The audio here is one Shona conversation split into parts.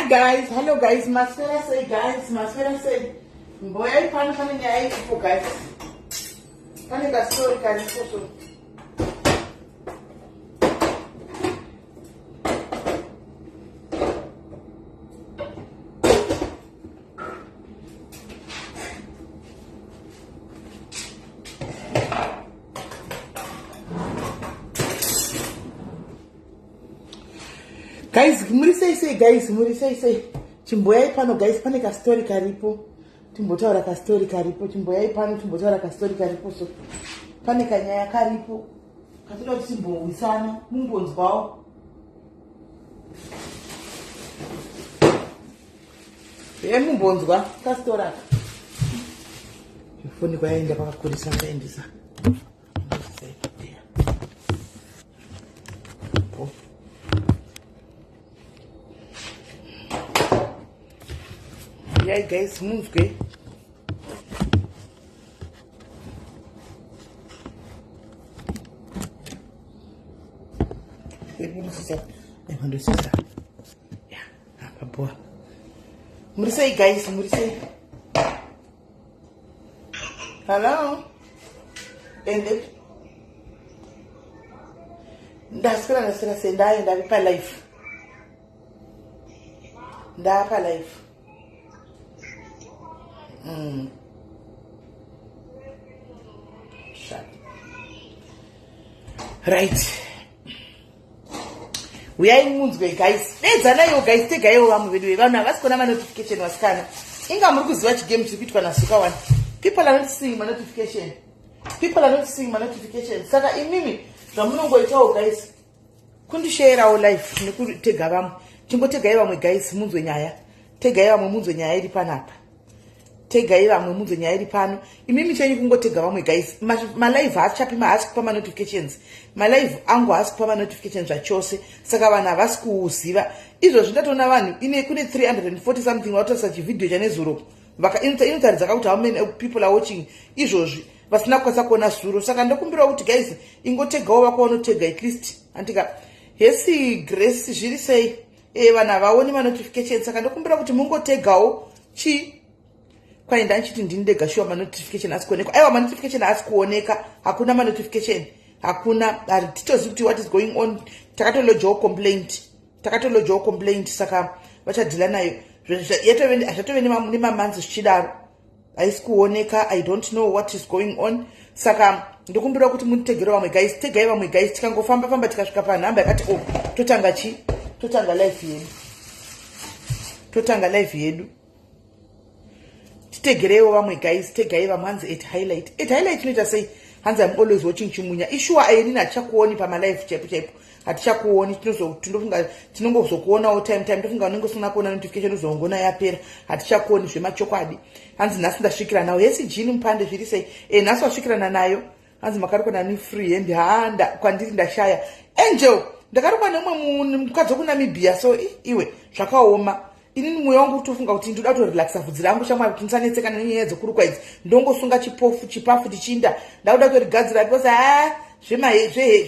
Hi guys, hello guys, maswera sei guys, maswera sei. Mboyai pano pane nyaya iripo guys. Pane kastori karipo so. Guys, muri sei sei guys, muri sei sei. Chimboyai pano guys, pane kastori karipo. Timbotaura kastori karipo, chimboyai pano timbotaura kastori karipo so. Pane kanyaya karipo. Katoda kuti timbowisana, mumbonzwawo. Ye mumbonzwa kastori aka. Foni kwayaenda kwakakurisa ndaendesa. Yai guys munzwe muri sei guys muri sei Hello? Ende ndaswera ndaswera sei ndaye ndave palife ndapa life mm. Right Huyai munzwe guys. Dedzanaiwo guys tegaiwo vamwe vedu vevanhu havasi kuona manotification vasikana. Inga muri kuziva chigame chiri kuitwa naZuka wani. People are not seeing manotification. People are not seeing manotification. Saka imimi zvamunongoitawo guys kundisheerawo life nekutega vamwe. Chingotegai vamwe guys munzwe nyaya. Tegai vamwe munzwe nyaya iri panapa. Tegai vamwe munzwe nyaya iri pano. Imimi chenyu kungotega vamwe guys. Malive haachapi haasi kupa manotifications. Malive angu haasi kupa manotifications zvachose. Saka vanhu havasi kuziva. Izvozvi ndatoona vanhu ine kune 340 something vakutarisa chivideo chanezuro. Vaka inotaridza ka kuti how many people are watching izvozvi vasina kukwanisa kuona zuro. Saka ndokumbirawo kuti guys ingotegawo vako vanotega at least. Andika hesi Grace zviri sei? E vanhu havaoni manotification saka ndokumbira kuti mungotegawo chi kwai ndanchiti ndini ndega shuwa manotification asi kuonekwa aiwa manotification haasi kuoneka hakuna manotification hakuna hatitozivi kuti what is going on takatolojawo complaint takatolojawo complaint saka vachadhila nayo zvatove nemamanzi zvichidaro haisi kuoneka i don't know what is going on saka ndokumbira kuti munditegere vamwe guys tegai vamwe guys tikangofamba famba tikasvika panhamba yakati o oh, totanga chi totanga life yedu totanga life yedu titegereiwo vamwe guys tegai vamwe hanzi at highlight at highlight inoita sei hanzi im always watching chimunya ishuwa ayenini hatichakuoni pamalife chaipo chaipo hatichakuoni tinofunga tinongozokuonawo time time tofunga unenge usina kuona notification uzongona yapera hatichakuoni zvemachokwadi hanzi nhasi ndasvikira nawo hesi jini mupande zviri sei e nhasi wasvikirana nayo hanzi makarukwa nani free hand haa kwandiri ndashaya angel ndakarukwa neumwe mukadzi wekunamibia so iwe zvakaoma inini mwoyo wangu kutofunga kuti ndoda kutorelaxa vhudzi rangu shamwari kuti ndisanetsekana nenyaya dzekurukwa idzi ndongosunga chipofu chipafu tichiinda ndakuda kutorigadzira because haa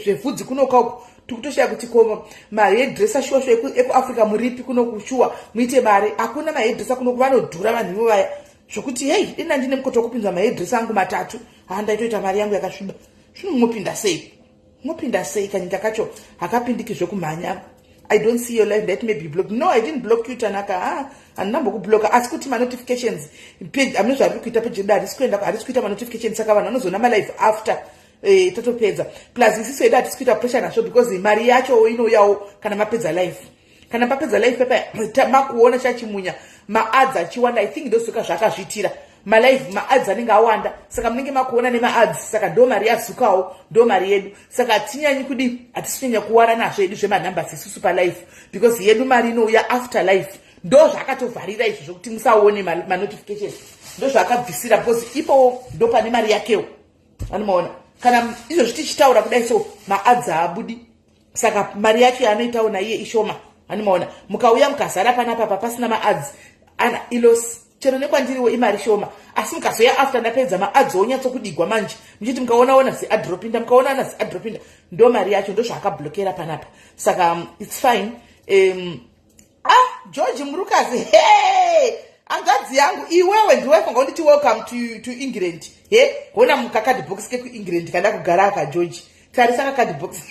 zvevhudzi kunoka uku tikutoshaya kuti ko mahairdresser shuwa shuwa ekuafrica muripi kunoku shuwa muite mari hakuna mahairdresser kunoku vanodhura vanhu ivo vaya zvokuti hei dina ndine mukoto wekupinza mahairdresser angu matatu haa ndaitoita mari yangu yakasviba zvino munopinda sei Mopinda sei kanyika kacho hakapindiki zvekumhanya. I don't see your life that may be blocked. No, I didn't block you Tanaka. Ah, handina mbokubloka asi kuti manotifications page amene zvariri kuita page yedu harisi kuenda harisi kuita manotifications saka vanhu vanozoona malive after eh, tatopedza plus isisu yedu hatisi kuita pressure nazvo because mari yacho inouyawo kana mapedza life kana papedza life pepa makuona chachimunya maads achiwanda i think ndozoka zvaakazviitira malive maads anenge awanda saka munenge makuona nemaads saka ndo mari yazukawo ndo mari yedu saka hatinyanyi kudi hatisi kunyanya kuwara nazvo yedu zvemanumbers isusu palife because yedu mari inouya after life ndo zvaakatovharira izvo zvokuti musaone manotification ndo zvaakabvisira because ipowo ndo pane mari yakewo anomaona kana izvozvi tichitaura kudai so maads haabudi saka mari yacho yaanoitawo naiye ishoma animaona mukauya mukazara panapa pa pasina maads ana ilos chero nekwandiriwo imari shoma asi mukazoya after ndapedza maads onyatsokudigwa manje muchiti mukaona ona ziadropinda mukaona ona ziadropinda ndo mari yacho ndozvaakablokera panapa saka its fine ah George Murukazi, hey, hanzvadzi yangu, iwewe ndiwe fanga unditi welcome to England. He, hona mukakadhibhokisi kekuEngland kada kugara aka. George, tarisa kakadhibhokisi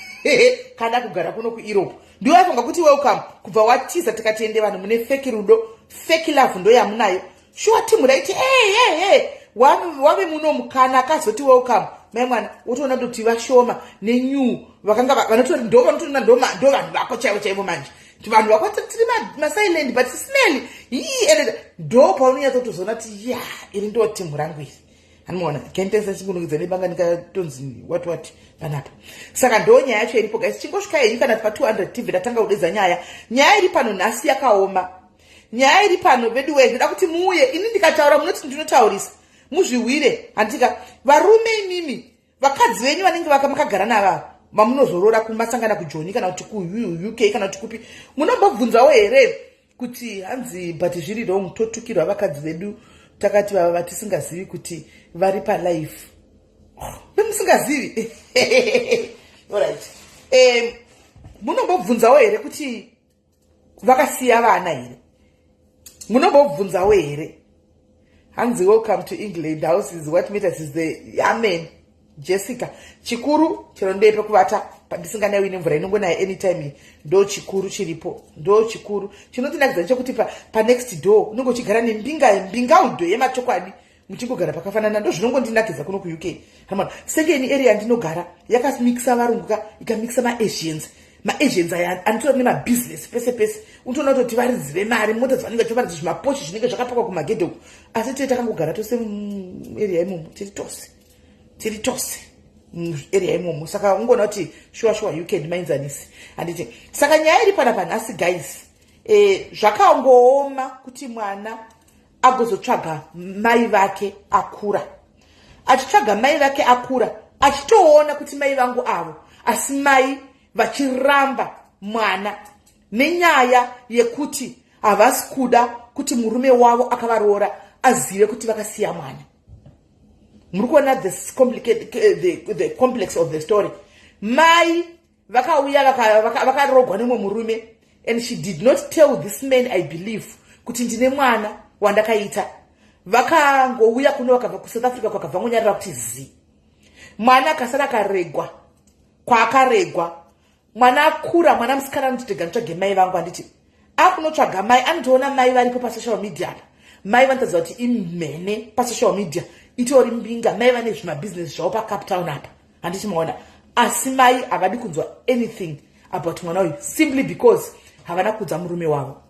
kada kugara kuno kuEurope. Ndiwe fanga kuti welcome kubva watiza. Tikatiende vanhu mune fake rudo, fake love ndo yamunayo. Shuwa timu raiti hey, hey, hey. Wave muno mukana akazoti welcome mai mwana, wotoona kutoti vashoma nenew vakanga vanotori ndo vanotoona ndo vanhu vako chaivo chaivo. Manje vanhu vako tiri masilent but smell ii, ende ndo paunonyatsotozoona kuti ya, iri ndo timu rangu iri. Anomaona kentesa chikunukidza nebanga ndikatonzi what what panapa. Saka ndo nyaya yacho iripo, guys. Chingosvika henyu kana pa200 TV, tatanga kudedza nyaya. Nyaya iri pano nhasi yakaoma. Nyaya iri pano vedu wee, ndoda kuti muuye. Ini ndikataura munoti ndinotaurisa, muzvihwire handika. Varume imimi, vakadzi venyu vanenge makagara navava vamunozorora kumasangana kuJoni kana kuti kuUK kana kuti kupi, munombobvunzawo here kuti hanzi, but zviri wrong, totukirwa vakadzi vedu takati vava vatisingazivi kuti vari palife vemusingazivi? Alright, munombobvunzawo here kuti vakasiya vana here? Munombobvunzawo here? Hanzi welcome to England house is what matters is the amen. Jessica, chikuru chero ndepe kuvata ndisinganayiwi nemvura inongonaya anytime, ndo chikuru chiripo. Ndo chikuru chinondinakidza chekuti panext door unenge uchigara nembinga, mbingaudo yemachokwadi, muchingogara pakafanana. Ndo zvinongondinakidza kuno kuUK. Hamana senge ini area yandinogara yakamixa varungu ka, ikamixa maAsians. MaAsians aya anotora nemabhizinesi pese pese. Unotoona kutoti varidzi vemari, mota dzavanenge vachivaridza, zvimaposhi zvinenge zvakapakwa kumagedhe uku, asi tee takangogara tose muarea imomo, tiri tose, tiri tose muarea imomo. Saka ungoona kuti shuwa shuwa UK ndimainzanisi, handiti? Saka nyaya iri panapa nhasi, guys, zvakangooma kuti mwana agozotsvaga mai vake akura, achitsvaga mai vake akura, achitoona kuti mai vangu avo, asi mai vachiramba mwana nenyaya yekuti havasi kuda kuti murume wavo akavaroora azive kuti vakasiya mwana. Muri kuona the complex of the story? Mai vakauya vakarogwa nemumwe murume and she did not tell this man, I believe, kuti ndine mwana wandakaita. Vakangouya kuno vakabva kuSouth Africa, kwakabva ngonyarira kuti zi mwana akasara akaregwa kwaakaregwa. Mwana akura, mwana musikana anoti tega nditsvage mai vangu, handiti? Akunotsvaga mai, anotoona mai varipo pasocial media apa. Mai vanotaridza kuti imhene pasocial media, itori mbinga. Mai vane zvimabhizinesi zvavo paCape Town apa, handiti maona? Asi mai havadi kunzwa anything about mwana uyu simply because havana kuudza murume wavo.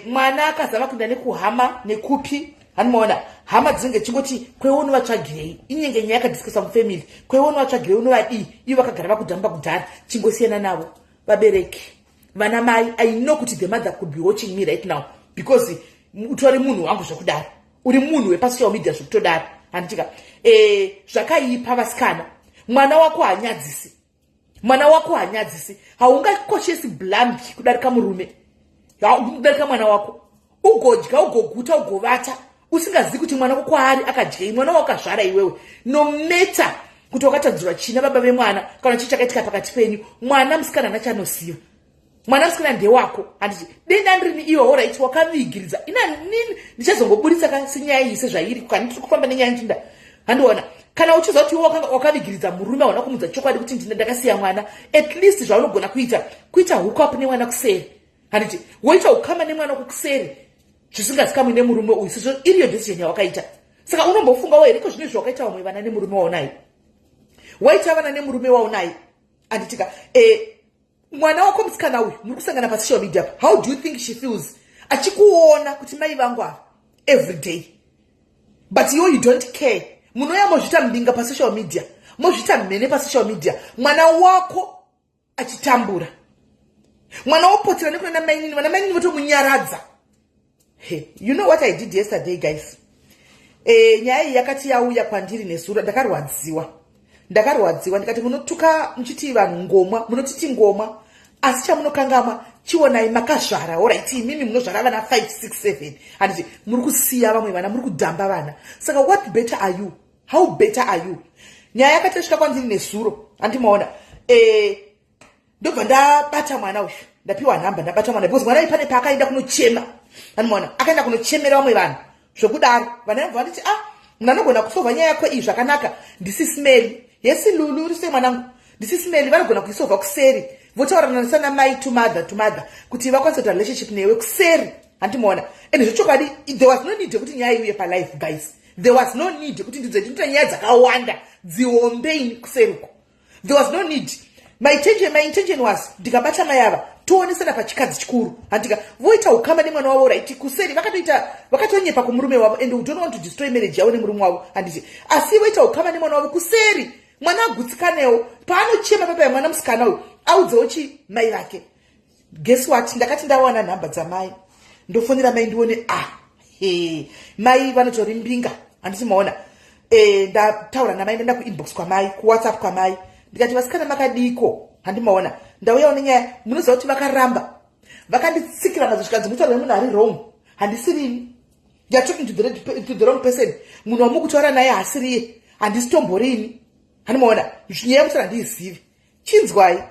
Mwana akazama kuenda nekuhama nekupi, hanimaona? Hama dzinenge chingoti kweiwe unovatsvagirei? Inenge nyaya yakadiscussa mufamily. Kweiwe unovatsvagirei? Unovadii? Ivo vakagara vakudhamba kudhara, chingosiyana navo. Vabereki, vana mai, I know kuti the mother could be watching me right now because utori munhu wangu zvekudaro, uri munhu wepasocial media zvekutodaro, handitika? Zvakaipa vasikana. Mwana wako hanyadzisi, mwana wako hanyadzisi. Haungakoshesi blambi kudarika murume, kudarika mwana wako. Ugodya, ugoguta, ugovata usingazivi kuti mwana wako kwaari akadyei, mwana wakazvara iwewe. No matter kuti wakatadzirwa china baba vemwana kana chii chakaitika pakati penyu, mwana musikana nachanoziva. Mwana musikana ndewako, handiti? Denda ndirini iwe, alright, wakavigiridza inanini, ndichazongoburitsa ka senyaya iyi sezvairi. Kana tiri kufamba nenyaya ndinda handiona, kana uchiziva kuti iwe wakavigiridza murume, hauna kumudza chokwadi kuti ndina ndakasiya mwana, at least zvaunogona kuita kuita hook up nemwana kuseri, handiti? Woita ukama nemwana kukuseri zvisingazikamwi nemurume uyu, sezvo iriyo decision yawakaita. Saka unombofungawo here ko zvino zvawakaita vamwe vana nemurume waunaye? Waita vana nemurume waunaye, handitika? Mwana wako musikana uyu muri kusangana pasocial media, how do you think she feels achikuona kuti mai vangu ava every day? But iwo you don't care. Munoya mozviita mbinga pasocial media, mozviita mhene pasocial media, mwana wako achitambura, mwana wopotera nekuna mainini, vana mainini votomunyaradza. Hey, you know what I did yesterday, guys? Nyaya iyi yakati yauya kwandiri nezuro, ndakarwadziwa, ndakarwadziwa. Ndikati munotuka muchiti vanhu ngomwa, munotiti ngomwa, asi chamunokangamwa, chionai makazvara. Alright, imimi munozvara vana 5, 6, 7, handiti? Muri kusiya vamwe vana, muri kudhamba vana. Saka what better are you? How better are you? Nyaya yakati yasvika kwandiri nezuro, handimaona? Ndobva ndabata mwana uyu. Ndapiwa nhamba, ndabata mwana, because mwana pane paakaenda kunochema, anomaona akaenda kunochemera vamwe vanhu zvokudaro. Vanhu vaibva vanditi, "Ah, munhu anogona kusolva nyaya yako iyi zvakanaka ndiSis Melly." Yes, Lulu, uri sei mwanangu? NdiSis Melly vanogona kuisolva kuseri, votaurana sana mai to mother to mother kuti vakwanise kuita relationship newe kuseri, handimaona? And zvechokwadi, there was no need yekuti nyaya iuye palive, guys. There was no need yekuti ndidzo ndinoita nyaya dzakawanda dzihombeini kuseri uko. There was no need. My intention was ndikabata mai ava, toonesana pachikadzi chikuru, handika? Voita ukama nemwana wavo, right, kuseri. Vakatoita, vakatonyepa kumurume wavo, and we don't want to destroy marriage yavo nemurume wavo, handiti? Asi voita ukama nemwana wavo kuseri, mwana agutsikanewo paanochema papa yamwana musikana uyu audzewo chi mai vake. Guess what? Ndakati ndawana nhamba dzamai, ndofonera mai ndione. Ah, he, mai vanotori mbinga, handiti maona? Ndataura namai, ndaenda kuinbox kwamai, kuWhatsApp kwamai, ndikati, "Vasikana, makadiko? Handimaona, ndauyawo nenyaya." Munoziva kuti vakaramba, vakanditsikira nadzo, zvikanzi, "Mutaura nemunhu ari wrong, handisirini. You are talking to the wrong person. Munhu wamukutaura naye haasiriye, handisitomborini." Handimaona, nyaya yekutaura handiizivi. Chinzwai,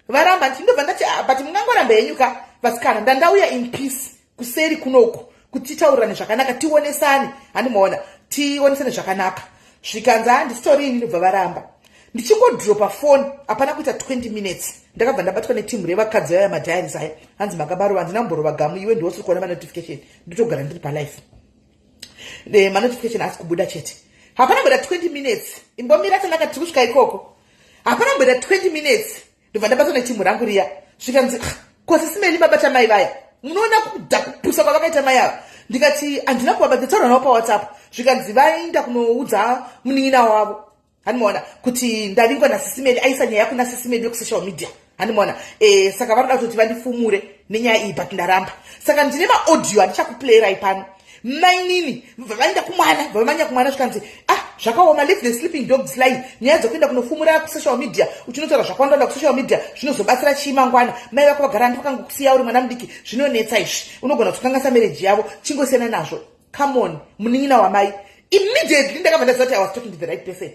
varamba. Ndobva ndati, "Ah, but mungangoramba henyu ka, vasikana. Ndandauya in peace kuseri kunoku kuti titaurirane zvakanaka, tionesane, handimaona, tionesane zvakanaka." Zvikanzi, "Handisitorini." Ndobva varamba. Ndichingodropa foni, hapana kuita 20 minutes, ndakabva ndabatwa netimu revakadzi vaya, madiaries aya. Hanzi, "Makabarova." Handina mborova gamu. Iwe ndiwosiri kuona manotification, ndotogara ndiri palive, manotification asi kubuda chete. Hapana kuita 20 minutes, imbomira tanaka, tiri kusvika ikoko. Hapana kumboita 20 minutes, ndobva ndabatwa netimu rangu riya. Zvikanzi, "Ah, ko Sis Melly mabata mai vaya?" Munoona kuda kupusa kwavakaita mai ava. Ndikati, "Handina kuvabata, taura navo paWhatsApp." Zvikanzi vaenda kunoudza munin'ina wavo, handimaona, kuti ndavingwa naSis Melly, aisa nyaya kuna Sis Melly yekusocial media, handimaona? Saka vanoda kutoti vandifumure nenyaya iyi, but ndaramba. Saka ndine maaudio handichakuplayirai pano. Mainini vaenda kumwana, vamanya kumwana. Zvikanzi, "Ah, zvakaoma, leave the sleeping dogs lie. Nyaya dzokuenda kunofumura kusocial media, uchinotaura zvakawandawanda kusocial media, zvinozobatsira chii mangwana? Mai vako vagara handi vakangokusiya uri mwana mudiki. Zvinonetsa izvi, unogona kutokanganisa marriage yavo. Chingosiyana nazvo." Come on, munin'ina wamai. Immediately ndakabva ndaziva kuti I was talking to the right person.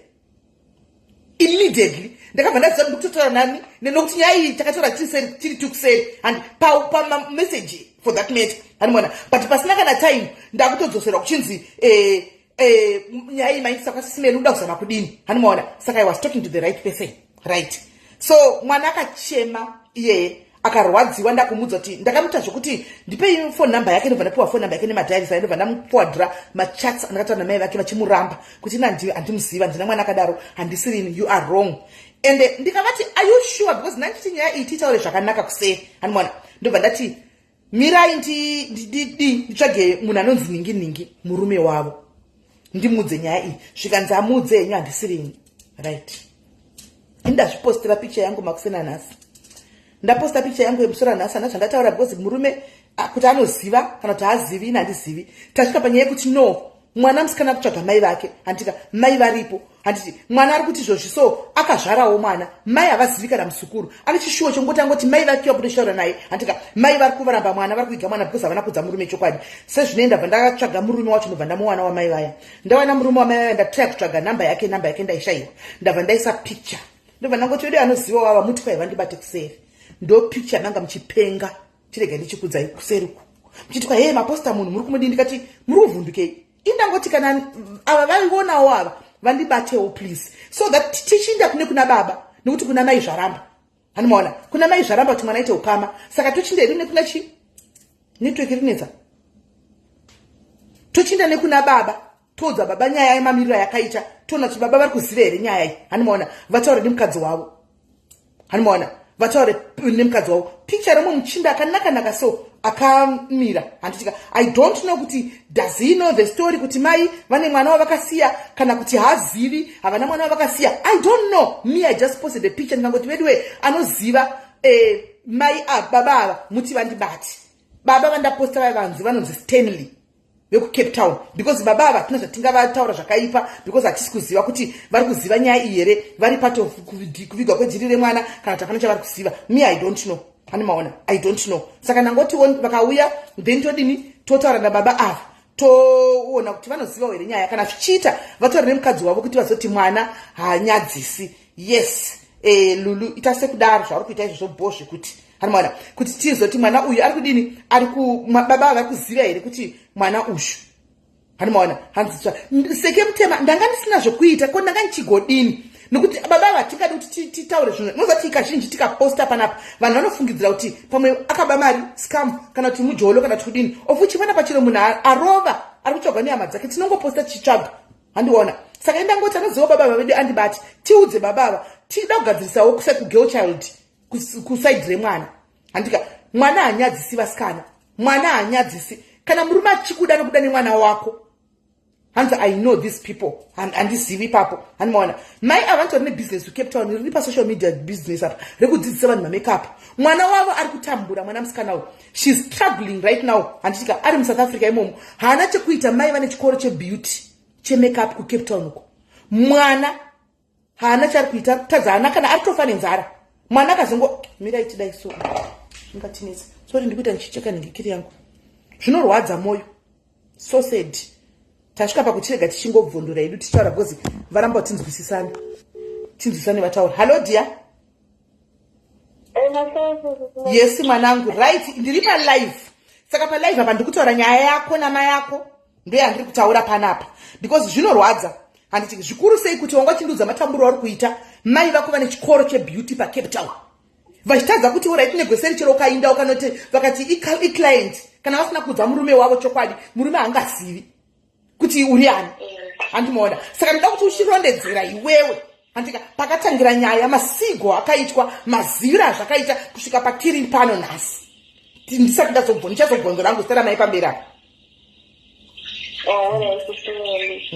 Immediately ndakabva ndaziva kuti ndikutotaura nani, nenokuti nyaya iyi takataura tiri tukuseri and pamessage for that matter, hanimona? But pasina kana time, ndakutodzoserwa kuchinzi, nyaya iyi maitisa kwaSis Melly, uda kuzama kudini? Handimaona? Saka I was talking to the right person, right? So mwana akachema iyeye, akarwadziwa. Ndakumudza kuti ndakamuita zvokuti ndipei phone number yake. Ndobva ndapiwa phone number yake nemadiaries ayo. Ndobva ndamuforwardira machats andakataura namai vake vachimuramba kuti ina handimuziva, ndina mwana akadaro, handisirini, you are wrong. And ndikavati, "Are you sure?" Because ndandichiti nyaya iyi titaure zvakanaka kusei, handimaona? Ndobva ndati, "Mirai, nditsvage munhu anonzi ningi ningi, murume wavo, ndimudze nyaya iyi." Zvikanzi, "Amudze henyu, handisirini." Right, indazvipostera picha yangu makusena nhasi. Ndaposta picha yangu yemusoro nhasi. Hana zvandataura, because murume kuti anoziva kana kuti haazivi, ini handizivi. Tasvika panyaya yekuti no, mwana musikana kutsvaga mai vake, handika? Mai varipo, handiti? Mwana ari kuti izvozvi so akazvarawo mwana, mai havazivi kana musukuru. Ane chishuwo chongoti angoti mai vake wabudoshtaura naye, handika? Mai vari kuvaramba mwana, vari kuiga mwana because havana kudza murume chokwadi. Sezvinoenda, bva ndakatsvaga murume wacho, ndobva ndamuwana wamai vaya. Ndawana murume wamai vaya, ndatry kutsvaga namba yake, namba yake ndaishayiwa. Ndabva ndaisa picture, ndobva ndangoti, "Vedu anoziva wava, muti kwai vandibate kuseri." Ndo picture manga muchipenga. Chirega ndichikudzai kuseriku, muchiti kwa, "He, maposta munhu muri kumudii?" Ndikati, "Muri kuvhundukei?" Indangoti kana ava vaionawo, ava vandibatewo please, so that tichiinda kune kuna baba, nekuti kuna mai zvaramba, handimaona? Kuna mai zvaramba kuti mwana aite ukama. Saka tochinda hedu nekuna chi network rinetsa, tochinda nekuna baba, toudza baba nyaya yemamiriro yakaita, toona kuti baba vari kuziva here nyaya iyi, handimaona? Vataure nemukadzi wavo, handimaona? Vataure nemukadzi wavo. Picha remwe muchinda akanaka-naka so akamira, handitika? I don't know kuti does he know the story, kuti mai vane mwana wavakasiya, kana kuti haazivi, havana mwana wavakasiya. I don't know. Me, I just posted a picture, ndikangoti, "Veduwe, anoziva mai baba ava, muti vandibati." Baba vandaposta vaya vanzi vanonzi Stanley vekuCape Town, because baba ava hatina zvatingavataura zvakaipa, because hatisi kuziva kuti vari kuziva nyaya iyi here, vari part of kuvigwa kwejiri remwana, kana kuti hapana chavari kuziva. Me, I don't know, pane maona? I don't know. Saka ndangoti vakauya, then todini? Totaura nababa ava, toona kuti vanozivawo here nyaya. Kana zvichiita, vataura nemukadzi wavo kuti vazoti mwana haanyadzisi. Yes, Lulu, ita sekudaro zvauri kuita izvozvo, bho zvekuti Hanimaona kuti tizoti mwana uyu ari kudini, ari baba vari kuziva here kuti mwana uyu? Hanimaona, hanzitsva seke mutema. Ndanga ndisina zvokuita ko, ndanga ndichigodini? Nokuti baba ava tingadi kuti titaure zvinhu. Unoziva kuti kazhinji tikaposta panapa, vanhu vanofungidzira kuti pamwe akaba mari, scam, kana kuti mujolo, kana kuti kudini, of which panapa chero munhu arova ari kutsvagwa nehama dzake, tinongoposta tichitsvaga. Handiona saka indangoti anoziva baba vedu andibati, tiudze baba ava, tida kugadzirisawo kugirl child, kuside remwana. Handika mwana hanyadzisi, vasikana, mwana hanyadzisi. Kana murume achikuda, nokuda nemwana wako. Hanzi, "I know these people." Handizivi ipapo. Handimaona mai ava vanotori nebusiness kuCape Town, riri pasocial media business apa, rekudzidzisa vanhu mamakeup. Mwana wavo ari kutambura, mwana musikana uyu, she's struggling right now. Handitika ari muSouth Africa imomo, haana chekuita. Mai vane chikoro chebeauty, chemakeup kuCape Town uko. Mwana haana chaari kuita, tadza, haana kana, ari tofa nenzara. Mwana akazongo mirai tidai so zvingatinetsa. Sorry, ndikuita ndichicheka nhingikiri yangu, zvinorwadza mwoyo. So sad. Tasvika pakutirega tichingobvondora hedu tichitaura because varamba tinzwisisane, tinzwisisane vataura. Hallo dear. Yes mwanangu. Right, ndiri palive. Saka palive apa ndikutaura nyaya yako nama yako, ndoyandiri kutaura panapa because zvinorwadza, handiti? Zvikuru sei kuti wanga uchindiudza matamburo auri kuita, mai vako vane chikoro chebeauty paCape Town, vachitadza kuti alright, negweseri chero ukainda ukanoti vakati iclient, kana vasina kuudza murume wavo chokwadi, murume haangazivi kuti uri ani. Handimaona. Saka ndoda kuti uchirondedzera iwewe, handika, pakatangira nyaya, masigo akaitwa, maziviro azvakaita kusvika patiri pano nhasi. Ndisati ndazobvo, ndichazobvonzo rangu, zita ramai pamberi apa.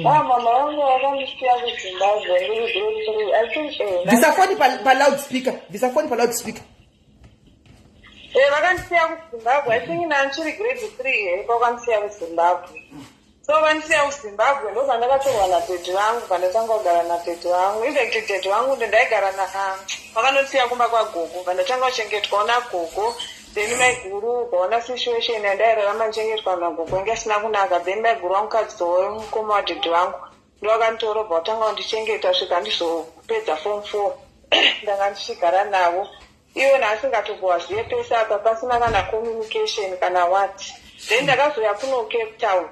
Mama vangu vakandisiya kuZimbabwe ndiri grade 3, I think. Bvisa foni paloud speaker, bvisa foni paloud speaker. Vakandisiya kuZimbabwe, I think nandichiri grade 3 here pakandisiya kuZimbabwe. So vandisiya kuZimbabwe, ndopandakatorwa natete vangu, pandatanga kugara natete vangu. Infact tete vangu ndaigara na vakandosiya kumba kwagogo, pandatanga kuchengetwawo nagogo. Then maiguru ukaona situation yandairarama ndichengetwa nagogo inge isina kunaka. Then maiguru vangu kadziwo mukoma watete vangu ndovakanditora, bva vatanga kundichengeta svika ndizopedza form 4. Ndanga ndichigara navo ivo naasingatombovazive pese apa, pasina kana communication kana what. Then ndakazoya kuno Cape Town.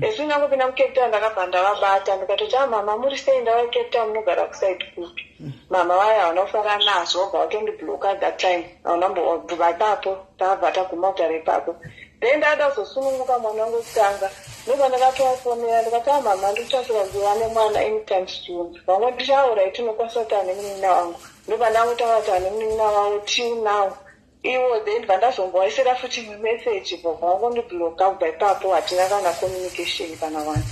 As ndangopinda muCape Town, ndakabva ndavabata, ndikatoti, "A mama, muri sei? Ndava Cape Town, munogara kuside kupi?" Mama vaya havana kufara nazvo, vabva vatondibloka that time. Havana mbobva ipapo, takabva taguma kutaura ipapo. Then ndada kuzosununguka mwana wangu wekutanga, ndobva ndakatovafonera, ndikati, "A mama, ndikutasira kuva nemwana anytime soon." Vamwe tichaura, tinokwanisa kutaura nemunin'ina wangu. Ndobva ndangotaura kutaura nemunin'ina wavo till now iwo. Then bva ndazombovaisira futi meseji, bva vangondibloka. Kubva ipapo hatina kana communication kana one.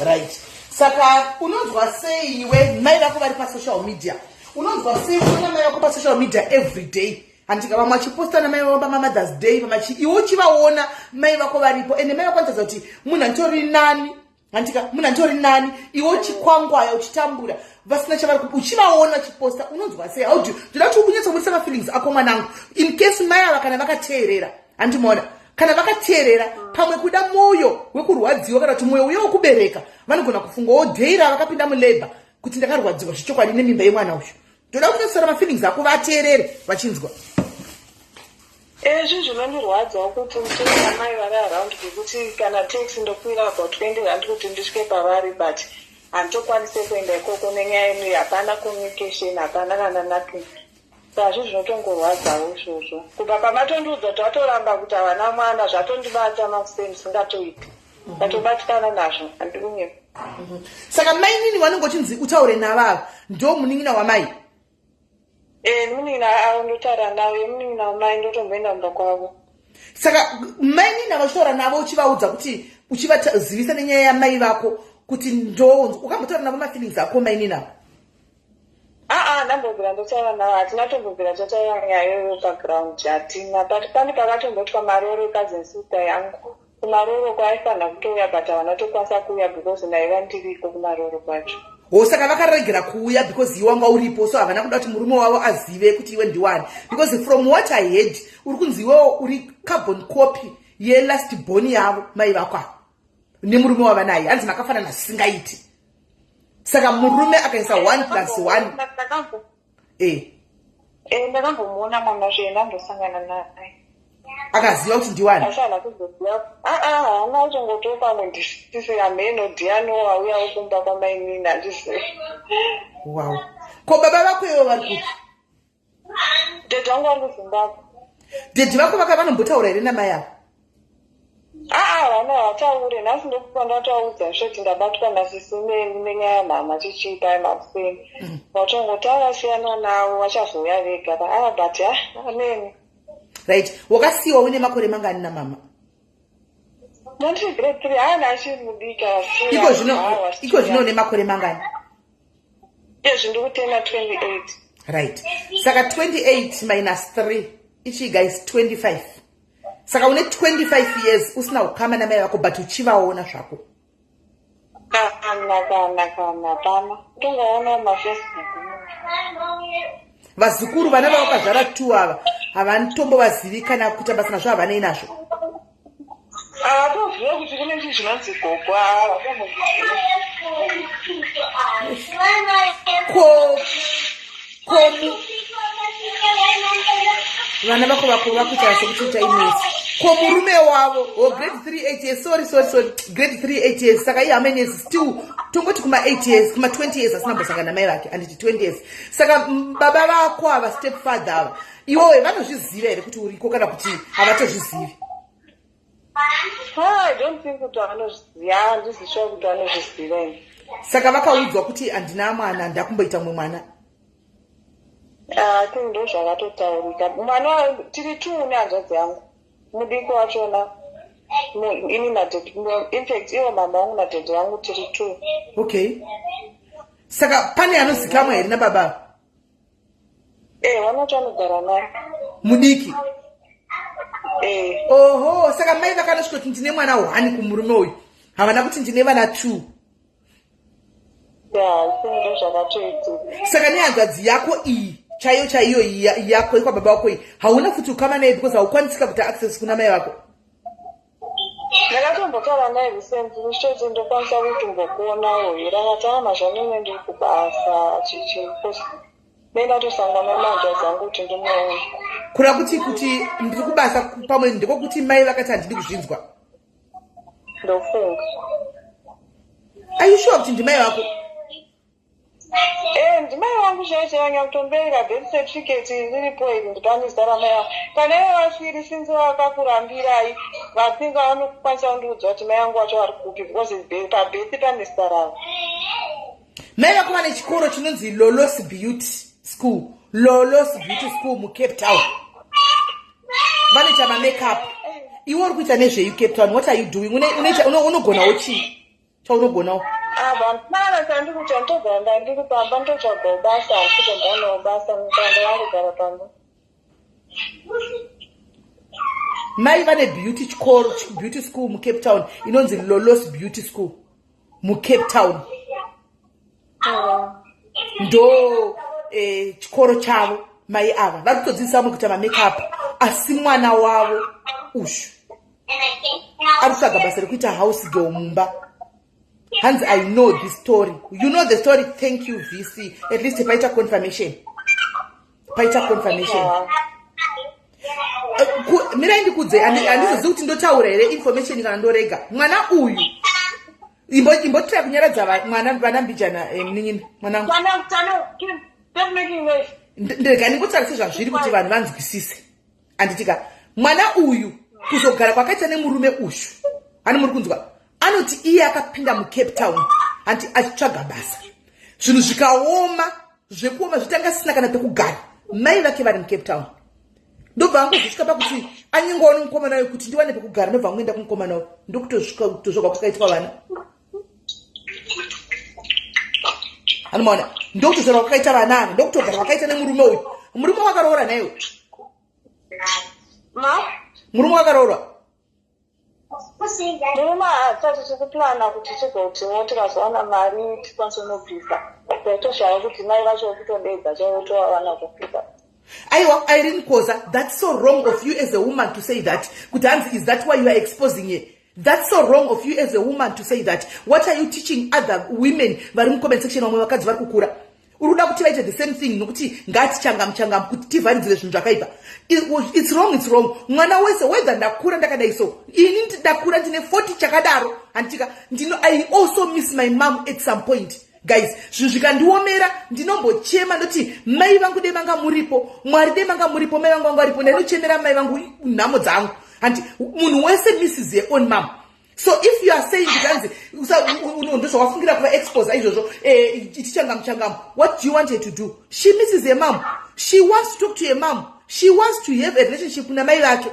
Right, saka unonzwa sei iwe, mai vako vari pasocial media? Unonzwa sei unoona mai vako pasocial media every day? Handika vamwe vachiposta namai vavo pamamothers Day, pamachi, iwe uchivaona mai vako varipo, ende mai vako vanotaridza kuti munhu anditori nani. Handika munhu anditori nani, iwe uchikwangwaya, uchitambura, vasina chavari, uchivaona vachiposta, unonzwa sei? How do ndoda kuti unyatsobudisa mafeelings ako mwanangu, in case mai ava kana vakateerera. Handimaona, kana vakateerera, pamwe kuda mwoyo wekurwadziwa kana kuti mwoyo uye wekubereka, vanogona kufungawo dheira vakapinda mulabour kuti ndakarwadziwa zvechokwadi nemimba yemwana uyu. Ndoda kunyatsora mafeelings ako, vateerere vachinzwa. Zvinhu zvinondirwadzawo kuti nditenge mai vari around, pekuti kana taxi ndokwira about R20 kuti ndisvike pavari, but handitokwanise kuenda ikoko nenyaya yenu, hapana communication, hapana kana nothing. Saka zvinhu zvinotongorwadzawo izvozvo. Kubva pamatondiudza kuti vatoramba kuti havana mwana, zvatondibata makuseni ndisingatoiti, ndatobatikana nazvo, handiri. Saka mainini vanenge uchinzi utaure navava, ndo munin'ina wamai? Munin'ina avo ndotaura navo, yemunin'ina wamai ndotomboenda kumba kwavo. Saka mainini ava uchitaura navo, uchivaudza kuti, uchivazivisa nenyaya yamai vako kuti ndo ukambotaura navo mafeelings ako, mainini avo? Aa, ndambobvira ndotaura navo, hatina tombobvira tataura nyaya iyoyo paground, hatina. But pane pakatomboitwa maroro ecousin sister yangu, kumaroro kwaaifanira kutouya, but havana tokwanisa kuuya because ndaiva ndiriko kumaroro kwacho. Ho, saka vakaregera kuuya because iwe wanga uripo, so havana kuda kuti murume wavo azive kuti iwe ndiwani, because from what I heard, uri kunzi iwewo uri carbon copy yelast born yavo, mai vako ava nemurume wava naye. Hanzi makafanana zvisingaiti. Saka murume akaisa 1 plus 1. Ndakambomuona mwana zve, ndambosangana naye. Akaziva kuti ndiwani? Asi haana kuzoziva. Aa, haana kutongotiwo pamwe ndisisi hameno ndiani wauyawo kumba kwamainini, handizivi. Wow. Ko baba vako ivo vari kupi? Daddy vangu vari kuZimbabwe. Daddy vako vaka vanombotaura here namai avo? Aa, vana havataure. Nhasi ndokupa ndataudza zvoti ndabatwa nasisi nenyaya yamhama chichiipai makuseni. Vatongoti avasiyana navo, vachazouya vega. Aa, but ha, ameni. Right, wakasiyiwa uine makore mangani namama? Ndandiri grade 3. Haana, achiri mudiki. Iko zvino, iko zvino une makore mangani? Izvi ndikutena 28. Right, saka 28 minus 3 ichi, guys, 25. Saka une 25 years usina kukama namai vako, but uchivaona zvako? Kana pana tongoona maFacebook. Vazukuru, vana vavakazvara two ava, havatombovazivi kana kuita basa nazvo, havanei nazvo? Havatoziva kuti kune chinhu chinonzi gogo, havatomboziva. Ko vana vako vakuita sekuti ita imwezi. Ko murume wavo? O, grade 3, 8 years. Sorry, sorry, sorry, grade 3, 8 years. Saka iye how many years still? Tongoti kuma 8 years, kuma 20 years asina mbosangana namai vake, anditi? 20 years. Saka baba vako ava, step father ava, iwowe vanozviziva here kuti uriko, kana kuti havatozvizivi? I don't think kuti vanozviziva, handisi sure kuti vanozviziva ini. Saka vakaudzwa kuti handina mwana, ndakumboita mumwe mwana? I think ndo zvakatotaurika. Mwana tiri two nehanzvadzi yangu mudiki wachona. Ini nadaddy, infact ivo mama vangu nadaddy vangu, tiri two. Okay, saka pane anozikamwa here nababa? E, vanoti vanogara naye. Mudiki? E. Oho, saka mai vakanosvika kuti ndine mwana one kumurume uyu, havana kuti ndine vana two? Ya, I think ndo zvakatoitika. Saka nehanzvadzi yako iyi chaiyo chaiyo iyi yako yekwababa vako iyi, hauna futi ukama naye because haukwanisika kuita access kuna mai vako? Ndakatombotaura naye recently ndichitoti ndokwanisa kutombokuonawo here, akati a, mazvanene ndiri kubasa chichi, nendatosangana nehanzvadzi yangu kuti ndimuone. Kureva kuti ndiri kubasa, pamwe ndekokuti mai vakati handidi kuzvinzwa? Ndofunga. Are you sure kuti ndimai vako? E, ndimai vangu chaicho chaivo. Nyakutombereka birth certificate riripo iri, ndipane zita ramai vangu. Kana ivo vasiri, since vakakurambirai, vasinga vanokwanisa kundiudza kuti mai vangu vacho vari kupi, because pabirth pane zita ravo. Mai vako vane chikoro chinonzi Lolos Beauty School, Lolos Beauty School muCape Town. Vanoita mamakeup. Iwe uri kuita nezvei Cape Town? What are you doing? Unogonawo chii chaunogonawo? Ava mana chandiri kuita, nditogara ndandiri pamba, ndotsvagawo basa, asi kutombanawo basa mutanda vangogara pamba. Mai vane beauty chikoro, beauty school muCape Town inonzi Lolos Beauty School muCape Town. Ndo chikoro chavo. Mai ava vari kutodzidzisa vamwe kuita mamakeup, asi mwana wavo ushu ari kutsvaga basa rekuita house girl mumba. Hanzi, "I know this story." You know the story. Thank you, VC. At least paita confirmation, paita confirmation. Mirai ndikudze, handizozivi kuti ndotaura here information kana ndorega. Mwana uyu, imbotira kunyaradza mwana, vana mbijana, munin'ina mwanangu. Ndega ndingotarise zvazviri kuti vanhu vanzwisise, handitika? Mwana uyu kuzogara kwakaita nemurume uyu, hani muri kunzwa, anoti iye akapinda muCape Town, hanti, achitsvaga basa, zvinhu zvikaoma zvekuoma, zvitanga sina kana pekugara. Mai vake vari muCape Town. Ndobva angozosvika pakuti anyengawo nemukomana uyu kuti ndiwane pekugara. Ndobva angoenda kumukomana uyu, ndokutosvika kutozvogwa kwakaitwa vana. Anomaona, ndokutozvarwa kwakaita vana ava, ndokutogara kwakaita nemurume uyu. Murume wakaroora naye uyu? Murume wakaroorwa? Murume hatisati, tiri kuplana kuti tigotiwo tikazowana mari tikwanise kunobvisa. Taitoshaya kuti mai vacho kutodedza chaivo tovawana kupika. Aiwa, Irene Koza, that's so wrong of you as a woman to say that, kuti hanzi, "Is that why you are exposing her?" That's so wrong of you as a woman to say that. What are you teaching other women vari mucomment section, vamwe vakadzi vari kukura? Uri kuda kuti vaite the same thing nokuti ngati changamu changamu kuti tivharidzire zvinhu zvakaipa. It's wrong, it's wrong. Mwana wese, whether ndakura ndakadai so, ini ndakura ndine 40 chakadaro, handitika ndino, I also miss my mom at some point, guys. Zvinhu zvikandiomera, ndinombochema, ndoti mai vangu dai manga muripo, Mwari dai manga muripo, mai vangu vanga varipo. Ndainochemera mai vangu nhamo dzangu. Handi munhu wese misses her own mom? So if you are saying kuti hanzi ndozvawafungira kuva expose izvozvo, tichangamu changamu, what do you want her to do? She misses her mom. She wants to talk to her mom. She wants to have a relationship namai vacho,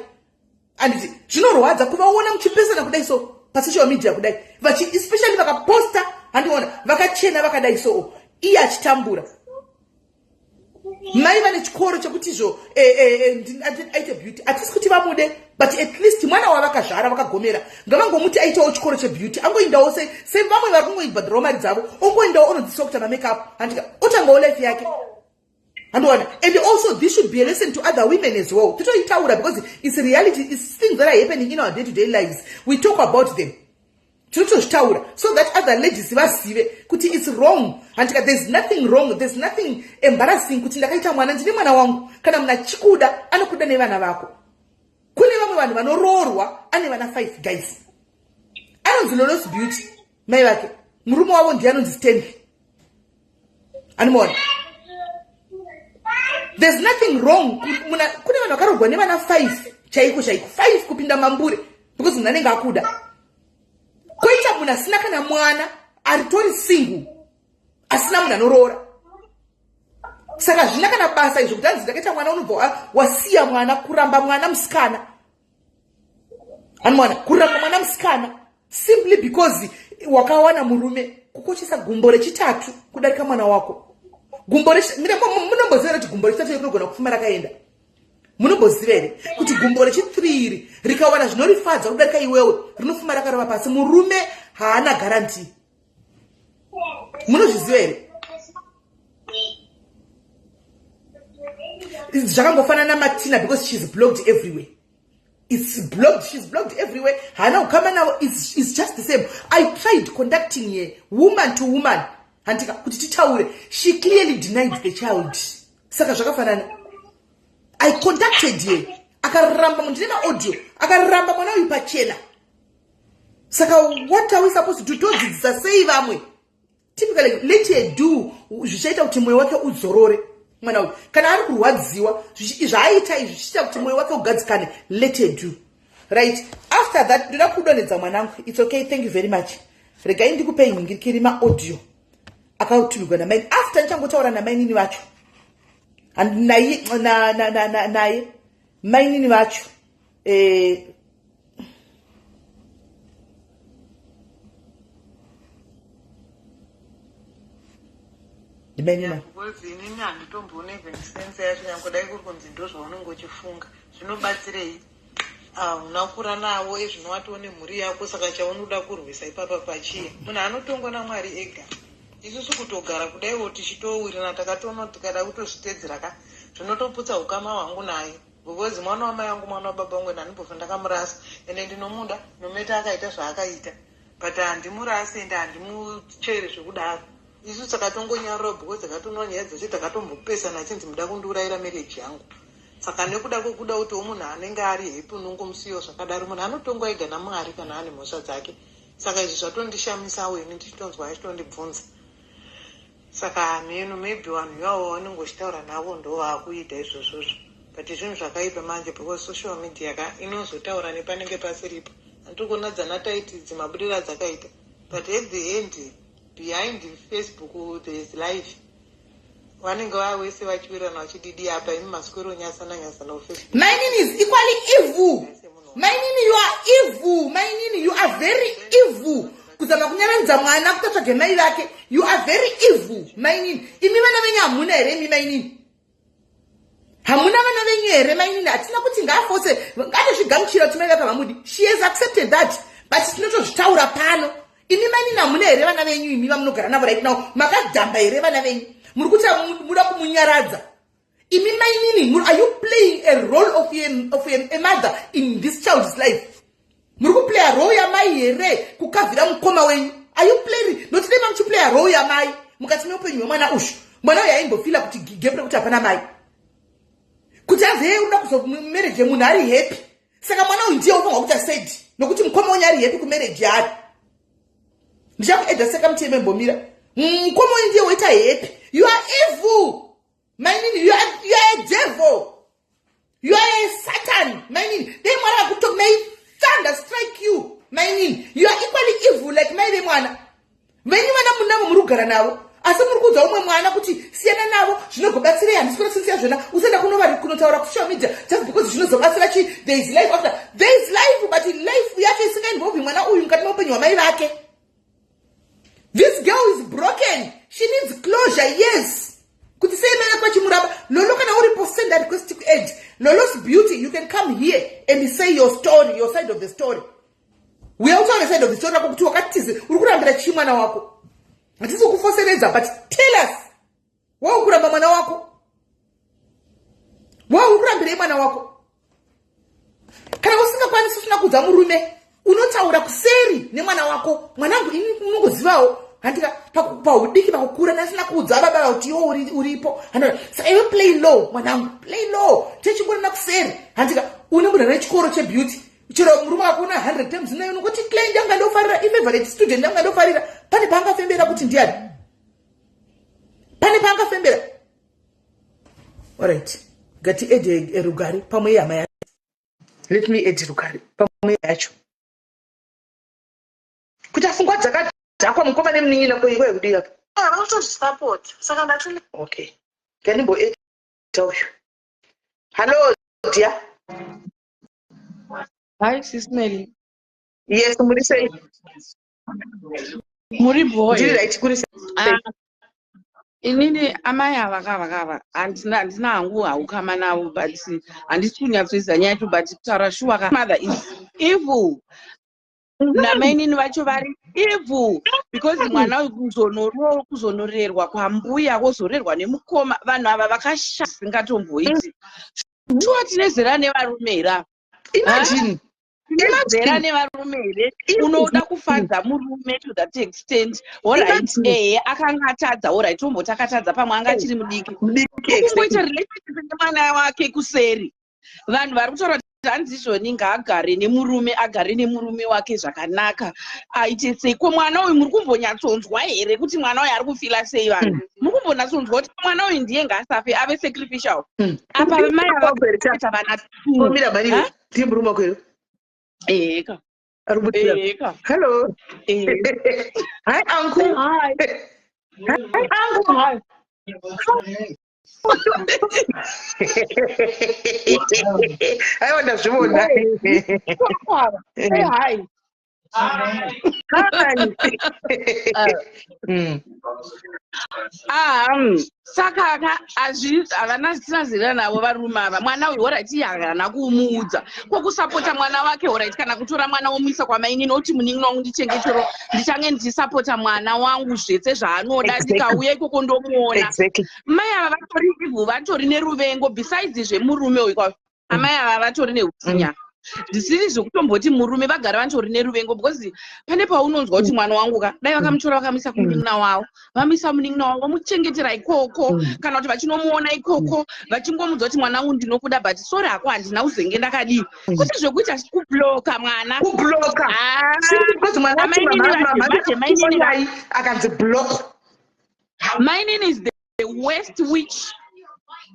anditi? Zvinorwadza kuvaona muchipesana kudai so pasocial media kudai, especially vakaposta, handiona vakachena vakadai so, iye achitambura. Mai vane chikoro chekuti izvo aite beauty. Hatisi kuti vamude, but at least mwana wavakazvara vakagomera, ngavangomuti aitewo chikoro chebeauty, angoendawo sevamwe vari kungoibhadhirawo mari dzavo, ongoendawo onodzidziswa kuita mamakeup, handika? Otangawo life yake, handiona? And also this should be a lesson to other women as well. Titoitaura because it's reality, it's things that are happening in our day to day lives. We talk about them, tinotozvitaura so that other ladies vazive kuti it's wrong, handika? There's nothing wrong, there's nothing embarrassing kuti ndakaita mwana, ndine mwana wangu. Kana munhu achikuda, anokuda nevana vako. Kune vamwe vanhu vanoroorwa ane vana 5, guys. Anonzi Lolos Beauty mai vake, murume wavo ndiye anonzi Stanley, anomaona? There's nothing wrong. Kune vanhu vakaroorwa nevana 5 chaiko chaiko, 5 kupinda mambure, because munhu anenge akuda. Koita munhu asina kana mwana, aritori single, asina munhu anoroora. Saka zvina kana basa izvo kuti hanzi ndakaita mwana, unobva wasiya mwana, kuramba mwana musikana, anomwana, kuramba mwana musikana simply because wakawana murume. Kukoshesa gumbo rechitatu kudarika mwana wako. Gumbo, munomboziva kuti gumbo rechitatu rinogona kupfuma rakaenda? Munomboziva here kuti gumbo rechi3 iri rikawana zvinorifadza kudarika iwewe, rinofuma rakarova pasi? Murume haana guarantee. Munozviziva here? Zvakangofanana naMartina, because she's blocked everywhere. It's blocked, she's blocked everywhere, haana kukama navo. It's just the same. I tried contacting her woman to woman, handika, kuti titaure. She clearly denied the child. Saka zvakafanana. I contacted her, akaramba. Ndine maaudio, akaramba mwana uyu pachena. Saka what are we supposed to do? Todzidzisa sei vamwe? Typically, let her do zvichaita kuti mwoyo wake udzorore. Mwana uyu kana ari kurwadziwa, zvaaita izvi zvichiita kuti mwoyo wake ugadzikane, let her do. Right after that, ndoda kudonhedza mwanangu. It's okay, thank you very much. Regai ndikupei nhingirikiri maaudio akatumirwa namaini after ndichangotaura namainini vacho, naye mainini vacho. Ndimainini. Because inini handitomboona even sense yacho. Nyange dai kuri kunzi ndo zvaunenge uchifunga, zvinobatsirei? Hauna kura navo, ezvino watoo nemhuri yako. Saka chaunoda kurwisa ipapa pachii? Munhu anotongwa naMwari ega. Isusu kutogara kudaiwo tichitowirirana, takatoona tikada kutozvitedzera ka, zvinotoputsa ukama hwangu naye, because mwana wamai vangu, mwana wababa vangu, ende handimbofa ndakamurasa, ende ndinomuda no matter akaita zvaakaita, but handimurasi ende handimuchere zvekudaro. Isu takatongonyarura because takatoona nyaya dzacho, takatombopesana achinzi muda kundiurayira marriage yangu. Saka nekuda kwekuda kutiwo munhu anenge ari happy, unongomusiyiwo zvakadaro. Munhu anotongwa ega naMwari kana ane mhosva dzake. Saka izvi zvatondishamisawo ini, ndichitonzwa achitondibvunza. Saka hameno, maybe vanhu ivavo vanenge uchitaura navo ndo vaakuita izvozvozvo, but zvinhu zvakaipa manje, because social media ka inozotaura nepanenge pasiripo. Handiri kuona dzana taiti idzi mabudiro adzakaita, but at the end, behind Facebook there is life. Vanenge vawese vachiwirirana vachididi apa, imi maswero nyasana nyasana kuFacebook. Mainini is equally evil. Mainini, you are evil. Mainini, you are very evil. Kuzama kunyaradza mwana kuti atsvage mai vake, you are very evil, mainini. Imi vana venyu hamuna here? Imi mainini, hamuna vana venyu here, mainini? Hatina kuti ngaafose, ngatozvigamuchira kuti mai vake havamudi. She has accepted that, but tinotozvitaura pano. Imi mainini, hamuna here vana venyu imi vamunogara navo right now? Makadhamba here vana venyu? Muri kuti muda kumunyaradza. Imi mainini, are you playing a role of a mother in this child's life? Muri kuplaya role yamai here kukavhira mukoma wenyu? Are you playing? Nokuti dai mamuchiplaya role yamai mukati meupenyu hwemwana ushu. Mwana uyu aimbofeela kuti gap rekuti hapana mai, kuti anzi, "Hey, unoda kuzomarriage munhu ari happy." Saka mwana uyu ndiye unofanirwa kuita sad nokuti mukoma wenyu ari happy kumarriage yaari. Ndichakuadda seka muteme, mbomira. Mukoma wenyu ndiye woita happy. You are evil, mainini. You are a devil, you are a Satan, mainini. Dai Mwari akuto, may thunder strike you, mainini. You are equally evil like mai vemwana venyu. Vana munavo, muri kugara navo, asi muri kuudza umwe mwana kuti siyana navo. Zvinogobatsirei? Handisi kuda sinsiya zvona. Usaenda kunotaura kusocial media just because zvinozobatsira chi? There is life after. There is life, but life yacho isingainvolvi mwana uyu mukati meupenyu hwamai vake. This girl is broken. She needs closure, yes, kuti sei mai vake vachimuramba. Lolo, kana uripo, send a request to add Lolo's Beauty. You can come here and say your story, your side of the story. Uya utaure side of the story rako kuti wakatize, uri kurambira chii mwana wako. Hatisi kufoseredza, but tell us wau kuramba mwana wako, wau uri kurambirei mwana wako. Kana usingakwanisi, usina kuudza murume, unotaura kuseri nemwana wako. Mwanangu, ini unongozivawo handika paudiki, pakukura ndasina kuudza baba kuti iwo uripo. Saka iwe play low, mwanangu, play low. Techingorina kuseri, handika une munhu ane chikoro chebeauty. Chero murume wako una 100 times nayo, nokuti client yanga ndofarira, ifavorite student yanga ndofarira. Pane paangafembera kuti ndiani? Pane paangafembera? Alright, ngati add Rugari pamwe yehama yacho. Let me add Rugari pamwe yacho kuti afungwa dzakadhakwa. Mukoma nemunin'ina koiwe kudii apa? Vanotozvisapota, saka ndati Okay, ngandimboadda uyu. Hallo, dear. Hi, Sis Melly. Yes, muri sei? Muri boy. Ndiri right, kuri sei? Ah, inini amai ava kava kava handina hangu haukama navo, but handisi kunyatsoiziva nyaya yacho, but kutaura shuwa ka, mother is evil, namainini vacho vari evil, because mwana uyu kuzonorerwa kwambuya, wozorerwa nemukoma. Vanhu ava vakasha singatomboiti. Shuwa, tine zera nevarume here ava? Imagine. Zera nevarume here? Unoda kufadza murume to that extent? Alright. Imagine. Ehe, akanga atadza, alright, tomboti akatadza, pamwe anga achiri mudiki. Mudiki. Kungoita relationship nemwana wake kuseri. Vanhu vari kutaura kuti hanzi izvoni ngaagare nemurume, agare nemurume wake zvakanaka, aite sei. Ko mwana uyu muri kumbonyatsonzwa here kuti mwana uyu ari kufeela sei? Vanhu muri kumbonyatsonzwa kuti mwana uyu ndiye ngaasafe, ave sacrificial? Apa mai ava vakaita vana two. Omira mari. Ha? Ndiye murume wako here? Eka. Ari kubudira. Eka. Hello. Eh. Hi, uncle. Hi. Hi, uncle. Hi. Aiwa, ndazvivona. Say hi. Hi. Ah, saka ka havana zvisina zera navo varume ava. Mwana uyu, alright, iye haana kumuudza kwokusapota mwana wake, alright, kana kutora mwana womuisa kwamainini, oti munin'ina wangu ndichengetero, ndichange ndichisapota mwana wangu zvese zvaanoda. Ndikauya ikoko ndomuona. Mai ava vatori ivhu, vatori neruvengo. Besides zvemurume uyu kwa amai ava vatori neutsinye zvisiri zvekutomboti murume, vagara vatori neruvengo, because pane paunonzwa kuti mwana wangu ka, dai vakamutora vakamuisa kumunin'ina wavo, vamuisa munin'ina wavo, vomuchengetera ikoko, kana kuti vachinomuona ikoko, vachingomudza kuti mwana wangu ndinokuda, but sorry hako, handina kuzenge ndakadii, kuti zvekuita kublocka mwana. Kublocka. Ah, Simply because mwana ati Amainini mama vacho, manje mainini akanzi block. Mainini is the worst witch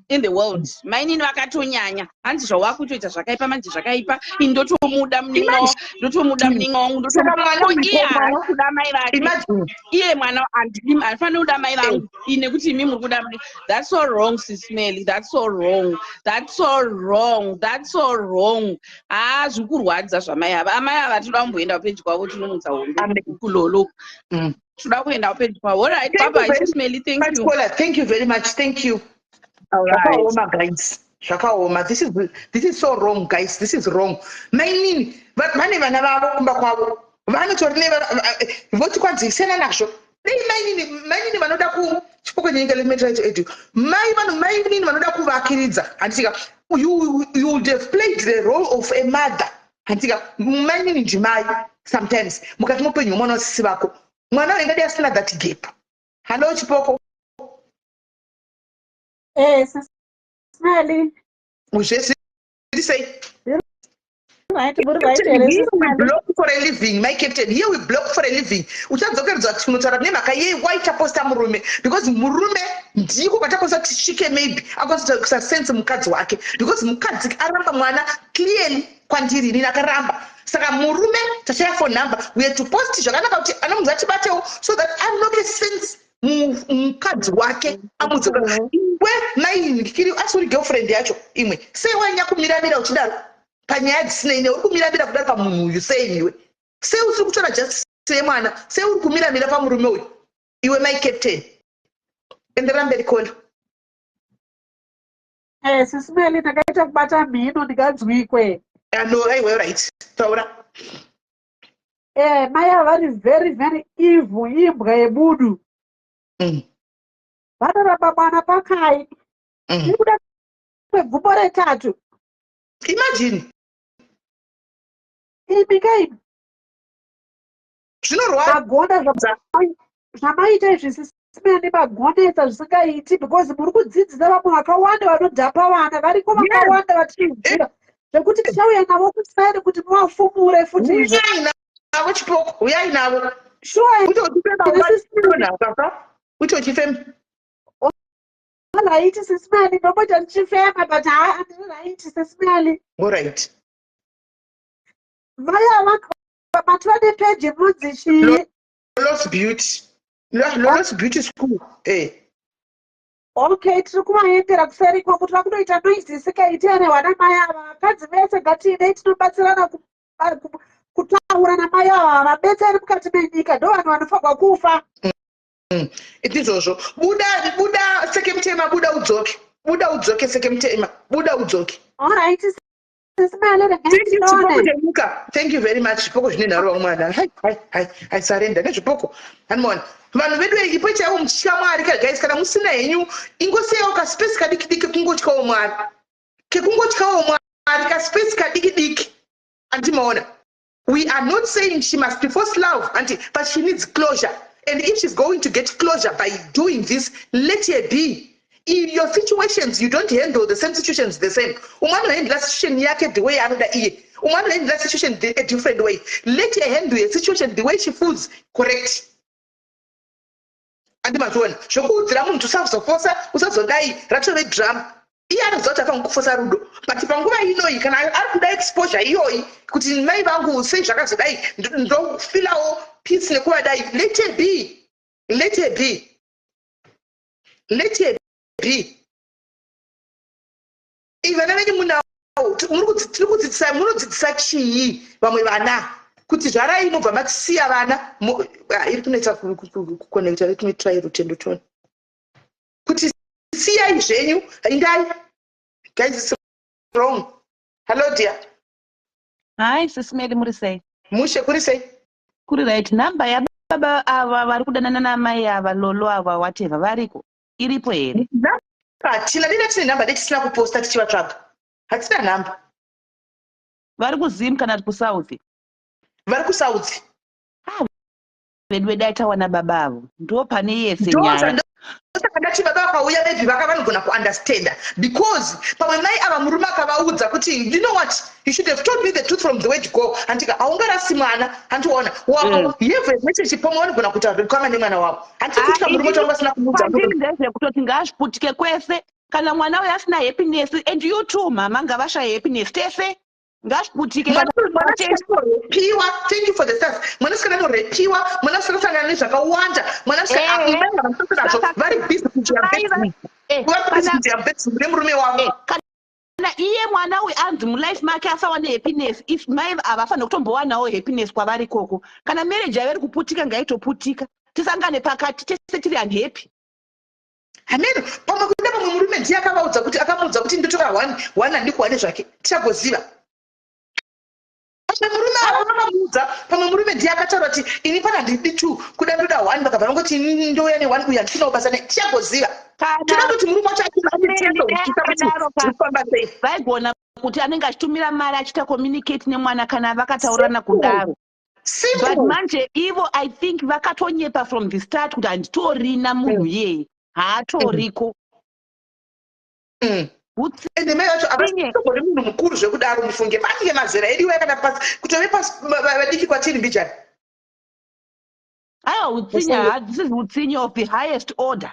in the world. Mainini vakatonyanya. Hanzi zvawakutoita zvakaipa manje, zvakaipa. Ini ndotomuda munin'ina wangu, ndotomuda munin'ina wangu. Saka mwana Ndotomuda iye mukoma- haasi kuda mai vake. Imagine. Iye mwana handifaniri kuda mai vangu ini nekuti imi muri kuda mai. That's so wrong, Sis Melly. That's so wrong, that's so wrong, that's so wrong. Haa, zviri kurwadza zvamai ava. Amai ava toda kumboenda pedyo kwavo, tinomutsa hondo. Amen. Kulolo toda kuenda pedyo kwavo. Alright. Thank Bye you bye, very Sis Melly, thank you. Paula, thank you very much. Thank you. Zvakaoma, guys, zvakaoma. This is so wrong, guys. This is wrong. Mainini vane vana vavo kumba kwavo, vanotori voti kwanzi siyana nazvo. Dei mainini vanoda ku chipoko chenyika. Let me try to add you. Mai vanhu, mainini vanoda kuvakiridza, handitika? You would have played the role of a mother, handitika? Mainini ndimai sometimes mukati meupenyu hwemwana wasisi vako. Mwana uyu ingadi asina that gap. Hallo, Chipoko. Sis Melly. Zvese zviri sei? Right, muri right here, Here we Sis Melly? block for a living, my captain. Here we block for a living. Uchadzokeredzwa kunotaura nemhaka yei waitaposta murume, because murume ndiko kwataposta tisvike. Maybe akwanisa kusasense mukadzi wake, because mukadzi aramba mwana clearly. Kwandiri inini akaramba, saka murume tashaya phone number. We had to post zvakanaka kuti anomunzi atibatewo so that anoke sense mukadzi wake amudzoka. Iwe maikiri, asi uri girlfriend yacho imwe, sei wanyanya kumiramira uchidaro panyaya dzisinei newe? Uri kumiramira kudaro pamunhu uyu sei iwe? Sei usiri kutora justice yemwana? Sei uri kumiramira pamurume uyu iwe, my captain? Enderera mberi, kola. Sis Melly, ndakaita kubata mhino ndinganzwikwe. No, aiwa, right, taura. Mai ava vari very very evil, imbwa yebudu. Vanoramba mwana pakai? Iri kuda kwegumbo retatu. Imagine. Imi kaimi. Zvinorwadza. Magonda zvamaita izvi, Sis Melly, magonesa zvisingaiti, because muri kudzidzisa vamwe vakawanda vanodhapa vana variko vakawanda vatinoziva zvekuti tichauya navo kuside kuti muvafumure futi izvo. Uyai navo, chipoko, uyai navo. Sure. Uite uchifema. Sis Melly. Kaka, uite uchifema. Right, Sis Melly, ndomboita ndichifema, but haa, handiri right, Sis Melly. Alright. Mai ava matova nepeji munonzi chii? Lost Beauty, Lost Beauty School, eh. Okay, tiri kuvaendera kuseri ikoko. Tiri kunoita noise isingaiti ere vana mai ava? Vakadzi vese ngatiendei tinobatsirana kutaura namai ava. Vabetseri mukati menyika ndo vanhu vanofanirwa kufa. Ndizvozvo. Buda, buda, seke mutema, buda udzoke, buda udzoke, seke mutema, buda udzoke. Alright, Sis Melly, regai Thank you, chipoko tione. chenyika. Thank you very much. Zvipoko zvine nharo vamwana. Hai hai hai hai, surrender nezvipoko. Hanimona vanhu vedu ipo chaivo muchitya Mwari ka, guys. Kana musina henyu, ingosiyawo kaspace kadiki diki kungotyawo Mwari, kekungotyawo Mwari, kaspace kadiki diki, andimaona? We are not saying she must force love, anti, but she needs closure, and if she's going to get closure by doing this, let her be. In your situations, you don't handle the same situations the same. Umwe anohandla situation yake the way anoda iye, umwe anohandla situation a different way. Let her handle a situation the way she feels correct, andimaziona? Zvokuudzira munhu kuti usazofosa, usazodai, ratove drama. Iye anoziva kuti afanira kufosa rudo, but panguva inoyi kana ari kuda exposure iyoyi kuti mai vangu sei zvakazodai, ndofilawo peace nekuvadai, let her be, let her be, let her be. Vana venyu munawo, tiri kudzidzisa, munodzidzisa chii vamwe vana kuti zvarai mobva matisiya vana? Iri kunetsa kuconnecta. Let me try Rutendo tone kuti siyai zvenyu, indai. Guys, it's wrong. Hello, dear. Hai, Sis Melly, muri sei? Mushe, kuri sei? Kuri right. Nhamba yababa ava vari kudanana namai ava, Lolo ava, whatever, variko, iripo here? Hatina. Dina tine nhamba detisina kuposta tichivatsvaga. Hatina nhamba. Vari kuZim kana kuti kuSouth? Vari kuSouth. Vedu vedai tawana baba avo, ndo pane yese nyaya. Saka ndati baba vakauya, maybe vaka vanogona kuunderstanda, because pamwe mai ava murume akavaudza kuti, "You know what, you should have told me the truth from the word go." Handika haungarasi mwana, handiona? You have a relationship, pamwe vanogona kuita ukama nemwana wavo. Handiti kutya murume kuti vanga vasina kumuudza. Kwandiri ndezvekutoti ngaazviputike kwese. Kana mwana uyo asina happiness, and you too, mama, ngavashaye happiness tese. Ngazviputike. Mwanasikana thank you for the stars. Mwanasikana anorepiwa, mwanasikana anosangana nezvakawanda, mwanasikana nazvo vari busy kuita nemurume wavo. Kana iye mwana uyu anzi mulife make asawane happiness, if mai havafaniri kutombowanawo happiness kwavari ikoko, kana marriage yavo iri kuputika, ngaitoputika, tisangane pakati tese tiri unhappy. Hameno, pamwe kuda pamwe murume ndiye akavaudza kuti, akamuudza kuti ndotora one one, handikuwane zvake. Tichagoziva pamwe murume ava vakamuudza, pamwe murume ndiye akataura kuti ini pana handidi two, kuda ndoda one. Vakabva vangoti ini ndouya neone, uyu handisinawo basa ne. Tichagoziva. Toda kuti murume wacho achifamba sei. Vaigona kuti anenge achitumira mari, achiita communicate nemwana kana vakataurirana kudaro. But manje ivo, I think vakatonyepa from the start kuti handitorina munhu iyeye, haatoriko. Ende mai vacho Utsinye. avasitogoni munhu mukuru zvekudaro, mufunge vanenge mazera ediwa kana pasi kutove pasi vadiki kwatiri mbijana. Aiwa, utsinye. This is utsinye of the highest order.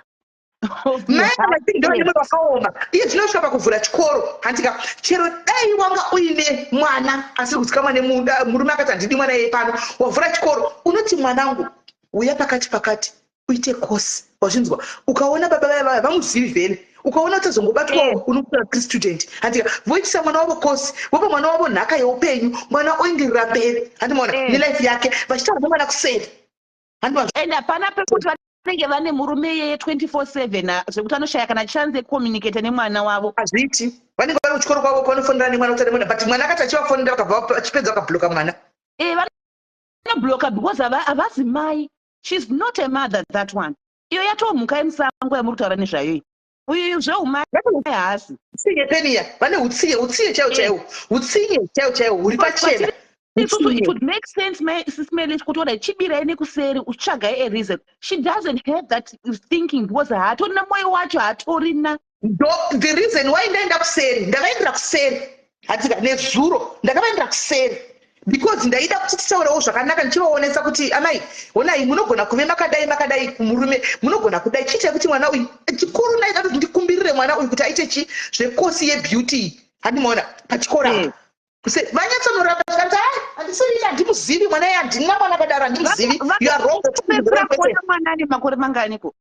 Of the Mai ava ndo highest. nemwe wakaoma. Iye zvinosvika pakuvhura chikoro, handika? Chero dai wanga uine mwana asiri kuzikamwa nemurume, akati handidi mwana iye pano, wavhura chikoro, unoti mwanangu uya pakati pakati uite kosi, wazvinzwa? Ukaona baba vaya vaya vamuzivi vhele, ukaona utazongobatwawo, unokutora student, handika? Voitisa mwana wavo kosi, vopa mwana wavo nhaka yeupenyu, mwana oenderera mberi, handimaona? Nelife yake, vachitaura nemwana kuseri, handima? And hapana pekuti vanenge vane murume iyeye 24/7, zvekuti anoshaya kana chance yekucommunicate nemwana wavo. Hazviiti. Vanenge vari kuchikoro kwavo, kwanofonera nemwana, kutaura nemwana, but mwana akati achivafonera, vakabva vachipedza vakabloka mwana. Vanobloka because havazi mai. She's not a mother, that one. Iyo yatomhuka yemusango yamuri kutaura nezvayo iyi. Uyu zveumai haasi. Utsinye peniya, vane utsinye, utsinye chaiwo chaiwo, utsinye chaiwo chaiwo huri pachena. Isusu it Utsinye. would make sense, Sis Meli, kuti ora chibirai nekuseri, utsvagai a reason. She doesn't have that thinking because haatorina mwoyo wacho, haatorina. Ndo the reason why ndaenda kuseri, ndavaendera kuseri, hatika? Nezuro ndakavaendera kuseri because ndaida kuti titaurewo zvakanaka, ndichivaonesa kuti amai, honai, munogona kuve makadai makadai kumurume, munogona kudai, chiitai kuti mwana uyu chikuru. Ndaida kuti ndikumbirire mwana uyu kuti aite chi zvekosi yebeauty, handimaona? Pachikoro apa. Vanyatsonoramba zvikanzi, ai, handisiri, handimuzivi mwana iye, handina mwana akadaro, handimuzivi, you are wrong. Vakapedzisira kuona mwana ane makore manganiko?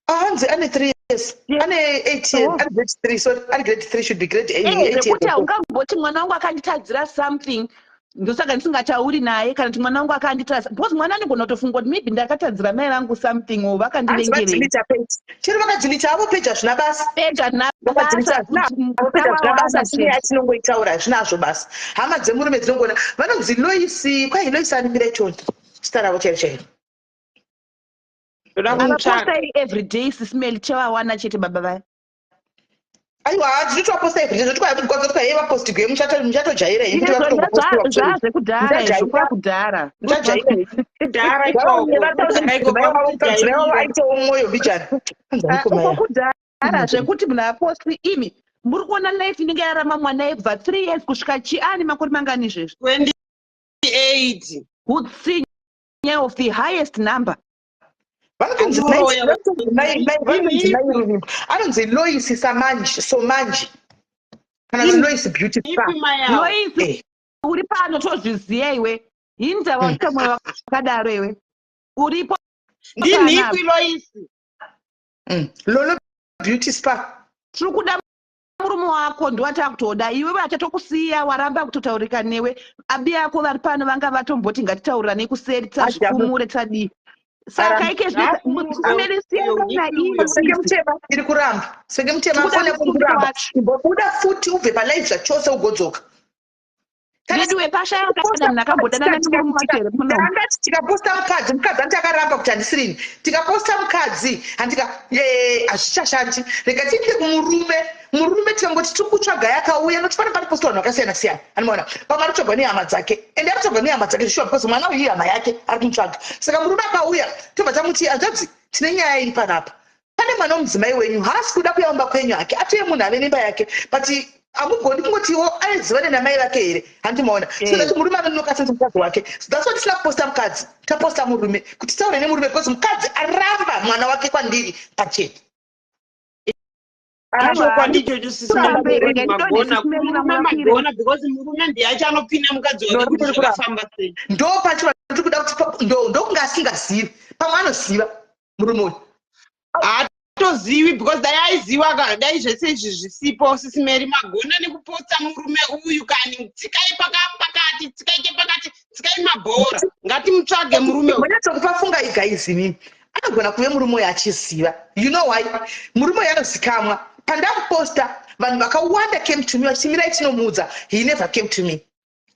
Hanzi ane 3 years, ane 8 years. Oh. Ane grade 3, so ari grade 3, should be grade 8 years. Zvekuti haungamboti mwana wangu akanditadzira something, ndosaka ndisingatauri naye, kana kuti mwana wangu akanditadza, because mwana anogona kutofunga kuti maybe ndakatadzira mai vangu something or Hanzi vakandivengerei. vadelete page. Chero vakadelete havo page, hazvina basa. Page hazvina Vakadelete, basa. hazvina page, hazvina basa, asi nyaya yatinongoitaura hazvinazvo basa. Hama dzemurume dzinongona vanonzi Loisi, kwai Loisi animira itoni zita ravo chairo chairo. Ndoda kumutsvaga. Avapostai everyday, Sis Meli, chavawana chete baba vaya. Aiwa, tinotovaposta everyday, zvoti kwai kwai vapostigwe, muchatojaira henyu kuti vakutongopostiwa kuseri. Zvazvekudhara izvo, kwakudhara. Muchajaira henyu. Kudhara ikoko. Kudhara ikoko. Mudzimai wavo aitewo mwoyo mbijana. Hanzi Ah, aniko uko mai. Kudhara zvekuti munhu apostwi. Imi muri kuona life inenge yarama mwana yekubva 3 years kusvika chi ane makore mangani izvezvi? 28. Utsinye of the highest number. Vanonzi Anoroya. vanonzi mai Ruvimbo, anonzi Loisi Samanji, Somanji, kana kuti Loisi Beauty Spa. Ipi mai avo? Loisi, uri pano, tozviziva iwe. Hindava uchiita mwoyo wakadaro iwe uripo Ndinhikwi Loisi. Lolo Beauty Spa. Tiri kuda murume wako, ndiwatakutoda iwe. Vachatokusiya, waramba kutotaurika newe. Abi yako vari pano vanga vatomboti ngatitaurirane kuseri, tisazvikumure, tisadii. Saka Aramba. ike Senge mutema iri kuramba, senge mutema. Tikuda Foni yako iri murume kuramba. wacho. Imbobuda futi, ubve palive zvachose, ugodzoka. Veduwe, pashaya kana munhu akambodanana nemurume wacho here munomu? Tangati tikaposta mukadzi, mukadzi anti akaramba kuti handisirini. Tikaposta mukadzi, handika? Hazvichashandi. Rega tiinde kumurume. Murume tikangoti tiri kutsvaga, yakauya nokuti pane panopostwa vanhu vakasiyana siyana, anomaona? Pamwe ari kutsvagwa nehama dzake, ende ari kutsvagwa nehama dzake zvishuwa, because mwana uyu ihama yake ari kumutsvaga. Saka murume akauya, tobva tamuti, hanzvadzi, tine nyaya iri panapa, pane mwana womudzimai wenyu haasi kuda kuyaumba kwenyu hake, atove munhu ave nemba yake, but hamugoni kungotiwo aizivane namai vake here, handimaona? So that murume anonoka sense mukadzi wake. So that's why tisina kuposta mukadzi, taposta murume kuti taure nemurume, because mukadzi aramba mwana wake kwandiri pachena. Chokwadi ichocho, Sis Kurambe, Meli, rega ndidonhe, magona. Sis Meli, Murume vamwe vakwire. magona, because murume ndiye achanopina mukadzi wake kuti zvakafamba sei. Ndo pacho tiri kuda kuti ndokunge asingazivi, pamwe anoziva murume uyu. Haatozivi, because dai aiziva ka, dai zvese izvi zvisipo. Sis Meli, magona nekuposta murume uyu kani. Tsikai pakati, tsikaite pakati, tsikai mabhora, ngatimutsvage murume uyu. Munyatsokupafunga guys, inini anogona kuve murume uyu achiziva. You know why? Murume uyu anozikamwa. Pandamuposta, vanhu vakawanda came to me vachiti mirai tinomuudza. He never came to me,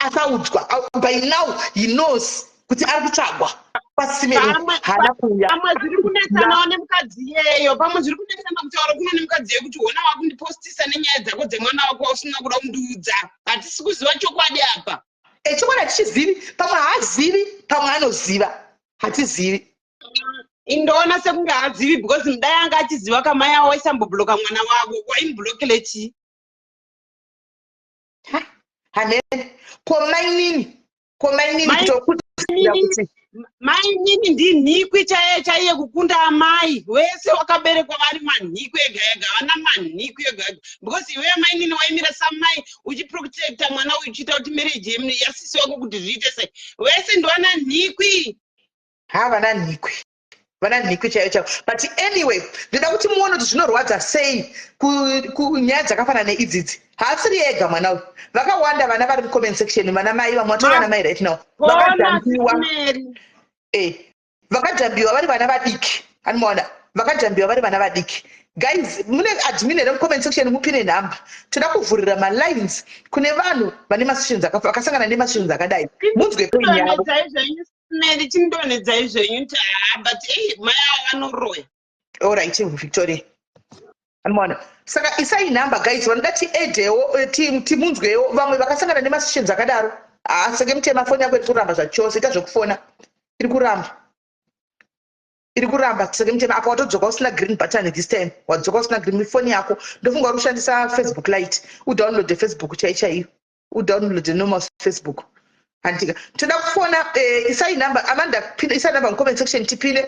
asaudzwa. By now he knows kuti ari kutsvagwa kwaSimeri. Haana kuuya. Pamwe zviri kunetsanawo nemukadzi iyeyo, pamwe zviri kunetsana kutaura kuno nemukadzi iyeyo kuti hona wakundipostisa nenyaya dzako dzemwana wako wausina kuda kundiudza. Hatisi kuziva chokwadi apa. Chokwadi hatichizivi. Pamwe haazivi, pamwe anoziva, hatizivi. Indoona sekunge haazivi because dai anga achiziva kamai avo waisambobloka mwana wavo, waimublokele chii? Hamene. Ko mainini? Ko mainini kutokudzira kuti Mainini ndinhikwi chaiye chaiye kukunda amai vese wakaberekwa vari manhikwi ega ega, vana manhikwi ega ega, because iwewe mainini waimira samai uchiprotecta mwana uyu, uchiita kuti marriage yasisi wako kuti zviite sei. Vese ndovana nhikwi. Ha, vana nhikwi, vana nhikwi chaiyo chaiyo. But anyway, ndoda kuti muone kuti zvinorwadza sei kunyaya dzakafanana neidzidzi. Haasiri ega mwana uyu, vakawanda vana vari mucomment section, vana mai vamwe vatori vana mai right now vakajambiwa. Vakajambiwa vari vana vadiki, anomaona, vakajambiwa vari vana vadiki. Guys, mune admin here mucomment section? Mupine nhamba, toda kuvhurira malines kune vanhu vane masessions vakasangana nemasessions akadai, munzwe pain yavo. Mary, chindonedzai zvenyu nti haa, but ei, mai avo vanoroya. Alright, Victoria, anomaona. Saka isai nhamba, guys, vanoda tiedewo, timunzwewo vamwe vakasangana nemasessions akadaro. Haa, seke mutema, foni yako iri kuramba zvachose. Ita zvekufona, iri kuramba, iri kuramba. Seke mutema, apa watodzoka usina green button. This time wadzoka usina green foni yako. Ndofunga uri kushandisa Facebook Lite. Udownloade Facebook chai chaiyo, udownloade normal Facebook, handika? Toda kufona. Isai nhamba, Amanda, isai nhamba mucomment section, tipine,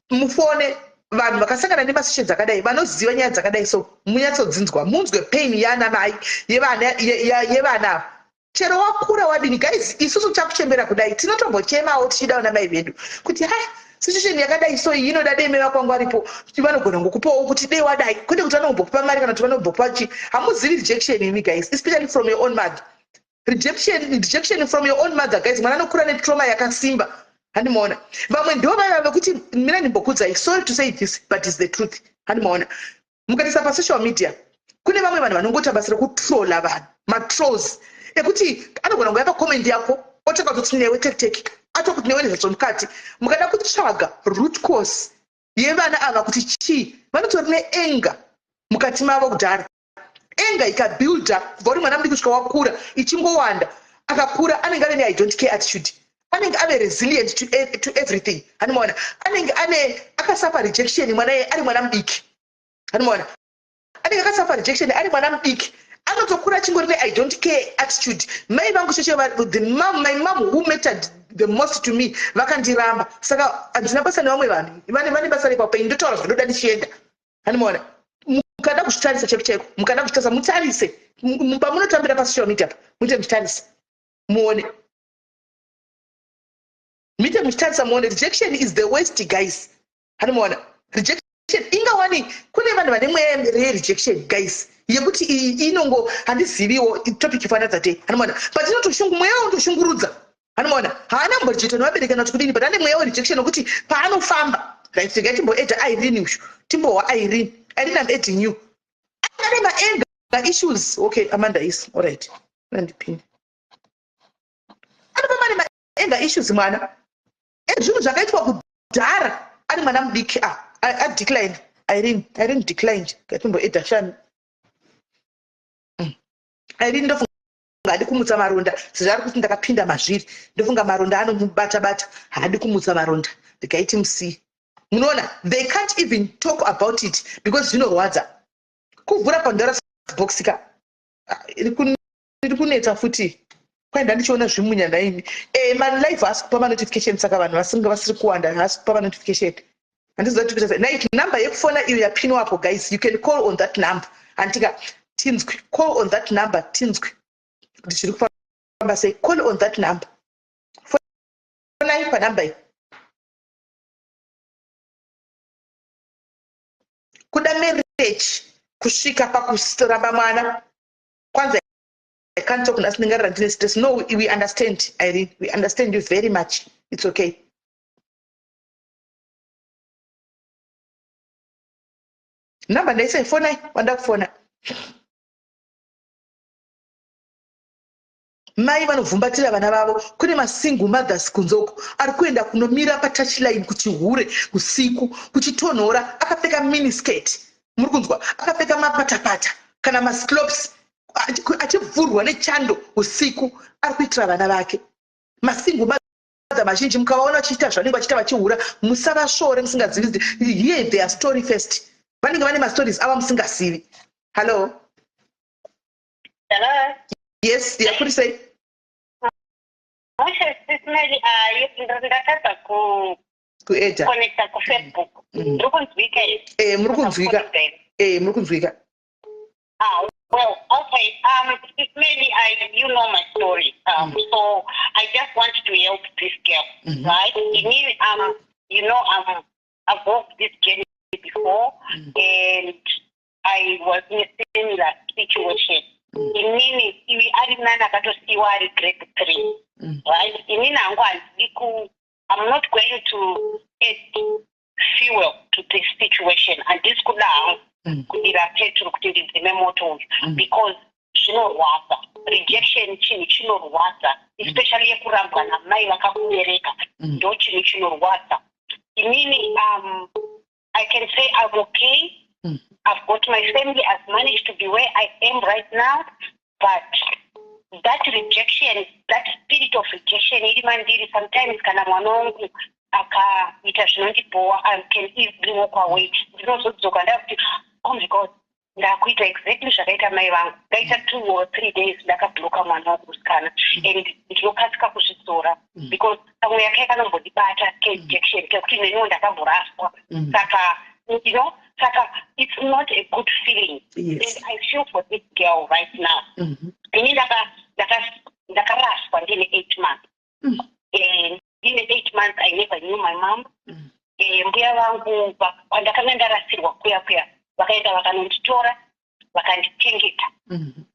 mufone vanhu vakasangana nemasessions akadai, vanoziva nyaya dzakadai, so munyatsodzinzwa, munzwe pain yana mai yevana ava. Chero wakura wadini, guys, isusu chakuchembera kudai tinotombochemawo tichida vana mai vedu kuti ha, situation yakadai so iyi inoda dei mai vakwangu varipo, vanogona ngokupawo kuti dei wadai, kwete kuti vanombokupa mari kana kuti vanombokupa chi. Hamuzivi rejection imi, guys, especially from your own mother. Rejection, rejection from your own mother, guys, mwana anokura netrauma yakasimba, handimaona? Vamwe ndo vaiva vekuti, mina ndimbokudzai, sorry to say this, but is the truth, handimaona? Mukatarisa pasocial media, kune vamwe vanhu vanongoita basa rekutrola vanhu, matrolls, ekuti anogona kuuya pacomment yako otanga kutoti newe tektek, atokuti newe nezvazvomukati. Mukada kutsvaga root cause yevana ava kuti chii, vanotori neanger mukati mavo kudhara. Anger ikabuilda kubva uri mwana mudiki kusvika wakura, ichingowanda. Akakura anenge ave ne"I don't care" attitude, anenge ave resilient to everything, hanimaona? Anenge ane akasuffer rejection mwana iye ari mwana mudiki, hanimaona? Anenge akasuffer rejection ari mwana mudiki, anotokura achingori ne"I don't care" attitude. Mai vangu chete, the mom, my mom who mattered the most to me, vakandiramba, saka handina basa nevamwe vanhu. Vane basa repaupenyu, ndotaura zvandoda ndichienda, hanimaona? Mukada kuzvitarisa chaiko chaiko, mukada kuzvitarisa, mutarise pamunotambira pasocial media pa, muite muchitarisa muone, muite muchitarisa muone. Rejection is the worst, guys, hanimaona? Rejection ingawani, kune vanhu vane mweya yerejection, guys, yekuti iyi inongo, handiziviwo topic ifanadza te, hanimaona? But inotoshungu, mweya unotoshungurudza, hanimaona? Haana mborejectwa nevabereki kana kuti kudini, but ane mweya werejection wekuti paanofamba, right, regai timboadda Irene ushu, timbohwa Irene. Irene, I'm adding you. Ane maanger issues. Okay, Amanda is alright, andipini. Anofamba ane maanger issues mwana ezvinhu zvakaitwa kudhara ari mwana mudiki. A adecline Irene. Irene declined. Ngatimboadda Shami. Irene, ndofunga haadi kumutsa maronda sezvo ari kuti ndakapinda mazviri. Ndofunga maronda anomubata bata, haadi kumutsa maronda. Ndikaiti musiye. Munoona, they can't even talk about it because zvinorwadza. Kuvhura Pandora's box ka. Ah, iri kunetsa futi. Kwaenda ndichiona zvimunya naimi. Malive haasi kupa manotification, saka vanhu vasinga vasiri kuwanda, haasi kupa manotification. Handiziva kuti kuita sei. Right, number yekufona iyo yapinwapo, guys, you can call on that number, handika? Tinzwe, call on that number, tinzwe kuti zviri kufamba sei. Call on that number, fonai panhamba iyi. Kuda marriage kusvika pakuramba mwana kwanza. I can't talk nhasi, ndingarira, ndine stress. No, we understand, Irene, we understand you very much. It's okay. Namba ndaisai, fonai wanda kufona. Mai vanovhumbatira vana vavo, kune masingle mothers kunze uko ari kuenda kunomira patouchline kuchihure usiku kuchitonhora, akapfeka miniskirt, muri kunzwa, akapfeka mapatapata kana maslops, achivhurwa nechando usiku, ari kuitira vana vake. Masingle Mazhinji mukavaona vachiita zvanenge vachiita, vachihura, musavasvore musingazivi. Hear their story first. Vanenge vane mastories ava musingazivi. Hallo? Hello. Yes, yakuri sei? Mushe, Sis Melly, ndakatadza kuedha kuconnecta kuFacebook. Ndiri kunzwika here? Eh, muri kunzwika. Eh, muri kunzwika. Ah, well, okay. Sis Melly, you know my story. So I just want to help this girl, right? Inini, I've walked this journey before, and I was in a similar situation. Inini, iwi ari nani akatosiyiwa ari grade 3, right? Inini hangu handidi ku, I'm not going to add fuel to this situation. Handisi kuda hangu kudira petro kuti ndidzime moto uyu, because zvinorwadza. Rejection chinhu chinorwadza, especially yekurambwa namai vakakubereka. Ndo chinhu chinorwadza. Inini, I can say I'm okay. I've got my family. I've managed to be where I am right now, but that rejection, that spirit of rejection iri mandiri. Sometimes kana mwana wangu akaita zvinondibhowa, I can easily walk away. Ndinozodzoka ndakuti, "Oh my God, ndakuita exactly zvakaita mai vangu." Ndaita 2 or 3 days ndakabloka mwana wangu musikana, and ndinokasika kuzvidzora because kamwe yake kanombondibata kerejection, kekuti neniwo ndakamboraswa. Saka saka it's not a good feeling. And I feel for this girl right now. Ini ndakaraswa ndine 8 months. Ndine 8 months, I never knew my mom. Mbuya vangu kwandakanga ndarasirwa kuya kuya vakaenda vakanonditora, vakandichengeta.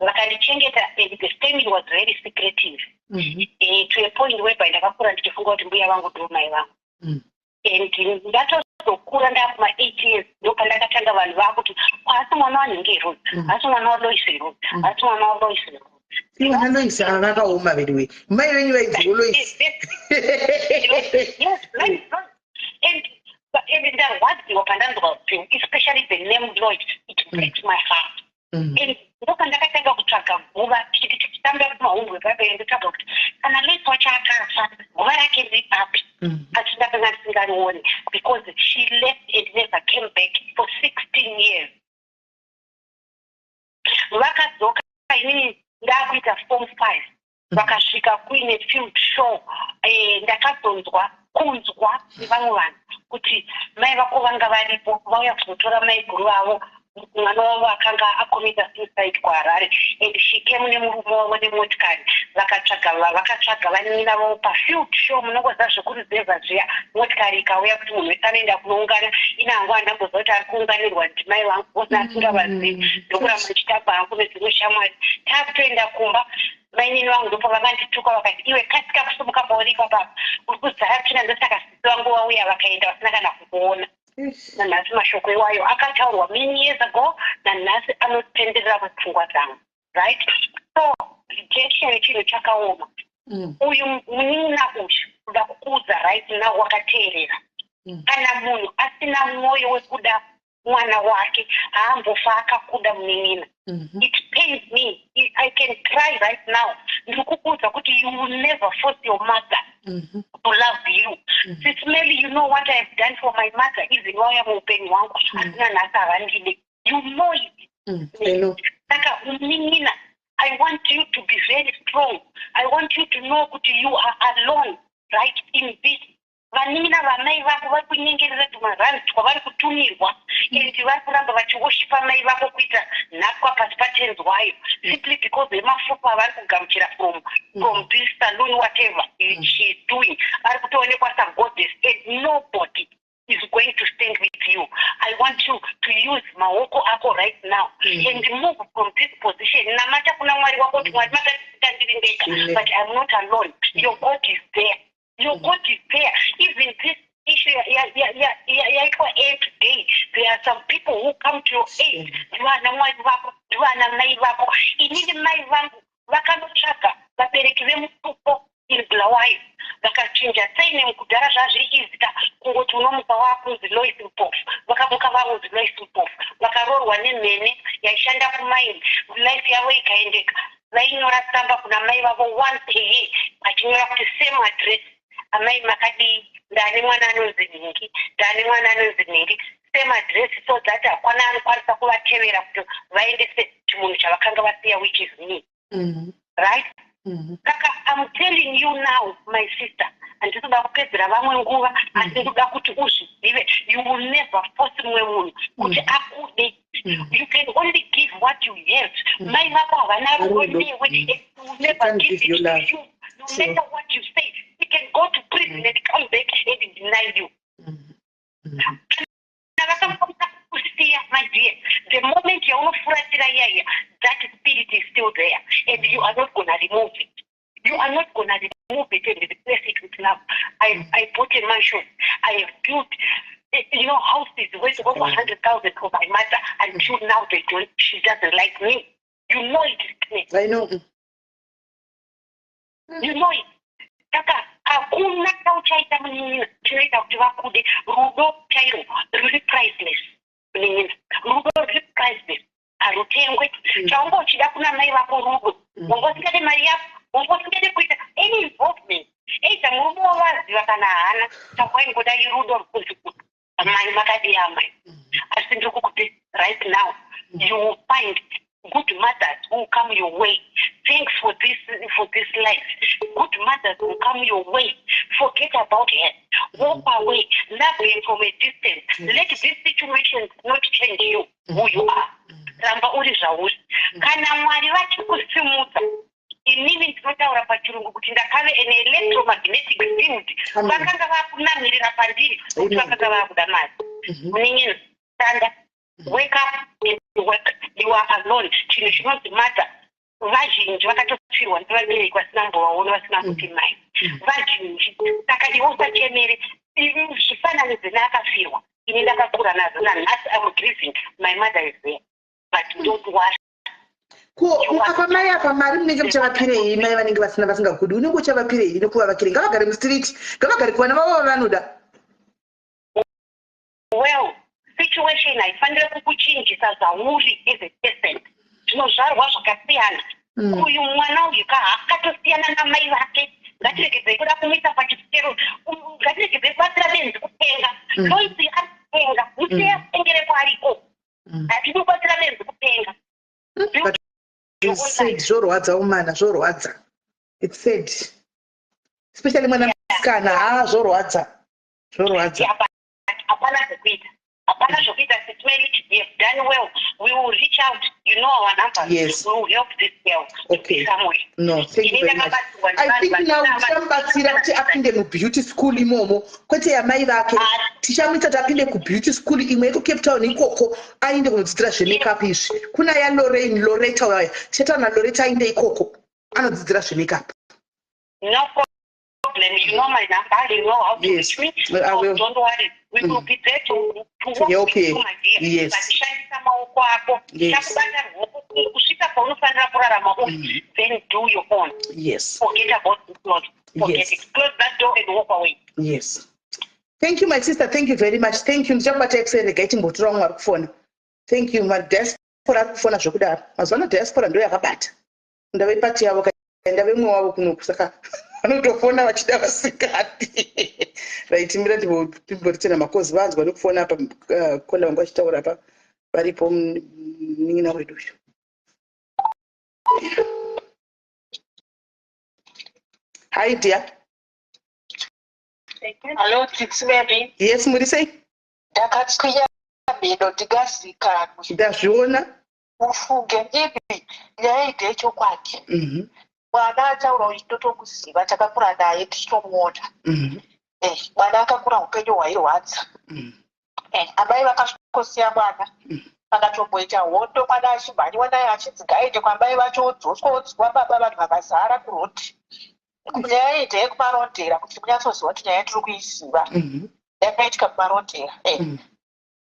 Vakandichengeta, and the family was very secretive, to a point whereby ndakakura ndichifunga kuti mbuya vangu ndo mai vangu. And ndatozokura ndakuma 8 years, ndopandakatanga vanhu vakuti, "Asi mwana wanhingi Rose? Asi mwana waLois Rose? Asi mwana waLois Rose?" Ivo naLois ava vakaoma veduwe. Mai venyu vaibviwo Lois? Yes, and ndarwadziwa pandanzwa, especially the name Lloyd. It breaks my heart. And ndopandakatanga kutsvaga guva, tichiti tichitambira kumahumbwe paipai, ndotsvaga kuti kana Lois wacho akafa, guva rake riri papi? Asi ndakanga ndisingarioni because she left and never came back for 16 years. Vakadzoka inini ndakuita form 5, vakasvika kuine field show. Ndakazonzwa kunzwa nevamwe vanhu kuti mai vako vanga varipo, vauya kuzotora mai guru vavo, mwana wavo akanga acommita suicide kuHarare, and she came nemurume wavo nemotikari. Vakatsvaga vanin'ina vavo pafield show, munongoziva zvekuruzevha zviya. Motikari ikauya kuti munhu wese anoenda kunoungana. Ina hangu handamboziva kuti ari kuunganirwa ndimai vangu, vose asingavazivi. Ndokuramba ndichitamba hangu nedzimwe shamwari. Taakutoenda kumba, mainini vangu ndopavakandituka, vakati, "Iwe, kasika kusimuka pauri ipapapa, uri kuzara tsvina. Ndosaka sisi vangu vauya vakaenda vasina kana kukuona." Nanhasi mashoko iwayo akataurwa many years ago, nanhasi anotenderera mupfungwa dzangu, right? So rejection chinhu chakaoma. Uyu munin'ina uyu, kuda kukuudza right now wakateerera, kana munhu asina mwoyo wekuda mwana wake, haambofa akakuda munin'ina. It pains me. I can cry right now. Ndiri kukuudza kuti you will never force your mother to love you. Sis Melly, you know what I have done for my mother. Even wauya muupenyu hwangu, asina nhasi havandide. You know it. I know. Saka munin'ina, I want you to be very strong. I want you to know kuti you are alone right in this. Vanin'ina vamai vako vari kunyengerera tumarandi twavari kutumirwa, and vari kuramba vachiworshipa mai vako kuita nhapwa pasi patenzwayo, simply because yemafupa avari kugamuchira from this saloon, whatever she is doing. Ari kutoonekwa sagoddess, and nobody is going to stand with you. I want you to use maoko ako right now and move from this position. Namata kuna Mwari wako kuti, "Mwari, makandisika ndiri ndega, but I'm not alone. Your God is there. Your God is there." Even this issue yaitwa air today, there are some people who come to your aid. Ndivana Mwari vako, ndivana mai vako. Inini mai vangu vakanotsvaga vabereki vemutupo in Bulawayo, vakachinja surname. Kudhara zvazviri izita kungoti unomuka wakunzi Lois Mpofu. Vakamuka vakunzi Lois Mpofu, vakaroorwa nemhene yaishanda kumaini. Life yavo ikaendeka. Vainyora tsamba kuna mai vavo once a year, vachinyora kuti same address. Amai makadii? Ndane mwana anonzi nhingi, ndane mwana anonzi nhingi. Same address, so that hakwana anokwanisa kuvatevera kuti vaendese chimunhu chavakanga vasiya, which is me, right? Saka I'm telling you now, my sister, handisi kuda kupedzera vamwe nguva, asi ndoda kuti uzvizive, you will never force mumwe munhu kuti akude. You can only give what you have. Mai vako havana rudo Rudo. newe. And you will never Can't give give it you to love. you, no matter what you say. You can go to prison and come back and deny you. Kana vakakwanisa kukusiya, my dear, the moment yaunofuratira iyaiya, that spirit is still there and you are not gonna remove it. You are not gonna remove it and replace it with love. I bought a mansion. I have built houses worth over 100,000 for my mother. Until now they don't, she doesn't like me. You know it is clear. I know. You know it. Saka hakuna chauchaita, munin'ina, chinoita kuti vakude. Rudo chairwo ruri priceless, munin'ina. Rudo ruri priceless, harutengwe. Chaunga uchida kuna mai vako rudo. Wanga usingade mari yako, wanga usingade kuita any involvement, either murume wavaziva kana haana. Chakwaingoda irudo rwukunzi kuti, "Amai makadii, amai?" Asi ndiri kukuti right now you will find good mothers who will come your way. Thanks for this life. Good mothers will come your way. Forget about her. Walk away. Love her from a distance. Let this situation not change you, who you are. Ramba uri zvauri. Kana Mwari vachikusimudza, inini ndinotaura pachirungu kuti ndakave an electromagnetic field. Amen. Vakanga vakunamirira pandiri kuti Amen. vakanga vakuda mari. Munin'ina, stand, wake up and work. You are alone. Chinhu chinonzi mother, vazhinji vakatofirwa nevabereki vasina mbovaona, vasina kuti mai, vazhinji. Saka iwe usachemere. Zvifananidzo neakafirwa. Ini ndakakura nazo. Nanhasi I'm grieving. My mother is there, but don't worry. Ko apa mai, apa mari munenge muchavapirei? Mai vanenge vasina, vasingakudi, unenge uchavapirei nekuvavakirei? Ngavagare mustreet, ngavagare kuvana vavo vavanoda. Well, situation haifaniri kukuchinjisa zvauri as a person. Zvinozvarwa zvakasiyana. Uyu mwana uyu ka akatosiyana namai vake. Ngatiregedzei kuda kumuisa pachisero. Ngatiregedzei kubatsira benzi kupenga. Loisi ari kupenga, musiye apengere kwariko. Hatidi kubatsira benzi kupenga. But it's sad, zvorwadza umana, zvorwadza. It's sad, especially mwana musikana. Ha, zvorwadza, zvorwadza. Yeah, but hapana zvekuita, hapana zvokuita. Sis Melly, we have done well. We will reach out. You know our numbers. We will help this girl to be somewhere. No, thank you very much. I think now tichamubatsira kuti apinde mubeauty school imomo, kwete yamai vake. Tichamuita kuti apinde kubeauty school imwe yekuCape Town ikoko, ainde kunodzidzira zvemakeup izvi. Kuna yaLorraine, Loretta waya. Tichataura naLoretta, ainde ikoko anodzidzira zvemakeup. No problem. You know my number. You know how to reach me. I So will. don't worry. We will be there to To work help with you, you. my dear. Yes. But shandisa maoko ako. Takubata ruoko kusvika paunofanira kurarama uri. Then do your own. Forget about this lot. Forget it. Close that door and walk away. Yes, thank you, my sister. Thank you very much. Thank you. Ndichakubata ekuseni. Regai timbotora vamwe vari kufona. Thank you. Madiaspora ari kufona zvekudaro mazuva ano. Diaspora ndo yakabata. Ndave pati yavo, kaenda vemwe wavo kunoku, saka vanotofona vachida vasikati. Right, mira timboritena makozi vanzwa nekufona apa. Kona vanga vachitaura apa, varipo munin'ina wedu uyu. Hi, dear. Hello, Sis Melly. Yes, muri sei? Ndakatswinya mhino ndingazikanwe. Ndazviona. Ufunge ipi nyaya iyi ndeyechokwadi. Mwana ataura uyu tinotomuziva, takakura naye tichitomuona. Mwana akakura upenyu hwairwadza. Amai vakasvikosiya mwana. Pakatomboita hondo, mwana achimhanyiwa naye achinzi ngaende kwamai vacho, odzoswa, odzwa baba, vanhu vakazara kuroti. Nyaya iyi ndeyekumarondera, kuti munyatsoziva kuti nyaya tiri kuiziva. Yakaitika kumarondera.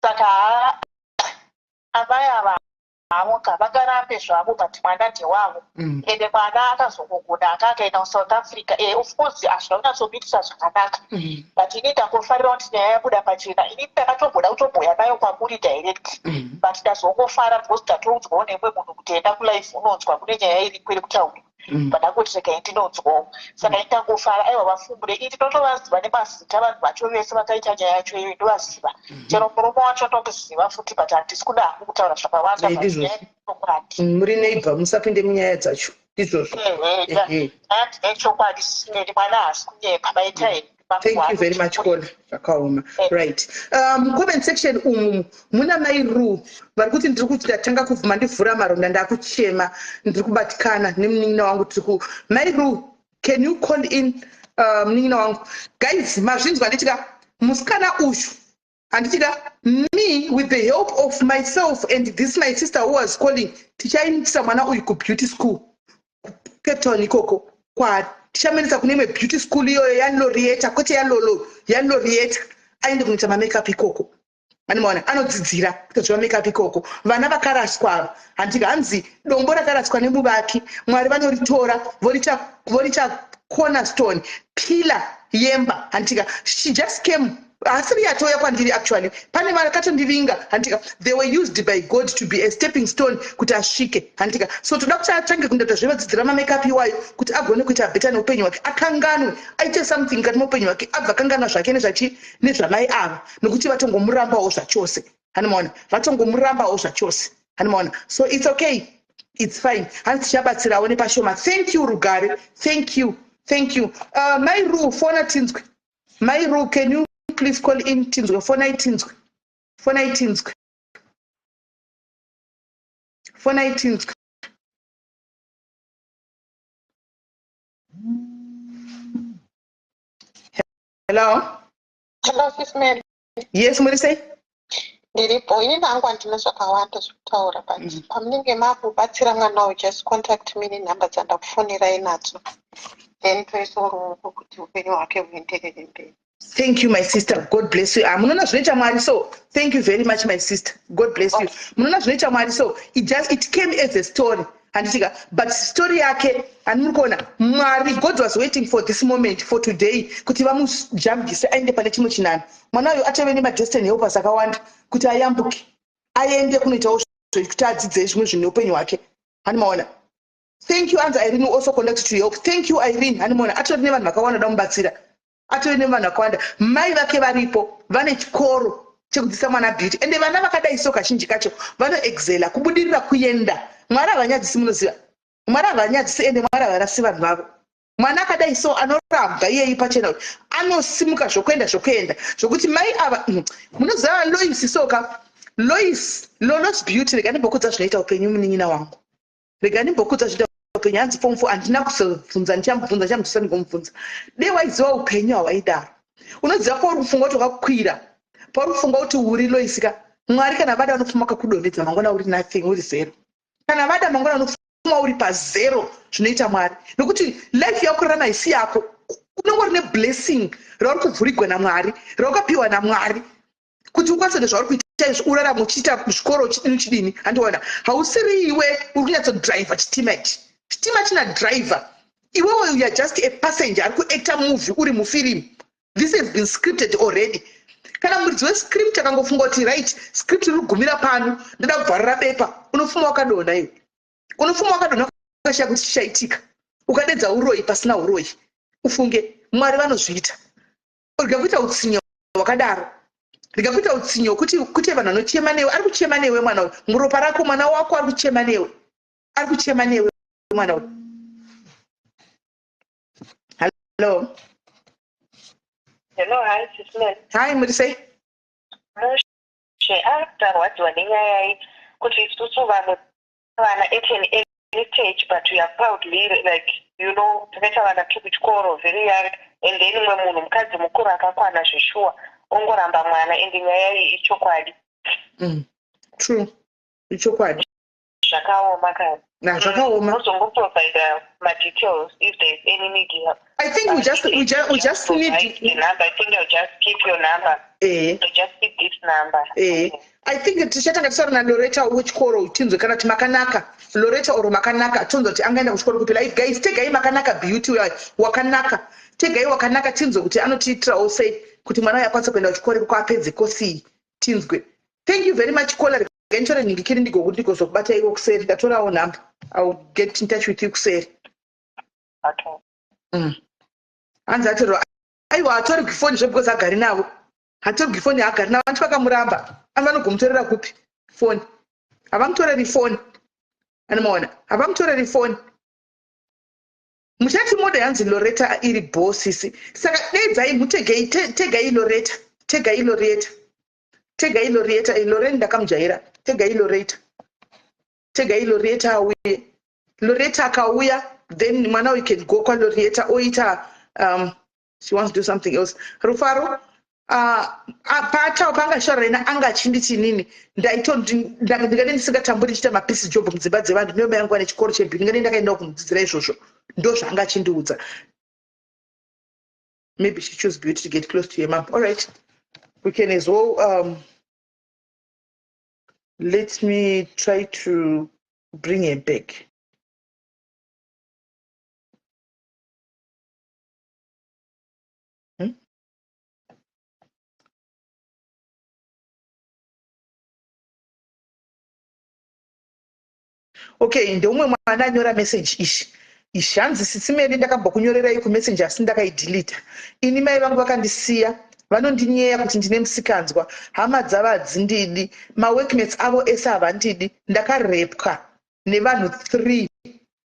Saka amai ava havo ka vangarambe zvavo, but mwana ndewavo. Ende mwana akazongogona aka akaenda kuSouth Africa. Of course hazvina kunyatsomitisa zvakanaka, but ini ndangofarira kuti nyaya yabuda pachena. Ini ndakatomboda kutomboya nayo kwamuri direct, but ndazongofara because ndatoudzwawo nemumwe munhu kuti enda kulive unonzwa kune nyaya iriko iri kutaurwa. Pandakuti regai ndinonzwawo, saka indangofara. Aiwa, vafumure ini ndinotovaziva nemazita vanhu vacho vese vakaita nyaya yacho iyoyo, ndovaziva. Chero murume wacho ndomuziva futi, but handisi kuda hangu kutaura zvakawanda. Eh, but ndizvozvo. nyaya yechokwadi. Muri neighbor, musapinde munyaya dzacho, ndizvozvo. Ehe, nyaya ndine chokwadi, sineni mwana haasi kunyepa, maita henyu. Thank you very much, caller. Zvakaoma. Right, comment section umu muna mai Ru vari kuti, "Ndiri kuti ndatanga kubvuma, ndivhura maronda, ndakuchema, ndiri kubatikana nemunin'ina wangu." Tiri ku mai Ru, can you call in munin'ina wangu? Guys, mazvinzwa, nditika musikana uyu, handitika? Me, with the help of myself and this my sister who was calling, tichaindisa mwana uyu kubeauty school Cape Town ikoko, kwa tichamuendesa kune imwe beauty school iyoyo yaLorieta, kwete yaLolo, yaLorieta, aende kunoita mamakeup ikoko. Animaona anodzidzira kuita zvemamakeup ikoko. Vana vakaraswa ava, handika? Hanzi dombo rakaraswa nemuvaki, Mwari vanoritora vorita cornerstone, pillar yemba, handika? She just came, asiri yatouya kwandiri actually, pane vakatondivinga, handika? They were used by God to be a stepping stone kuti asvike, handika? So toda kuti atange kundoita zvevadzidzira mamakeup iwayo kuti agone kuita better neupenyu hwake, akanganwe, aite something mukati meupenyu hwake, abva kanganwa zvake nezvachi nezvamai ava, nekuti vatongomurambawo zvachose, hanimaona? Vatongomurambawo zvachose, hanimaona? So it's okay, it's fine. Hanzi tichabatsirawo nepashoma. Thank you, Rugare. Thank you, thank you. Mai Ru, fona tinzwe. Mai Ru, can you please call in tinzwe? Fonai tinzwe, fonai tinzwe, fonai tinzwe. Hello? Hello, Sis Mary. Yes, muri sei? Ndiripo. Ini nangu handina zvakawanda zvekutaura, but pamunenge makubatsira mwana uyu, just contact me nenhamba dzandakufonirai nadzo, then toisa ruoko kuti upenyu hwake huenderere mberi. Thank you, my sister. God bless you. Ah, munoona zvinoita Mwari. So thank you very much, my sister. God bless you. Munoona zvinoita Mwari. So it came as a story, handitika? But story yake, hani muri kuona Mwari, God was waiting for this moment, for today, kuti vamujambise aende pane chimwe chinano. Mwana uyu atove nemadestiny helpers akawanda kuti ayambuke, aende kunoitawo zvekuti adzidze zvimwe zvinhu neupenyu hwake, hani maona? Thank you. Anzi Irene also conducted to help. Thank you, Irene. Hani maona atori nevanhu vakawanda da mubatsira, atori nevanhu vakawanda. Mai vake varipo, vane chikoro chekudzidzisa mwana beauty, ende vana vakadai so kazhinji kacho vanoexcela, kubudirira, kuenda. Mwari havanyadzisi, munoziva, Mwari havanyadzisi, ende Mwari havarasi vanhu vavo. Mwana akadai so anorambwa iyeyi pachena kuti anosimuka zvokuenda, zvokuenda, zvokuti mai ava, munoziva Lois soka, Lois, Lolos Beauty. Rega ndimbokudza zvinoita upenyu, munin'ina wangu, rega ndimbokudza zvinoita upenyu. Hanzi form four, handina kuzobvunza, ndichamubvunza, ndichamubvunza, ndingomubvunza. Dei waiziva upenyu hawaidaro. Unoziva pauri kufunga kuti wakakwira, pauri kufunga kuti uri Loisika, Mwari kana vada vanofuma kakudonhedza, mangwana uri nothing, uri zero. Kana vada, mangwana unofuma uri pazero. Zvinoita Mwari, nokuti life yakurarama isi yako. Unenge uri neblessing rauri kuvhurigwa naMwari, rawakapiwa naMwari kuti ukwanise nezvauri kuita izvi, urarama uchiita zvikoro, uchidini, uchidini, handiona? Hausiri iwe uri kunyatsodhiraivha chitima ichi. Chitima china driver, iwewe you are just a passenger ari kuacta movie, uri mufirimu. This has been scripted already. Kana muridzi wescript akangofunga kuti, "Right, script iri kugumira pano, ndoda kubvarura bepa," unofuma wakadonha iwe, unofuma wakadonha, ukashaya kuti chichaitika, ukadedza uroyi pasina uroyi. Ufunge, Mwari vanozviita. Rega kuita utsinye hwakadaro, rega kuita utsinye hwekuti kute vanhu vanochema newe. Ari kuchema newe mwana uyu, muropa rako. Mwana wako ari kuchema newe, ari kuchema newe mwana uyu. Hello? Hello, hi, Sis Mel. Hi, muri sei? Mushe, akutarwadziwa nenyaya iyi kuti isusu vamwe vana at an early stage, but we are proudly like takaita vana tiri kuchikoro, very young, and then mumwe munhu, mukadzi mukuru akakwana zveshuwa, ongoramba mwana. Ende nyaya iyi ichokwadi. True, ichokwadi. Zvakaoma kani. Na, zvakaoma. Unozongoprovida madetails if there is any need. I think we just need the number. I think I'll just keep your number. I'll just keep this number. Eh, I think tichatanga tisaura naLoreta wechikoro, tinzwe kana kuti Makanaka, Loreta or Makanaka, tonzwa kuti angaenda kuchikoro kupi. Like, guys, tegai Makanaka Beauty uya wakanaka, tegai wakanaka, tinzwe kuti anotiitirawo sei kuti mwana uyu akwanise kuenda kuchikoro ikoko, apedze kosi iyi, tinzwe. Thank you very much, caller. Regai nditore nhingikiri, ndigozokubata iwo kuseri. Ndatorawo nhamba, I will get in touch with you kuseri. Okay. Hanzi atorerwa. Aiwa, hatorerwi foni zve because agari navo. Hatorerwi foni, haagari navo. Anti vakamuramba. Ani vanogomutorera kupi foni? Havamutoreri foni. Anomaona, havamutoreri foni. Muchati moda yanzi Loretta iri bhosisi. Saka deidzai mutegei, tegai Loretta, tegai Loretta, tegai Loretta. Loren ndakamujaira. Tegai Loretta, tegai Loretta auye. Loretta akauya, then mwana we can go kwaLoretta oita she wants to do something else. Rufaro paatawo paanga rena anga achinditi inini ndingade ndisingatamburi ndichiita mapiece job mudzimba dzevanhu. Ndinome yangu ane chikoro chebi, ndingade ndakaendawo kumudzidzira izvozvo. Ndo zvaanga achindiudza. Maybe she choose beauty to get close to your mom. All right, we can as well. Let me try to bring her back. Okay, ndeumwe mwana anyora message ishi ishi. Hanzi, "Sisi Meli, ndakambokunyorerai kumessage asi ndakaidelete. Ini mai vangu vakandisiya, vanondinyeya kuti ndine musikanzwa. Hama dzavo hadzindidi, maworkmates avo ese havandidi. Ndakarepwa nevanhu 3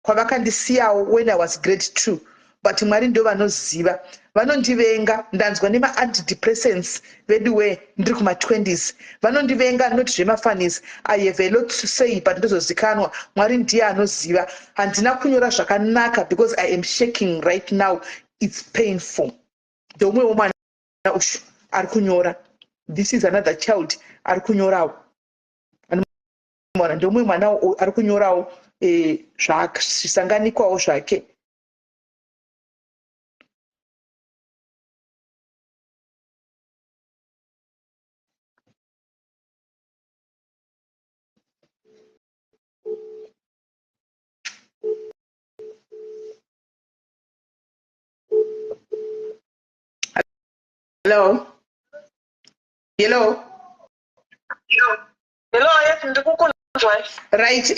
kwavakandisiyawo when I was grade 2, but Mwari ndo vanoziva. Vanondivenga. Ndanzwa nemaantidepressants veduwe, ndiri kuma20s. Vanondivenga, not zvemafanis. I have a lot to say, but ndozozikanwa. Mwari ndiye anoziva. Handina kunyora zvakanaka because I am shaking right now. It's painful." Ndeumwewo mwana ushu ari kunyora. This is another child ari kunyorawo. Mwana ndeumwe mwana ari kunyorawo, zvisanganikwawo zvake. Hello, hello. Hello, yes, ndikukunzwa. Right,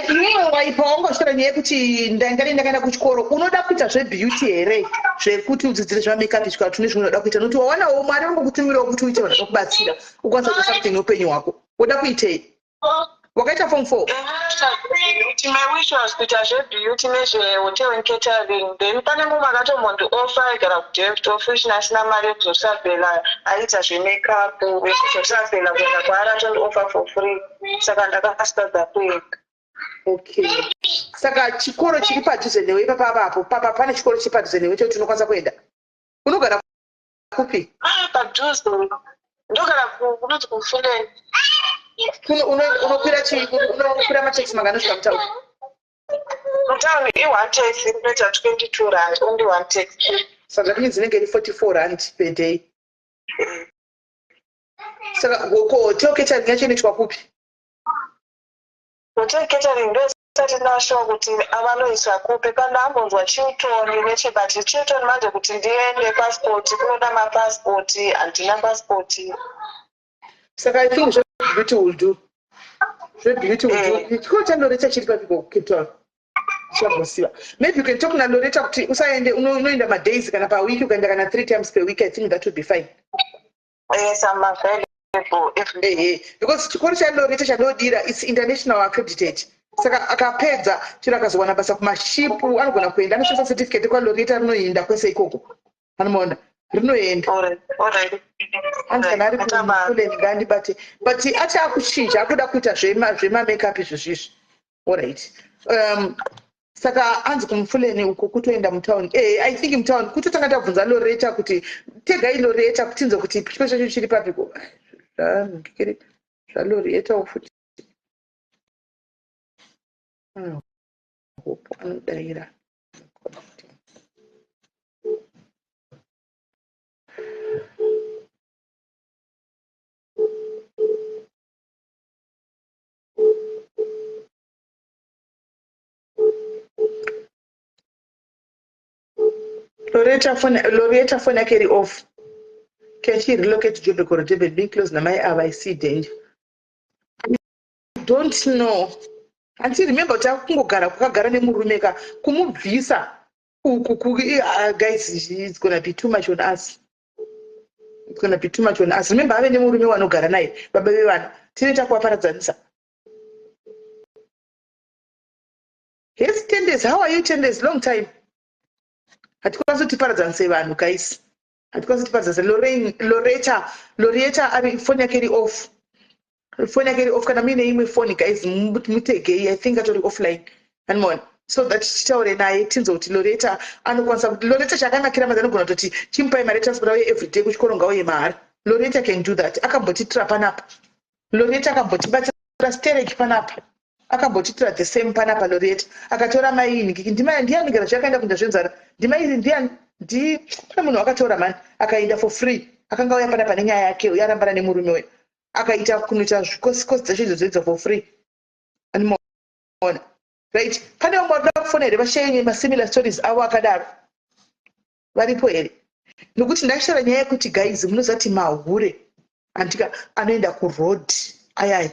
iwewe waipa wangosvira nyaya yekuti ndangari ndakaenda kuchikoro. Unoda kuita zvebeauty here, zvekuti udzidzire zvamakeup izvi, kana tune zvimwe unoda kuita? Nokuti wawanawo Mwari vangokutumirawo kuti uite vanhu vanokubatsira, ukwanisa kuita something neupenyu hwako. Woda kuitei? Wakaita form 4. Beauty, my wish was kuita zvebeauty nezvehotel and catering. Then pane mumwe akatombondi-offer, aigara kuDelft, of which asina mari yekuzotravhela, aiita zvemakeup, yekuzotravhela kuenda kwaari, atondi-offer for free, saka ndakasitadza kuenda. Okay, saka chikoro chiri padhuze newe ipapa apapo papa, pane chikoro chiri padhuze newe chekuti unokwanisa kuenda? Unogara kupi? Ah, padhuze ndogara kunonzi kuMfuleni. Unokwira chii? Unokwira matekisi mangani kusvika mutauni? Mutauni i-one taxi inoita R22, only one taxi. Saka that means inenge iri R44 per day. Saka ko hotel catering yacho inoitwa kupi? Hotel catering ndosati ndashuwa kuti avanoisa kupi. Pandambonzwa Chilton neche, but Chilton manje kuti ndiende pasipoti, kunoda mapasipoti, handina pasipoti. Saka I think zvebeauty will do, zvebeauty will do. Chikoro chaLoreta chiri papiko kuCape Town? Chagosiva. Maybe you can talk naLoreta kuti usaende, unoenda madays kana pawiki, ukaenda kana three times per week, I think that would be fine. Yes, I'm available every Ehe, because chikoro chaLoreta chandodira, it's international accredited. Saka akapedza chiro, akazowana basa kumashipu, anogona kuenda anoshandisa certificate kwaLoreta, rinoenda kwese ikoko. Anomaona, rinoenda. All right. Hanzi kana ari Ataba. kuMfuleni ngaandibate, but ati akuchinja, akuda kuita zvemamakeup izvo zvizvi. Allright, saka hanzi kuMfuleni uko kutoenda mutauni. I think mutauni kutotanga tabvunza Loreta kuti, tegai Loreta kutinzwa kuti chikoro chacho chiri papiko. Zvandikiri zvaLoreta futi. Ah, hope anodayira. Loreta phone, Loreta phone yake iri off. Can she relocate to Joburg or Durban? Being close namai ava, I see danger. I don't know. Hanti remember kuti akungogara kwakagara nemurume ka kumubvisa uku ku ah, guys it's gonna be too much on us. It's gonna be too much on us. Remember ave nemurume wanogara naye baba vevana. Tinoita kuvaparadzanisa. Yes, 10 days. How are you 10 days? Long time. Hatikwanisi kuti tiparadzanisei vanhu guys. Hatikwanisi kuti tiparadzanise. Lorraine, Loretta, Loretta ari phone yake iri off. Phone yake iri off kana muine imwe phone guys mutegei. I think atori offline. Animoona. So that titaure naye tinzwe kuti Loretta anokwanisa kuti Loretta chakanakira manje anogona kutoti chimupai mari transport auye everyday kuchikoro ngauye mahara. Loretta can do that. Akambotiitira panapa. Loretta akambotibatsira stereki panapa. Akambotiitira the same panapa Loretta. Akatora mai ini ndimai ndiyani gara zvakaenda kuenda zvenzara. Ndimai ndiyani ndi pane munhu akatora mani akaenda for free. Akanga auya panapa nenyaya yake uyo arambana nemurume uyo. Akaita kunoita zvikosikosi dzacho idzodzo idzo for free. Animaona. Right. Pane vamwe varikuda kufona here vashaye masimilar stories avo akadaro. Varipo here? Nokuti ndashara nyaya yekuti guys munoziva kuti mahure andika anoenda kuroad ayaya.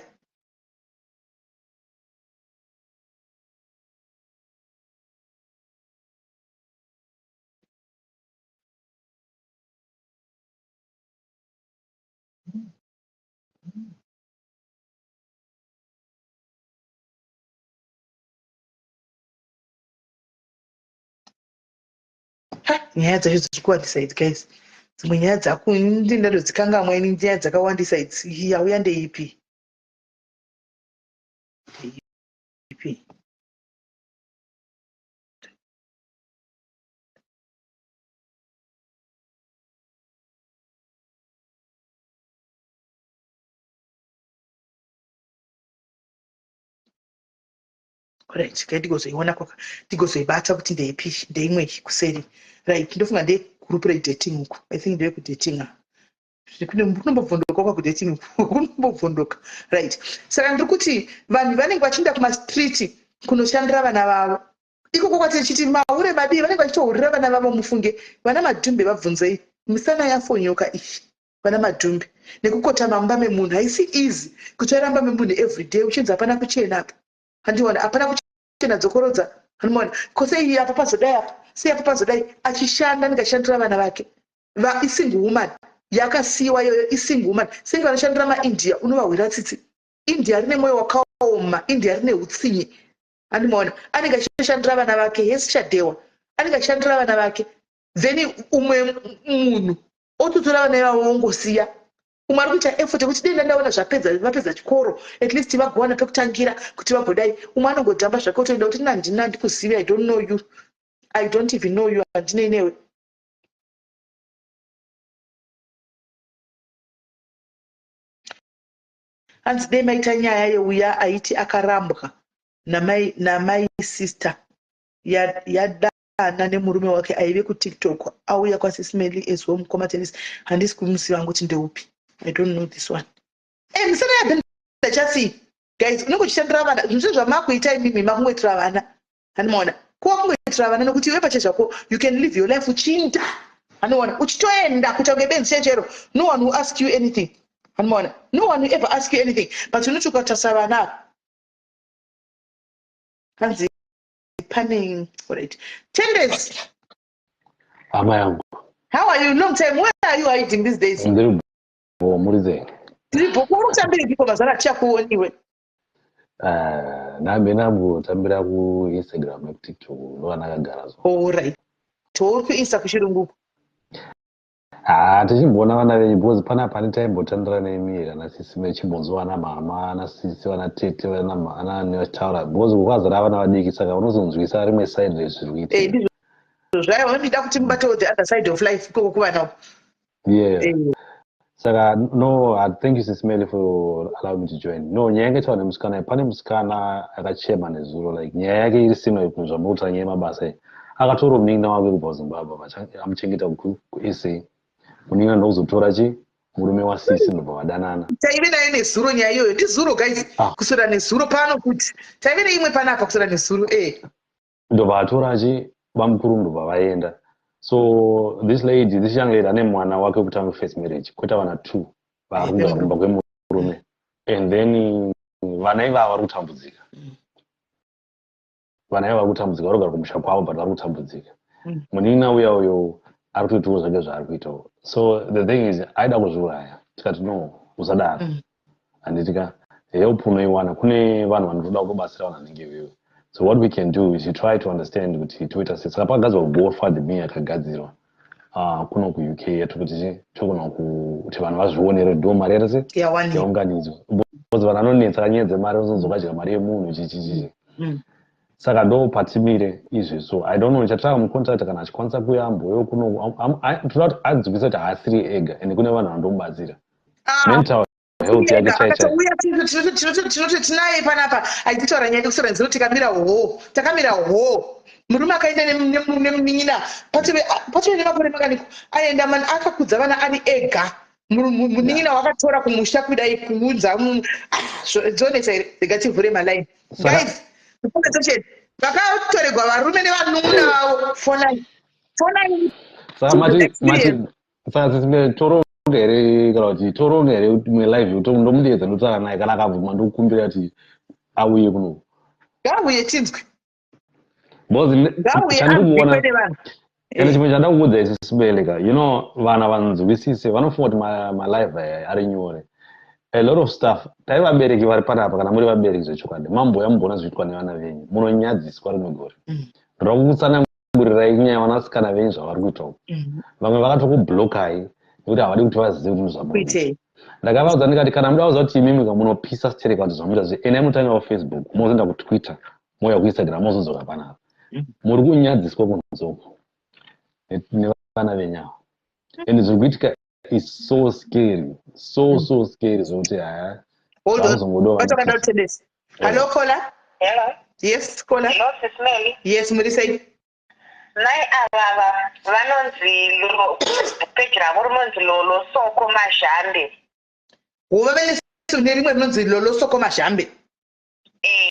Nyaya dzacho dziri kuwandisa idzi guys. Dzimwe nyaya dzako ndindodzikangamwa ini nyaya dzakawandisa idzi. Yauya ndeipi? Ndeipi? Right, kai tigozoiona kwaka tigozoibata kuti ndeipi ndeimwe kuseri. Right, ndofunga ndeye group redating uku. I think ndeye kudating. Kunombobvondoka kwa kudating uku. Kunombobvondoka. Right. Saka ndiri kuti vanhu vanenge vachienda kumastreet kunoshandira vana vavo. Ikoko kwatichiti mahure madii vanenge vachitohurira vana vavo mufunge. Vana madhumbe vabvunzei. Misana yafonyoka iyi. Vana madhumbe. Nekukotama mumba memunhu haisi easy kutsvaira mumba memunhu everyday uchinzi hapana kuchena apa. Handiona hapana kuchena dzokorodza. Handiona ko sei apa pazodai apa sei apa pazodai achishanda anenge achishandira vana vake. Va isingle woman yakasiyiwa iyoyo isingle woman senge vanoshandira maindia unovahwira tsitsi. India rine mwoyo wakaoma, India rine utsinye. Handimaona anenge achishandira vana vake yes Chadewa anenge achishandira vana vake then umwe munhu ototora vana ivavo vongosiya umwe ari kuita effort yekuti dei ndandaona zvapedza vapedza chikoro at least vagowana pekutangira kuti vagodai umwe anongodhamba zvake otoenda kuti nandina ndikuzivi i don't know you i don't even know you handinei newe hanzi dei maita nyaya yeuya aiti akarambwa namai namai sister yadana ya nemurume wake aive kutiktok auya kwasisi Melly as well mukoma Tennis handisi kumuziva hangu kuti ndeupi I don't know this one eh misana yabhenda chasi guys unenge uchishandira vana zvinhu zvamakuita imimi makungoitira vana handimaona kuwa kungoitira vana nokuti iwe pache zvako you can live your life uchiinda handimaona uchitoenda kuita kunge benzi chechero no one will ask you anything handimaona no one will ever ask you anything but unoti ukatarisa vana ava hanzi pane right 10 days hama yangu how are you long time where are you hiding these days ndiri bho muri sei ndiri bho kuri kutambira ipiko mazana tichakuoniwe ah, nambe nambotambira kuinstagram nekutiktok ndovanakagara so orit uri kuinsta kuchirungu haa tichimboona vana venyu because pana pane taimbotandira nemi kana sisi mechimbonzwa vana mama ana sisi vana tete vana vachitaura because kwazara vana vadiki saka unozonzwisa rimwe side rezviri kuitika eh, ndizvo zvaiwa ndida kuti mubatewo the other side of life ikoko kuvana uko yeah eh. Saka no uh, thank you Sis Melly for allowing me to join. No, nyaya yanga itaura nemusikana pane musikana akachema nezuro like nyaya yake iri similar to zvamuri kutaura nyaya yemabasa iyi. Akatora munin'ina wake kubva kuZimbabwe amuchengeta kuSA. Munin'ina ndokuzotora chi murume wasisi ndobva vadanana. Taive naye nezuro nyaya iyoyo ndizuro guys ah. kuswera nezuro pano kuti taive neimwe panapa kuswera nezuro eh. Ndobva atora chi bamukuru ndobva vaenda so this lady this young lady ane mwana wake wekutanga first marriage kwete vana two vari kugara kumba kwemurume and then vana ivava vari kutambudzika mm. Vana ivo vari kutambudzika, vari kugara kumusha kwavo, but vari kutambudzika. Munin'ina uya uyo ari kutoitawo zvake zvaari kuitawo. So the thing is, aida kuzviuraya. Tikati, "No, usadaro." Handiti ka, help unoiwana kune vanhu vanotoda kubatsira vanhu vanenge iwewe. So what we can do is you try to understand kuti toita sei. Saka pakagadzirwa GoFundMe, yakagadzirwa kuno kuUK yatikuti togona kuti vanhu vazvionere, ndo mari yatase yaunganidzwa, because vanhu vanonetsa kanyaya dzemari, vozonzokadya mari yemunhu, chichichichi. Saka ndo patimire izvi. So I don't know, chataka mucontact kana achikwanisa kuyamboyo kuno. Toda kuti adzikise kuti haasiri ega, ende kune vanhu vanotomubatsira. Mental health yake chai chai. Akatouya, tinoti tinaye panapa achitaura nyaya yekusora nziro. Tikamira ho, takamira ho. Murume akaenda nemunin'ina, patove nemakore makaniko aenda mani, akakudza vana ari ega. Munin'ina wakatora kumusha kudai kuunza. Dzonetsa here? Rega tivhure malaini. Guys, conversation, vakatoregwa varume nevanun'una vavo, fonai, fonai. Saka mati mati saka sisime toronga here, kana kuti toronga here imwe live yekuti ndomudeedza, ndotaura naye? Kana akabvuma, ndokukumbira kuti auye kuno. Ngauye tinzwe. Because Ngauye. Chandikuona Anzwikwe nevanhu. Ende chimwe chanda kuudza isi sibeleka, vana vanzwisise, vanofunga kuti malive aya ari nyore. A lot of stuff. Dai vabereki vari panapa, kana muri vabereki zvechokwadi, mamboya mumboona zviitwa nevana venyu, munonyadziswa rimwe gore. Ndoda kukutsanangurirai nyaya vanasikana venyu zvavari kuita uku. Vamwe vakatokublokai nekuti havadi kuti vazive kuti ndozvamunoita. Kuitei? Ndakavaudza ndikati, kana muda kuziva kuti imimi ka munopisa stereka, kuti zvamuita zve, endai munotangira kuFacebook, mozoenda kuTwitter, mouya kuInstagram, mozodzoka panapa. Muri kunyadziswa kunzoko nevana venyu ava, and zviri kuitika is so scary, so so scary, zvokuti haya. Hold on. Zvakuzongodawo Vatokanda vanopisa. kutendesa. Hello, caller. Hello. Yes, caller. Hello, Sis Melly. Yes, muri sei? Mai avava vanonzi peji ravo rinonzi Lolo Soko Mazhambe. Hova nerimwe rinonzi Lolo Soko Mazhambe. Eh,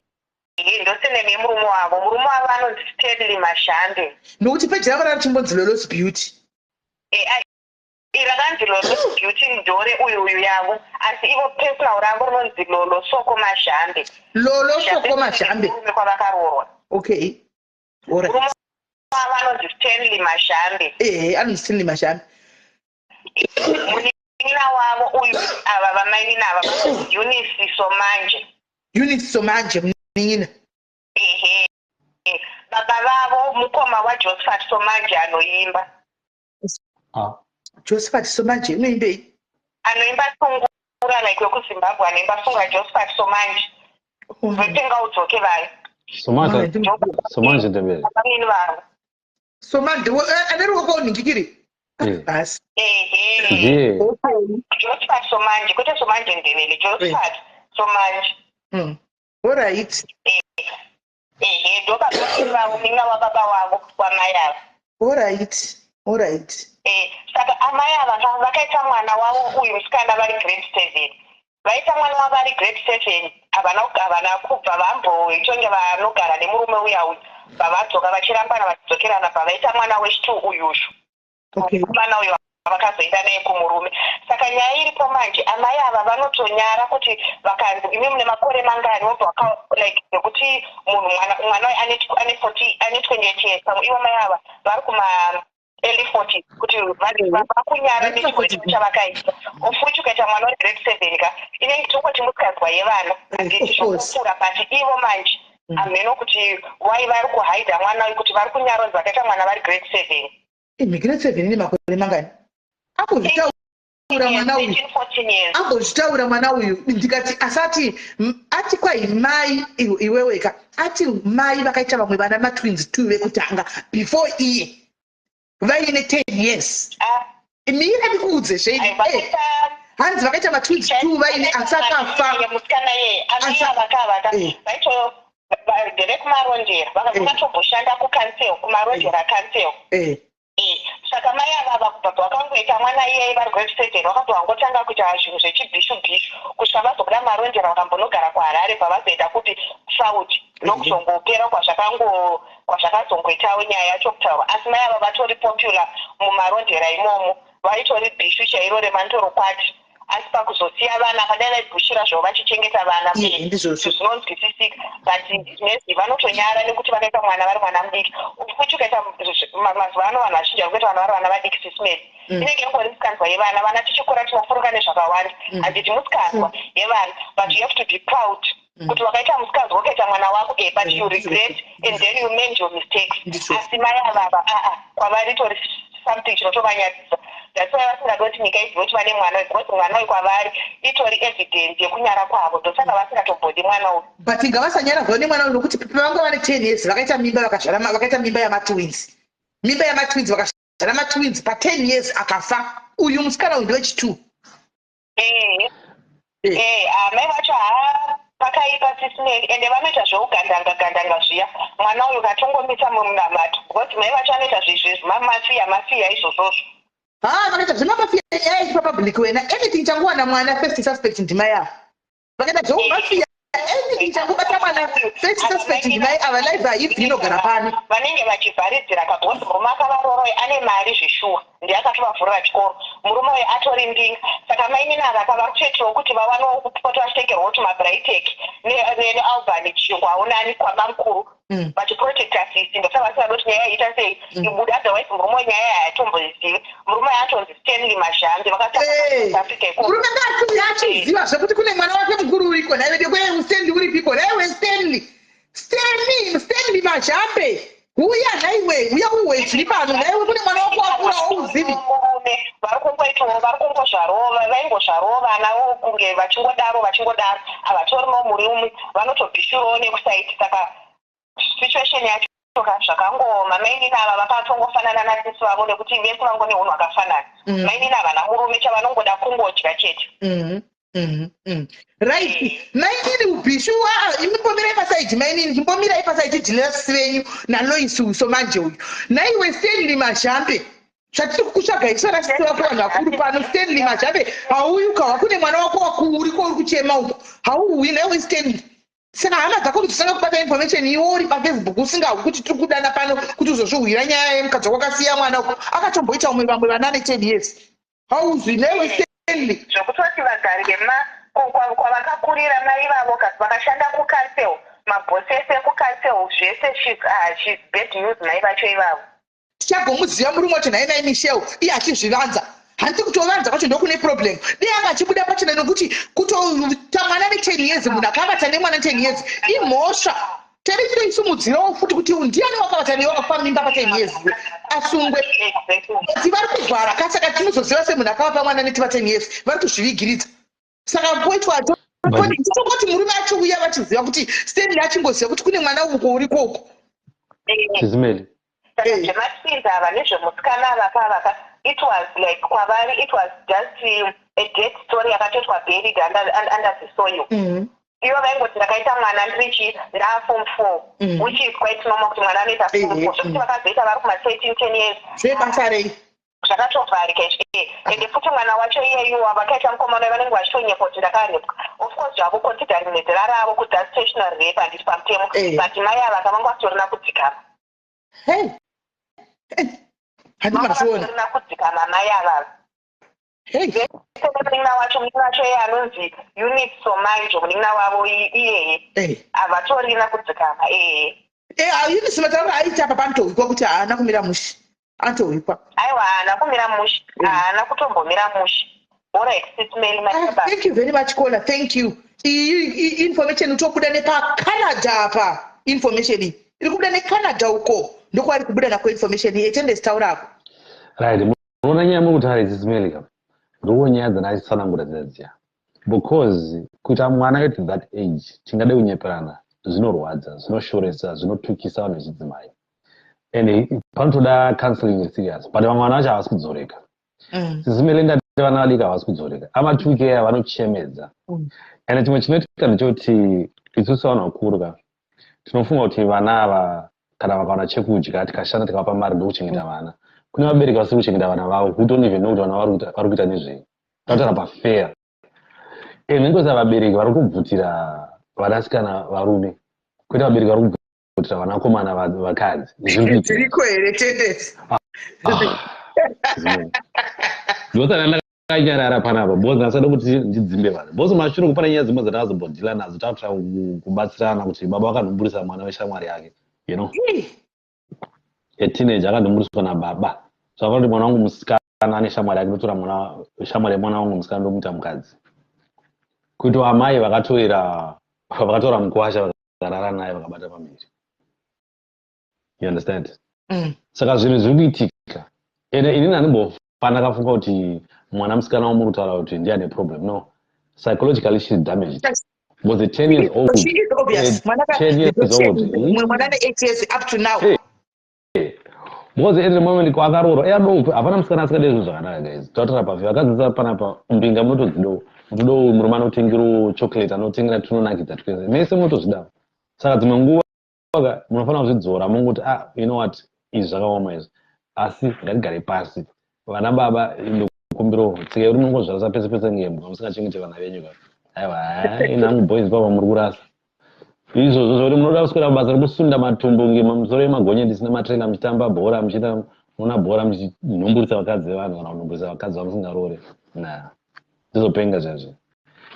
ndoseneme yemurume wavo. Murume wavo anonzi Stanley Mazhambe. Nokuti peji ravo rarichimbonzi Lolo's Beauty. Eh, rakanzi Lolo's Beauty ndore uyu yavo, asi ivo personal ravo rinonzi Lolo Soko Mazhambe. Lolo Soko Mazhambe. Murume kwavakaroorwa. Okay, alright. Murume wavo anonzi Stanley Mazhambe. Ehe, anonzi Stanley Mazhambe. Munin'ina wavo uyu, ava vamainini ava, vanonzi Eunice Somanje. Eunice Somanje, munin'ina. Ehe, baba vavo mukoma waJosephat Somanje anoimba. Ah. Josephat Somanje unoimbei? Anoimba sungura, like wekuZimbabwe anoimba sungura, Josephat Somanje, vetenga udzoke vayo. Somanje, Somanje Ndebele. Vamweni vavo. Somanje ane ruoko unhingikiri. Eh. Basi. Ehe. Ndiye. Josephat Somanje, kwete Somanje Ndebele, Josephat Somanje. Alright. Ehe, ndo baba vavo, munin'ina wababa wavo wamai ava. Alright. Eh, saka amai ava vakaita mwana wavo uyu musikana vari grade 7. Vaita mwana wavo vari grade 7, havana kubva vamboitonge vanogara nemurume uya uyu. Vavadzoka vachirambana, vachidzokerana, pavaita mwana wechitu uyushu. Mukomana uyu vakazoenda naye kumurume. Saka nyaya iripo manje, amai ava vanotonyara kuti vakanzi, "Imi mune makore mangani?" Wobva like nekuti munhu mwana uyu ane 40, ane 28 years, pamwe ivo mai ava vari kuma early 40, kuti vakunyara nechimwe chinhu chavakaita. Of which ukaita mwana uri grade 7 ka, inenge tongoti musikanzwa yevana, handiti? Of course. Zvokupfuura, but ivo manje hamheno kuti wai vari kuhaidha mwana uyu, kuti vari kunyara kunzi vakaita mwana vari grade 7. Imi, grade 7 ine makore mangani? Ambozvitaura mwana uyu. 13, 14 years. Ambozvitaura mwana uyu, ndikati asati ati kwai mai iweweka, ati mai vakaita vamwe vana, matwins two vekutanga before iye, vaine 10 years. Ah, mira ndikuudze zvei. Ai, vakaita Hanzi vakaita matwins two vaine, asi akafa. Musikana yeye amai avakavaka vaito ndevekuMarondera, vakatomboshanda kucouncil, kuMarondera council. Saka mai ava kubva vakangoita mwana iyeye vari grade 7, vakabva vangotanga kuita zvinhu zvechibhishu bhishu kusvika vazobuda Marondera, vakambonogara kuHarare, bva vazoenda kupi, Saudi, ndokuzongopera kwazvakazongoitawo nyaya yacho kutaurwa. Asi mai ava vatori popular muMarondera imomo, vaitori bhishu chairo remandorokwati. Asi pakuzosiya vana apa, dai vaigushira zvavo vachichengeta vana, Ndizvozvo. zvinonzwisisika. But nezvi vanotonyara nekuti vakaita mwana vari mwana mudiki. Futi ukaita mazuva ano, vanhu vazhinji vari kuita vana vari vana vadiki, Sis Melly. Inenge ingori musikanzwa yevana. Vana tichikura tinofuruka nezvakawanda. Handiti musikanzwa yevana, but you have to be proud kuti wakaita musikanzwa, ukaita mwana wako, but you regret and then you mend your mistakes. Asi mai avava, aa, kwavari itori something chinotovanyadzisa. That's why vasingadi kuti nyika izive kuti vane mwana uyu, because mwana uyu kwavari itori evidence yekunyara kwavo. Ndosaka vasingatombodi mwana uyu. But ngavasanyara zvavo nemwana uyu, nokuti pavanga vane 10 years vakaita mimba, vakazvara, vakaita mimba yamatwins, mimba yamatwins, vakazvara matwins pa10 years, akafa uyu musikana uyu ndewechi2. Amai vacho haa, pakaipa, Sis Melly. Ende vanoita zveugandanga gandanga zviya. Mwana uyu katongomisa mumunamato, because mai vacho anoita zvemamafiya mafiya izvozvozvo. Ha, vakaita zvemamafiya, nyaya ichipa public wena, anything changowana mwana, first suspect ndimai ava. Vakaita zveumafiya, anything changobata mwana, first suspect ndimai ava. Live haibvi, inogara pano. Vanenge vachivharidzira kabhosi. Murume akavaroroi ane mari zvishuwa, ndiye akatovavhurira chikoro. Murume uyu atori mbinga. Saka mainini ava kavakutoitirawo kuti vawanewo kupota vachitengerwawo tumaBritex neAlbany, chingwaunani kwabamukuru, vachiprotecta sisi. Ndosaka vasingadi kuti nyaya iita sei, ibude. Otherwise murume wenyaya haatombozivi. Murume atonzi Stanley Mazhambi, vakatanga Africa ikoko. Murume ngaatiuya achiziva zvekuti kune mwana wake mukuru uriko. Naive kwe Stanley uripiko naiwe Stanley? Stanley, Stanley Mazhambe, uya nhaiwe, uya uwe zviri pano nhaiwe. Kune mwana wako wakura wauzivi. Murume vari kungoitawo, vari kungozvarowo, vaingozvarowo vana kunge vachingodaro vachingodaro. Havatorino murume, vanotobhishurawo nekusaiti. Saka situation yacho ka zvakangooma. Mainini ava vakatongofanana nasisi vavo, nekuti vese vangone unhu hwakafanana. Mainini havana murume, chavanongoda kungodya chete. Right, mainini ubhishu, imimbomirai paside. Mainini, chimbomirai paside, dhilira sisi venyu naLois uso manje uyu. Naiwe Stanley Mazhambe, zvatiri kukutsvaga isu ana sisi vako, vanhu vakuru pano. Stanley Mazhambe, hauyi ukahwa kune mwana wako wakuuriko uri kuchema uko, hauuyi naiwe Stanley. Saka hama dzako kuti kubata information, iwe uri paFacebook usingahwi kuti tiri kudana pano kuti uzozvihwira nyaya yemukadzi wako akasiya mwana uko akatomboita umwe vamwe vana ne10 years, hauzwi newe Stanley. Zvokutoti vagari vema kwavakakurira mai vavo vakashanda kucouncil, mabhosi ese ekucouncil, zvese. She's bad news, mai vacho ivavo. Tichagomuziva murume wacho nhai nai Michelle, iye achizvivanza. Handiti kutovanza kwacho ndokune problem. Dei anga achibuda pachena, nokuti kutoita mwana ne10 years, munhu akavata nemwana 10 years, imhosva. Tari tinoisumudzirawo futi kuti ndiani wakavata newe wakakupa mimba pa10 years asungwe. Asi vari kuvhara kasaka tinozoziva semunhu akavapa mwana neti pa10 years, vari kuzvivigiridza. Saka poitwa totongoti murume achiuya vachiziva kuti Stanley achingoziva kuti kune mwana uko urikoko. Sis Melly. Saka zvematwins ava nezvemusikana vaka it was like kwavari it was just a dead story yakatoitwa buried under the soil. Ivo vaingoti ndakaita mwana ndirichi ndaa form 4, which is quite normal kuti mwana anoita form 4. Zvekuti vakazoita vari kuma13 10 years, zvebasa rei? Zvakatovharika izvi. Ende futi mwana wacho iyeyuwa vakaita mukomana, vanenge vachitonyepa kuti ndakarepwa. Of course zvavo, considering nezera ravo, kuti that's statutory rape, handiti pamutemo? But mai ava kavanga vasitorina kudzikama. Hey, handi mazviona. Vasitorina kudzikama mai avava. Munin'ina wacho, munin'ina wacho iye anonzi Unit Somaijo, munin'ina wavo iyeye, havatorina kudzikama ee. Unit mataura aita apa panotohwikwa kuti haana kumira mushe, anotohwikwa. Aiwa, haana kumira mushe, haana kutombomira mushe. Alright, Sis Melly. Thank you very much, caller, thank you. Iyi information itobuda nepaCanada apa. Information iyi iri kubuda neCanada uko, ndokwaari kubuda nako information iyi. Etendesi, taurako. Right, unoona nyaya muri kutaura idzi, Sis Melly ka, ndoo nyaya dzandachitsanangura dziya dziya, because kuita mwana at that age, tingade kunyeperana, zvinorwadza, zvinoshoresa, zvinotukisa vanhu vechidzimai, and panotoda counseling serious. But vamwe vana vacho havasi kudzoreka. Sis Melly, ndati vana vadiki havasi kudzoreka, ama2K vanochemedza. And chimwe chinoitika ndechekuti isusu vanhu vakuru ka tinofunga kuti vana ava kana vakawana chekudya, tikashanda tikavapa mari, ndokuchengeta vana. Kune vabereki vasiri kuchengeta vana vavo, who don't even know kuti vana vari kuita nezvei. Tautaura pafair, and nengoza vabereki vari kubvutira vanasikana varume, kwete vabereki vari kubvutira vanakomana vakadzi. Zviri kuitika. Zviriko here, Tendesi? Ndosaka. Ndakanyarara panapa because ndasada kuti ndidzimbe vanhu, because mashure kupana nyaya dzimwe dzatakazombodhila nadzo, takuta kubatsirana kuti baba vakanhumburisa mwana weshamwari yake, a teenager akanhumburiswa nababa. So akaona kuti mwana wangu musikana ane shamwari yake, ndotora mwana, shamwari yemwana wangu musikana, ndomuita mukadzi. Kuiti amai vakatorera, vakatora mukwasha, vakarara naye, vakabata pamiri, you understand? Saka zvinhu zviri kuitika, ende inini handimbofa ndakafunga kuti mwana musikana wamuri kutaura kuti ndiye ane problem. No, psychologically she's damaged because the 10 years old. She is obvious. Mwana 10 years old. Mumwe mwana ane 8 years up to now. Hey. Because at the moment kwaakaroorwa eyadou, hapana musikana asikade zvinhu zvakanaka. Guys, tautaura pafi vakadzidza panapa, mbinga munotodzidawo, mutodawo murume anotengerawo chocolate, anotengera tunonakidza twese, mese munotozvidawo. Saka dzimwe nguva ka munofanira kuzvidzora, mongoti, "Ah, you know what, izvi zvakaoma izvi, asi ngatigare pasi." Vana baba, ndokumbirawo tsika yekuti munongozvarisa pese pese ngembwa, musingachengete vana venyu ka. Aiwa, hai nangu boys, papa muri kurasa izvozvo zvokuti munoda kuswera basa rekusunda matumbu ngemusoro emagonyeti nematrela, muchitamba bhora, muchiita muona bhora, muchinhumburisa vakadzi vevanhu kana kunhumburisa vakadzi vamusingaroore. Na ndizopenga zvezvo.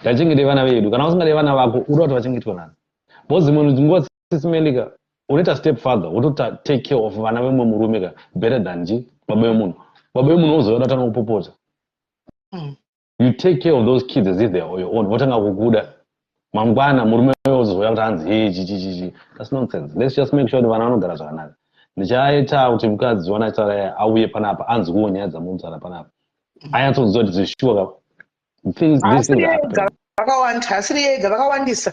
Ngachengete vana vedu. Kana usingade vana vako, uda kuti vachengetwe nani? Because munhu nguva sisimelika unoita step father, wotota take care of vana vemumwe murume ka, better than chi baba vemunhu. Baba vemunhu wozoda tanga kupopota. You take care of those kids as if they are your own, votanga kukuda. Mangwana murume wozouya kuti hanzi, "Hey, chichi chichi." That's nonsense. Let's just make sure kuti vana vanogara zvakanaka. Ndichaita kuti mukadzi wanachitaura auye panapa, anzwewo nyaya dzamurikutaura panapa, anyatsonziva kuti zvishuwa things, these things happen. Vakawanda, hasiri yega, vakawandisa.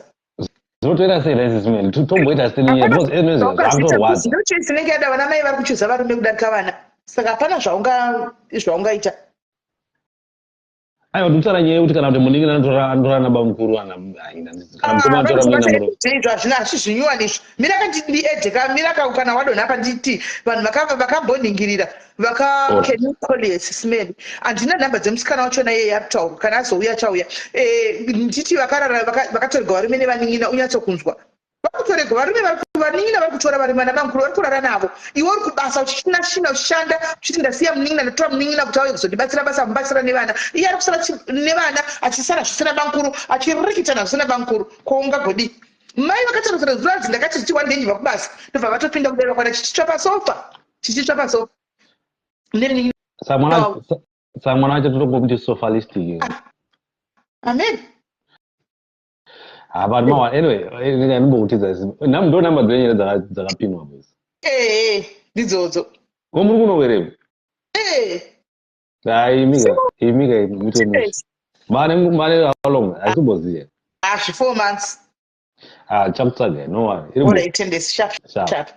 Zvinotoita sei raisismel? Tomboita sei nenyaya? Because anyways zvakutorwadza. Ndochoice inenge yada vana mai vari kuchuza varume kudarika vana, saka hapana zvaungaita. Aiwa, ndikutaura nyaya yekuti kana kuti munin'ina anotora naba mukuru, kana mukoma anotora munin'ina murume. Izvo hazvina, hasi zvinyuwani izvo. Mira kandiedheka, mira kana wadonha apa, nditi vanhu vakamboningirira vaka. Can you call it smell? Handina nhamba dzemusikana wachona iyeye ari kutaurwa. Kana azouya achauya. Nditi vakarara, vakatorerwa varume nevanin'ina, unyatsokunzwa, vakutorerwa varume, vanin'ina vari kutora varume, vana bamukuru vari kurara navo. Iwe uri kubasa uchishina-shina, uchishanda, uchiti ndasiya munin'ina, ndatora munin'ina kuti auye kuzondibatsira basa, mubatsira nevana. Iye ari kusara nevana, achisara zvisina bamukuru, achirikitana zvisina bamukuru. Ko ungagodii? Mai vakataura zuva dzi ndakati chichiwa ndenjibva kubasa, ndobva vatopinda kudai, vakwana chichitsva pasofa, chichitsva pasofa nemunin'ina. Saka mwana wacho totongomuti sofalistic. Amen. Hapana mawa. Anyway, andimbokutidza, ndo namba dzenyu here dzakapinwa boys? Ee, ndidzodzo. Ko muri kunowerepo? Ee. Hai, imika, imika, muite mushe. Mane how long? Haisikumboziva. Hazvi 4 months. Ah, chakutsvaga, no worry. Iri Alright, 10 days, sharp. Sharp. Sharp.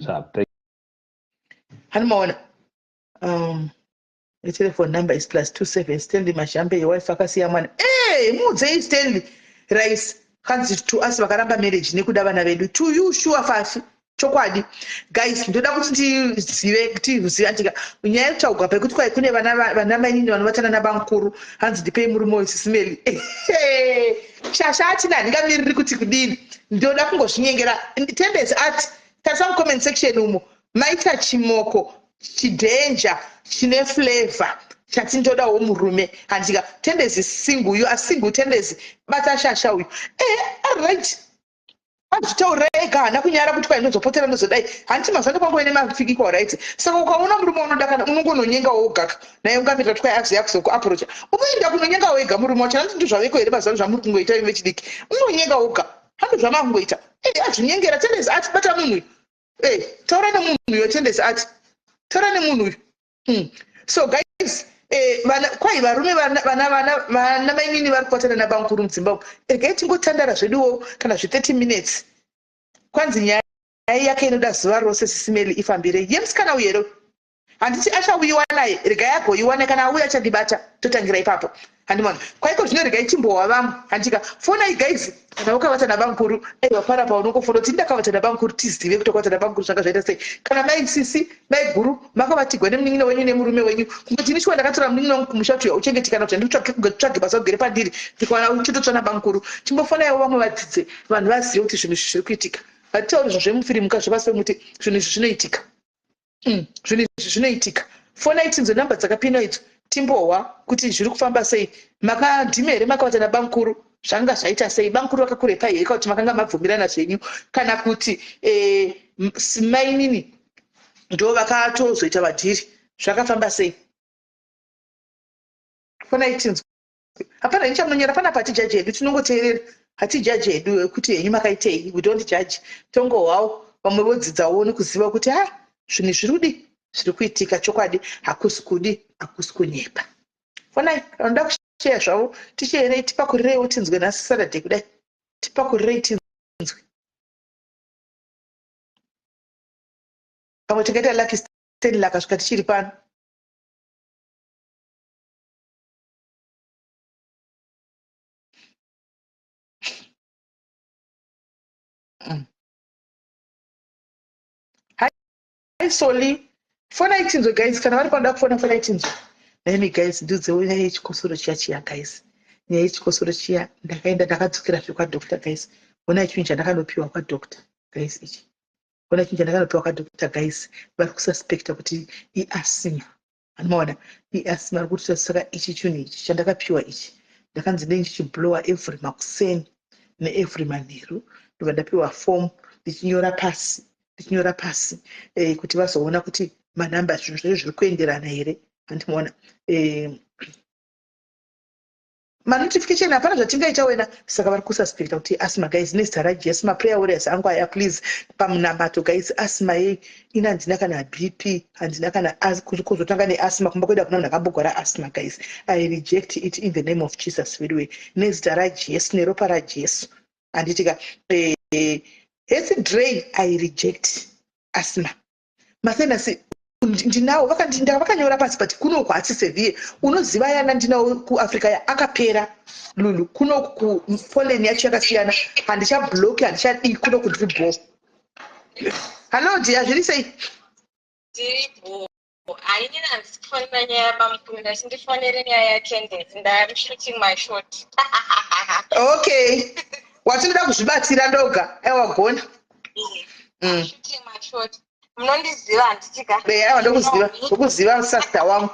Sharp. Thank Hanimaona, the telephone number is +27. Stanley Mashambe, your wife akasiya mwana. Hey, muudzei Stanley Rice, kanzi to us vakaramba marriage nekuda vana vedu. To you, sure, fafi chokwadi. Guys, ndoda kuti ndizive, tizive andika nyaya yekutaurwa pekuti kwai kune vana, vana mainini vanovatana nabamukuru. Hanzi ndipei murume wesisimeli. Shasha atina, handingamiriri kuti kudini, ndoda kungozvinyengera. Tendesi ati tarisa mucomment section umo, maita chimoko chidhenja chine flavor chati ndodawo murume. Handika Tendezi single, you are single, Tendezi, bata shasha uyu. Alright, azvitaurira ega, haana kunyara kuti kwai ndozopotera, ndozodai. Handiti mazuva ano kwangove nemafikiko, right? Saka ukaona murume unoda, kana unongononyenga wogaka naye, ungamirira kuti kwai azoya kuzokuaprocha, unoenda kunonyenga wega murume wacho. Handiti ndozvaveko here mazuva ano zvamuri kungoita imi vechidiki? Unonyenga woga, hando zvamakungoita. Azvinyengera. Tendezi ati bata munhu uyu. Taura nemunhu uyo. Tendezi ati taura nemunhu uyu. So guys, vana kwai varume, vana mainini vari kubatana nabamukuru mudzimba umu. Regai tingotandara zveduwo kana zve30 minutes. Kwanzi nyaya yake inoda zuva rose, sisimeli, ifambirei yemusikana uyu here? Handiti achauyiwa naye? Regai agoyiwa naye. Kana auya achandibata, totangira ipapo. Handimona kwaiko zvino, regai chimbowa vamwe. Handika fonai guys, kana wakavata nabamukuru, aiwa, parapa unongofona kuti ndakavata nabamukuru, tizive kuti wakavata nabamukuru zvanga zvaita sei. Kana mai sisi, mai guru, makavatigwa nemunin'ina wenyu nemurume wenyu, kungoti ini shuwa ndakatora munin'ina wangu kumusha kuti uchengeti, kana kuti handikutsvage basa ugere pandiri, ndikawana uchitotsva nabamukuru. Chimbofonaiwo vamwe vadzidze, vanhu vazive kuti zvinhu izvi zviri kuitika. Hatitauri zvinhu zvemufirimuka, zvepasi pemuti. Zvinhu izvi zvinoitika. Zvinhu izvi zvinoitika. Fonai tinzwe namba dzakapinwa idzo. Timbohwa kuti zviri kufamba sei. Makadhima here makavata nabamukuru? Zvanga zvaita sei? Bamukuru vakakurepai here kana kuti makanga mabvumirana zvenyu? Kana kuti eh, mainini ndo vakatozoita madhiri? Zvakafamba sei? Fonai tinzwe. Hapana henyu chamunonyora panapa, hatijaji hedu, tinongoteerera. Hatijaji hedu kuti henyu makaitei, we don't judge. Tongohwawo vamwe vodzidzawo nekuziva kuti ha, zvinhu zviri kudi zviri kuitika chokwadi, hakusi kudi, hakusi kunyepa. Fonai vanoda kusheya zvavo, ticheerei, tipakurireiwo tinzwe nhasi Saturday kudai, tipakurirei tinzwe. Pamwe tingaita lucky Stanley akasvika tichiri pano. Hi Soli, fonai tinzwe guys, kana vari panoda kufona fonai tinzwe. Naimi guys, ndiudzewo nyaya yechikosoro chiya chiya guys. Nyaya yechikosoro chiya, ndakaenda ndakadzokera zve kwadoctor guys. Honai chinhu chandakanopiwa kwadoctor guys ichi. Honai chinhu chandakanopiwa kwadoctor guys. Vari kususpecta kuti iasthma. Anomaona iasthma ri kuti saka ichi chinhu ichi chandakapiwa ichi ndakanzi ndenge ndichiblowa every makuseni neevery manheru, ndobva ndapiwa form ndichinyora pasi, ndichinyora pasi kuti vazoona kuti manamba zvinhu zvacho zviri kuenderana here. Handimaona manotification, hapana zvatingaita wena. Saka vari kususpecta kuti asthma guys. Nezita raJesu, maprayer warriors angu aya, please, pamunamato guys. Asthma yei? Ini handina kana BP, handina kana kuzotanga neasthma. Kumba kwedu hakuna munhu akambogwara asthma guys. I reject it in the name of Jesus. Anyway, nezita raJesu, neropa raJesu, handitika hesi dray, I reject asthma. Masinus ndinawo, vakanyora pasi, but kunoku hasi severe. Unoziva yana ndinawo kuAfrica ya akapera lulu. Kunoku kupollen yacho yakasiyana, handichabloki, handichadii, kunoku ndiri bo. Hallo dear, zviri sei? Ndiripo. Hainini handisi kufonera nyaya yabamukuru, ndati ndifonere nyaya yaCandace. Ndam shooting my shot. Okay, watinoda kuzvibatsira ndoga, aiwa gona. Shooting my shot. Munondiziva handiti ka? Aiwa, ndokuziva, ndokuziva sasita wangu.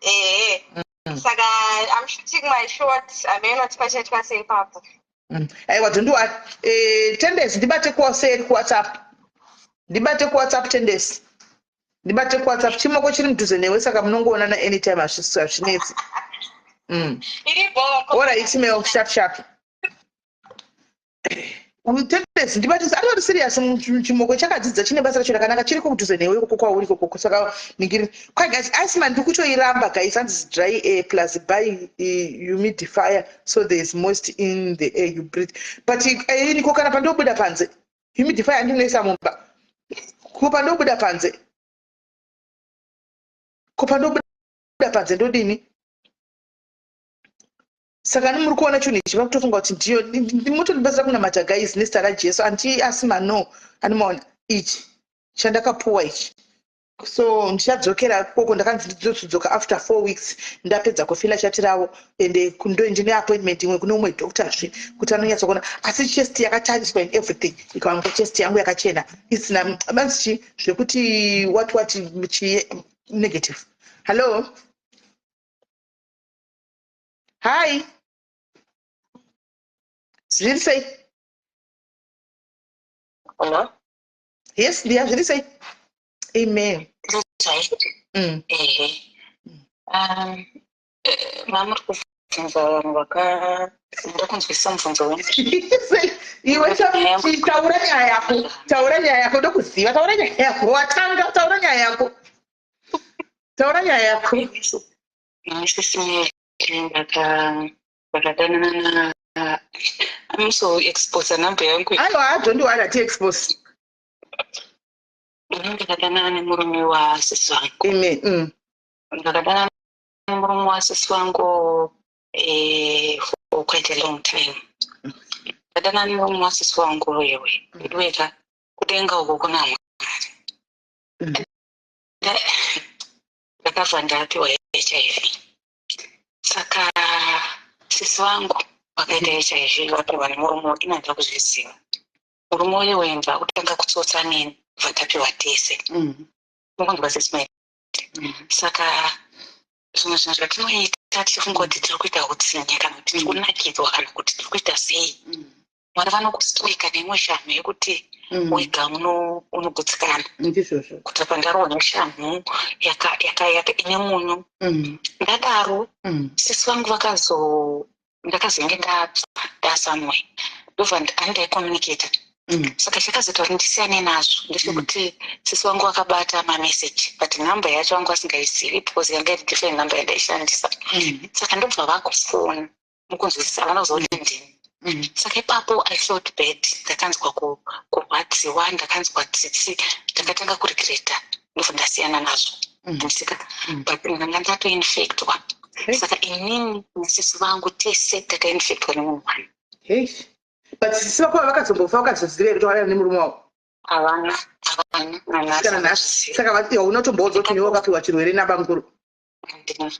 Ehe, saka I'm shooting my shot, hameno tipachaitwa sei ipapo. Aiwa, don't worry. 10 days ndibate kuwaseri kuWhatsApp, ndibate kuWhatsApp. 10 days ndibate kuWhatsApp. Chimoko chiri mudhuze newe, saka munongoonana anytime, hazvinetsi. Iripo. Alright, mail sharp sharp. 10 days ndibate, atori serious. Chimoko chakadzidza, chine basa racho rakanaka, chiri kudhuze newe ikoko kwauri ikoko. Saka ningiri kwai guys, asthma ndiri kutoiramba guys. Hanzi dry air plus buy humidifier so there is moist in the air you breathe. But iniko kana pandobuda panze, humidifier andinoisa mumba, ko pandobuda panze, ko pandobuda panze ndodini? Saka ni muri kuona chinhu ichi, vakutofunga kuti ndiyo. Mutondibatsira kunamata guys, nezita raJesu, anti asthma no. Animaona ichi chandakapuwa ichi, so ndichadzokera ikoko. Ndakanzi ndizodzoka after 4 weeks ndapedza kufila chati ravo, ende ndine appointment imwe kune umwe doctor zve kuti anonyatsokuona. Asi chest yakatariswa in everything, ikawanikwa chest yangu yakachena, isina manzi chi zvekuti what what chi negative. Hallo, hi, zviri sei? Hello? Yes dear, zviri sei? Amen. Ehe. Mamuri kubvunza vanhu vaka ndoda kunzwisisa mubvunzo wenyu. Iwe taura nyaya yako, taura nyaya yako, ndokuziva. Taura nyaya yako, watanga, taura nyaya yako, taura nyaya yako. Mrs Mary, ndakadanana na amuso expose namba yangu. Aiwa, don't worry, hati expose. Ini ndakadanana nemurume wasisi vangu. Amen. Ndakadanana nemurume wasisi vangu for quite a long time. Ndakadanana nemurume wasisi vangu wewe iweka, kudenga uko kuna Mwari. Ndakabva ndapiwa HIV. Saka sisi vangu vakaita HIV, vapiwa nemurume, ini handina kuzviziva. Murume uye wemva kutanga kutsotsa neni, bva tapiwa tese. Mukunzwa, sisi Mai? Saka Zvimwe zvinhu zvatinoita tichifunga kuti tiri kuita utsinye kana kuti tiri kunakidzwa kana kuti tiri kuita sei, Mwari vanokustrika neimwe shamhu yekuti wega unogutsikana. Ndizvozvo. Kuti apa ndarohwa neshamhu ine munyu. Ndadaro, sisi vangu vakazo ndakazenge ndabva ndasamwe, ndobva handaicommunicata. Saka chakazoita kuti ndisiyane nazvo ndechekuti sisi vangu vakabata mameseji, but nhamba yacho vangu vasingaizivi because yanga iri different number yandaishandisa. Saka ndobva vakufona, mukunzwisisa, havana kuziva kuti ndini. Saka ipapo I felt bad, ndakanzwa kurwadziwa, ndakanzwa tsitsi, ndakatanga kuregreta, ndobva ndasiyana nazvo. Ndisika, but ndanga ndatoinfectwa. Saka inini nasisi vangu tese takainfectwa nemunhu one. Hey. But sisi vako vakazombofa vakazoziva here kuti wakarara nemurume wavo? Havana, havana nanhasi. Kana nhasi? Saka hauna kutomboudza kuti newe wakapiwa chirwere nabamukuru? Handina.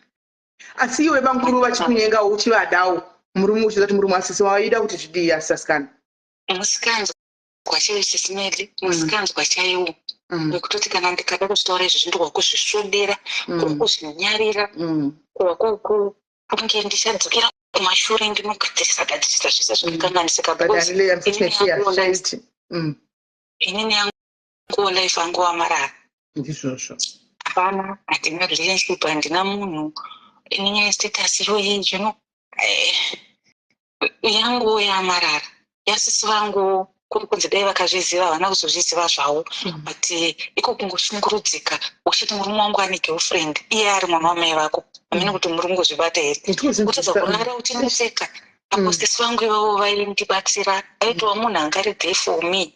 Asi iwe bamukuru vachikunyengawo uchivadawo, murume uchiziva kuti murume wasisi, waida kuti zvidii asi asikana? Musikanzwa chaiwo, Sis Melly, musikanzwa chaiwo wekutoti kana ndikada kuzvitaura izvi ndihwa kuzvisvodera, kuva kuzvinyarira, kuva kunge ndichadzokera kumashure ndinogadzirisa gadzirisa zvese zvakakanganisika. But Because anile, unfortunately, inini yangu life hazvichaiti. Inini yanguwo life yangu wamarara. Ndizvozvo. Hapana, handina relationship, handina munhu. Inenyaya yestatus iyoyi zvino, yanguwo yamarara, yasisi vangu kuri kunzi dai vakazviziva, havana kuzozviziva zvavo. But iko kungoshungurudzika uchiti murume wangu ane girlfriend, iye ari mwana wamai vako, hamene kuti muri kungozvibata here, kutadza kurara uchineseka. Apo sisi vangu ivavo vaindibatsira, aitova munhu anga ari there for me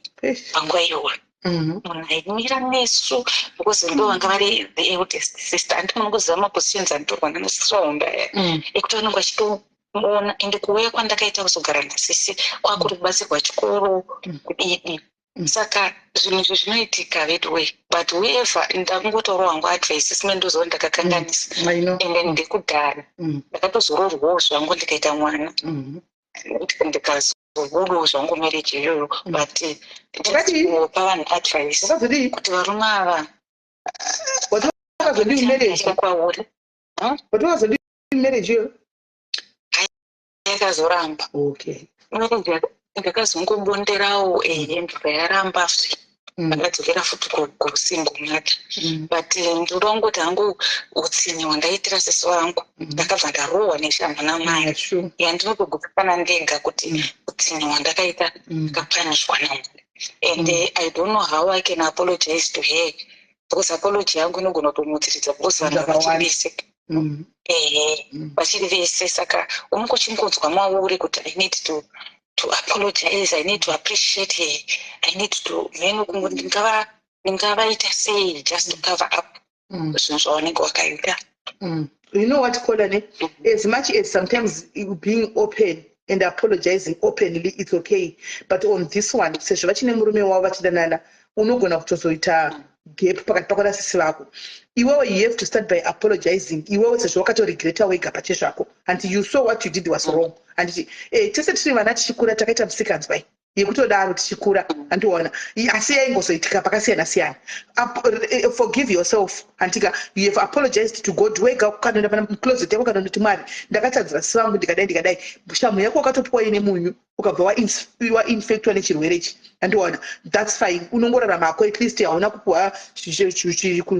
panguva iyoyo, munhu aimira nesu, because ndo vanga vari the eldest sister. Handiti munongoziva mapositions anotorwa nanasisi vahombe aya ekuti vanenge vachitoona. Ende kuuya kwandakaita kuzogara nasisi kwakuri kubatsirwa chikoro, kudidi. Saka zvinhu izvi zvinoitika vedway, but whoever, ndakungotaurawo hangu advice, sime ndoziva ndakakanganisa. I know. Ende ndekudhara ndakatozororwawo zvangu, ndikaita mwana, ndikazobudawo zvangu marriage iyoyo, but Wakadii? kupa vanhu advice Wakazodii? kuti varume ava Wati wakazodii marriage? Kwauri. Wati wakazodii marriage iyoyo? Yakazoramba. Marriage ndakazongobonderawo, ehe, ndobva yaramba futi. Ndakadzokera futi kusingle mother. But ndoda kungoti hangu utsinye hwandaitira sisi vangu, ndakabva ndarohwa neshamhu namai yandinotogutsikana ndega kuti utsinye hwandakaita ndakapanishwa namwari. And I don't know how I can apologize to her, because apology yangu inogona kutomutsiridza, because vanhu Zvakawanda. vachiri vese, ehe, vachiri vese. Saka unongochingonzwa mauri kuti I need to apologize, I need to appreciate her, I need to mheno kungoti ndingavaita sei just to cover up zvinhu zvavanenge wakaita. You know what, Kolane? As much as sometimes you being open and apologizing openly, it's okay. But on this one, sezvo vachine murume wavo vachidanana, unogona kutozoita gap pakati pako nasisi vako. Iwewe, you have to start by apologizing. Iwewe sezvo wakatoregreta wega pachezvako. And you saw what you did was wrong. Handiti, tese tiri vana tichikura takaita musikanzwa iyi yekutodaro tichikura, handiona, asi yaingozoitika pakasiyana siyana. Forgive yourself, handika? You have apologized to God wega, ukanoenda pana closet yako, ukanondoti, "Mwari, ndakatadzira sisi vangu, ndikadai, ndikadai." Shamhu yako wakatopiwa ine munyu, ukabva wainfectwa nechirwere ichi, handiona? That's fine, unongorarama hako. At least hauna kupiwa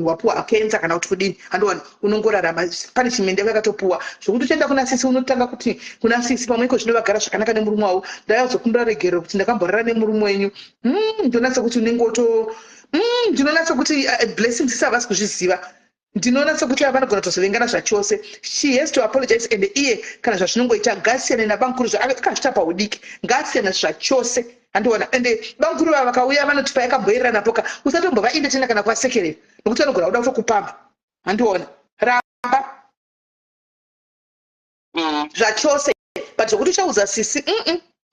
wapiwa cancer kana kuti kudini, handiona? Unongorarama. Pane chimende yako yakatopiwa zvokuti uchienda kuna sisi, unotanga kuti kuna sisi, pamwe iko zvino vagara zvakanaka nemurume wavo, "Ndaizokumbira regerero kuti ndakamborara nemurume wenyu." Ndinonatsa kuti unenge woto ndinonatsa kuti Blessing, sisi havasi kuzviziva. Ndinoona sekuti vanogona kutozovengana zvachose. She has to apologize. And iye kana zvazvinongoita, ngasiyane nabamukuru. Akazvita paudiki, ngasiyana zvachose, handiona? Ende bamukuru vava vakauya vanoti payakamboereranapo ka, usatombova entertaina kana kuvasekerera, nokuti vanogona kuda kutokupamba, handiona? Ramba zvachose. But zvokuti uchaudza sisi,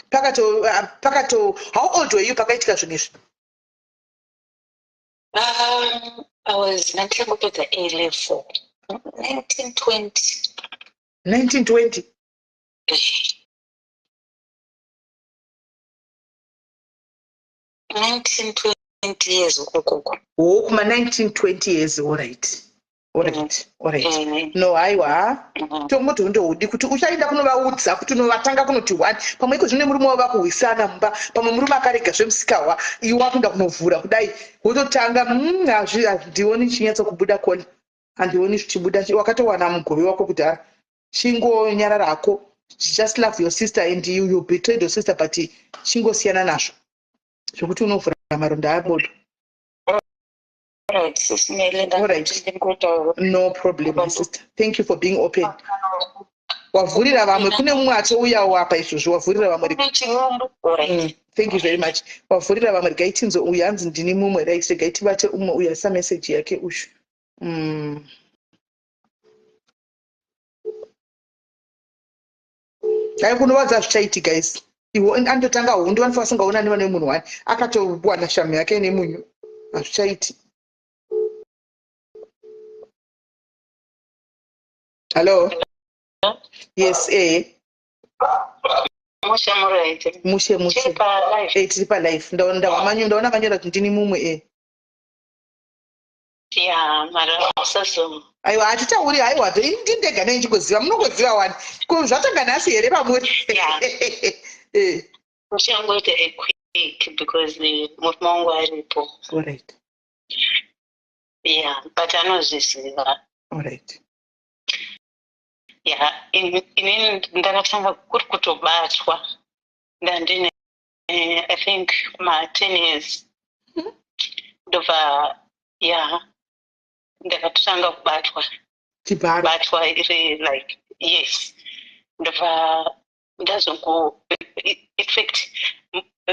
Pakato pakato how old were you pakaitika zvinhu izvi? I was ndandingopedza A level 1920. 1920? 1920 years ukokoko. Oh, kuma 1920 years, all right. Alright, alright. No, haiwa ha. Tongoti undoudi kuti uchaenda kunovaudza kuti unovatanga kunoti one. Pamwe iko zvino murume wavo vakuhwisana mumba, pamwe murume akarega zvemusikahwa, iwe wakuenda kunovhura kudai. Wototanga hazvi handioni chinyatso kubuda kona. Handioni zvichibuda. Wakatowana mugove wako kudhara. Chingonyarara hako. Just love your sister and you betrayed your sister but chingosiyana nazvo. Zvekuti unovhura maronda abodo. Alright, Sis Melly, Alright. ndangoti ndingotaura. No problem, my sister. Thank you for being open. Wavhurira vamwe, kune mumwe atouyawo apa izvozvo, wavhurira vamwe. Thank you very much. Wavhurira vamwe, regai tinzwe uyu hanzi ndini mumwe, right, regai tibate umwe uyu aisa message yake uyu. Dai kunovadza zvichaiti guys. Iwo anototanga hondo vanofa vasingaonani vane munhu wani akatowana shamu yake nemunyu hazvichaiti. Hello. Yes, eh. Mushe muraite. Mushe mushe. Tiri pa live. Eh, tiri pa live. Ndaona ndaona ndaona manyora kuti ndini mumwe eh. Ya, mara usazo. Aiwa hatitauri haiwa ndini ndega nei ndingoziva munongoziva wani. Ko zvatanga nhasi here pamuri? Yeah. Eh. Uchangoita a quick because murume wangu aripo. All right. Yeah, but anozviziva. All right. Yeah, inini ndakatanga kuri kutobatwa ndandine I think kuma 10 years. Ndobva yeah, ndakatotanga kubatwa. Chibharo. Batwa iri like yes. Ndobva ndazongo in fact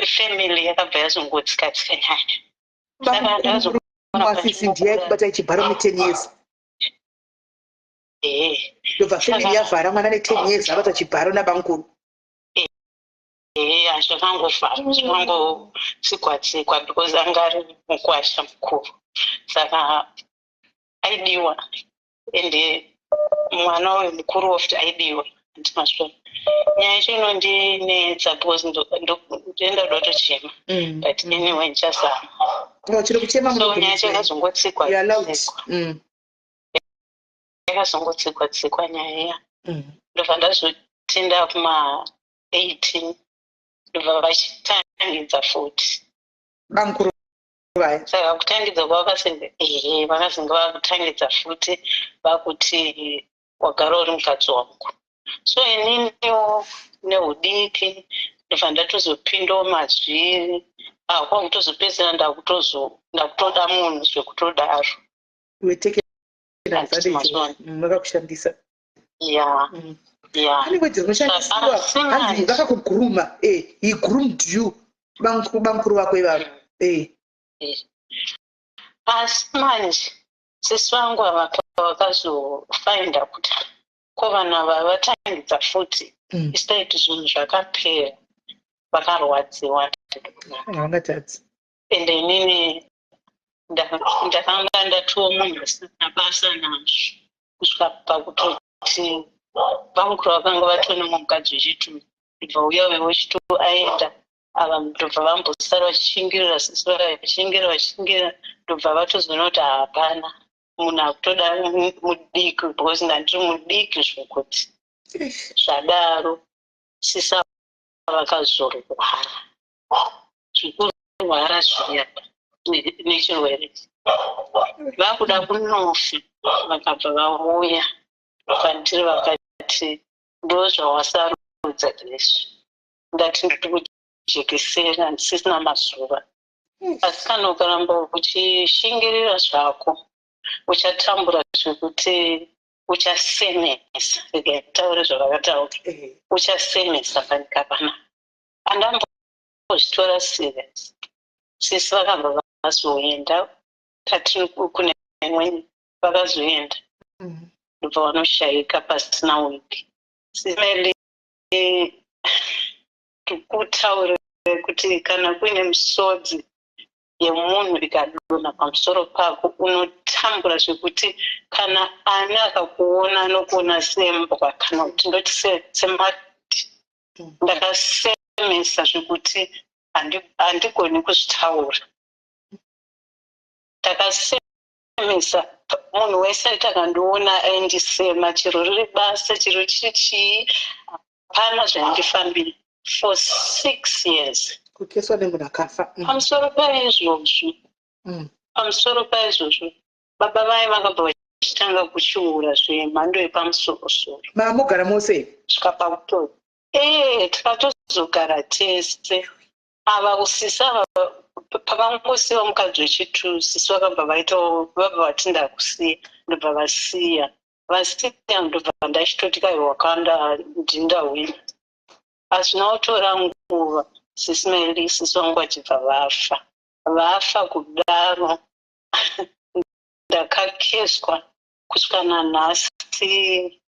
family yakabva yazongotsika tsika nyaya. Saka ndazoona Mwasisi ndiye aikubata chibharo ne 10 years. Eh. Ndobva family yavhara mwana ne 10 years abata chibharo nabamukuru. Eya, zvakangofamba zvakangotsikwa tsikwa because anga ari mukwasha mukuru saka aidiwa ende mwana uyu mukuru wofuti aidiwa handimazvona. Nyaya yacho inondinetsa because ndoenda kuda kutochema but anyway ndichazama. No, chiri kuchema So nyaya yacho yakazongotsikwa You are allowed. tsikwa yakazongotsikwa tsikwa nyaya iya ndobva ndazotinda kuma 18 ndobva vachitangidza futi. Bamukuru vaya. Saka kutangidza kwavakasenge ehe vakazenge vakutangidza futi vakuti wagara uri mukadzi wangu. So ininiwo neudiki ndobva ndatozopindawo mazviri kwakutozopedzisira ndakutoda munhu zvekutodaro. Iwe take Handiti advantage. mazviona. Vakakushandisa. Yeah. Yeah. Pane wedzi rinoshandisiwa Asi hanzi manje vakakuguruma. He groomed you. Bamukuru vako ivavo. Asi manje sisi vangu ava vakazofinda kuti ko vanhu ava vatangidza futi isaiti zvinhu zvakapera vakarwadziwa. Havangatadzi. Ende inini ndakanga ndatiwo munhu asina basa nazvo kusvika pakutoti bamukuru vakanga vatone mukadzi wechitu ndobva uya uyo wechitu aenda ava ndobva vambosara vachishingirira sisi vaya vachishingirira vachishingirira ndobva vatozoona kuti hapana munhu akutoda mudiki because ndandiri mudiki zvokuti zvadaro sisi vakazorwara zvekurwara zviya nechirwere vakuda kunofa vakabva vauya kwandiri vakati ndozvawasarudza izvi ndati ndiri kujekesera ndisisina mazuva asi kana ukaramba uchishingirira zvako uchatambura zvekuti uchasemesa rega nditaure zvavakataura uchasemesa panyika panapa andambozvitora serious sisi vakabva vazoenda tatiri kune imweni vakazoenda ndobva vanoshayika pasina wiki simeli kutaure kuti kana kuine misodzi yemunhu ikadonha pamusoro pako unotambura zvekuti kana ani akakuona anokuona sembwa kana kuti ndoti semati ndakasemesa zvekuti handigoni kuzvitaura ndakasemesa. Munhu wese aiti akandiona aindisema, chero riri basa, chero chiri chii, hapana zvaindifambira for 6 years. Kukeswa nemunhu akafa. Pamusoro paizvozvo, pamusoro paizvozvo, baba vai vakabva vachitanga kuchiura zvemhando yepamusorosoro. Mamogara mose? Svika pakuto ee, tikatozogara tese. Ava kusisi ava, pavangosiyiwa mukadzi wechitu, sisi vakabva vaitawo, vabva vati, "Ndakusiya." Ndobva vasiya, vasiya, ndobva ndachitoti kai wakanda ndindahwina. Hazvina kutora nguva, sisi Meli, sisi vangu vachibva vafa. Vafa kudaro, ndakakeswa kusvika nanhasi.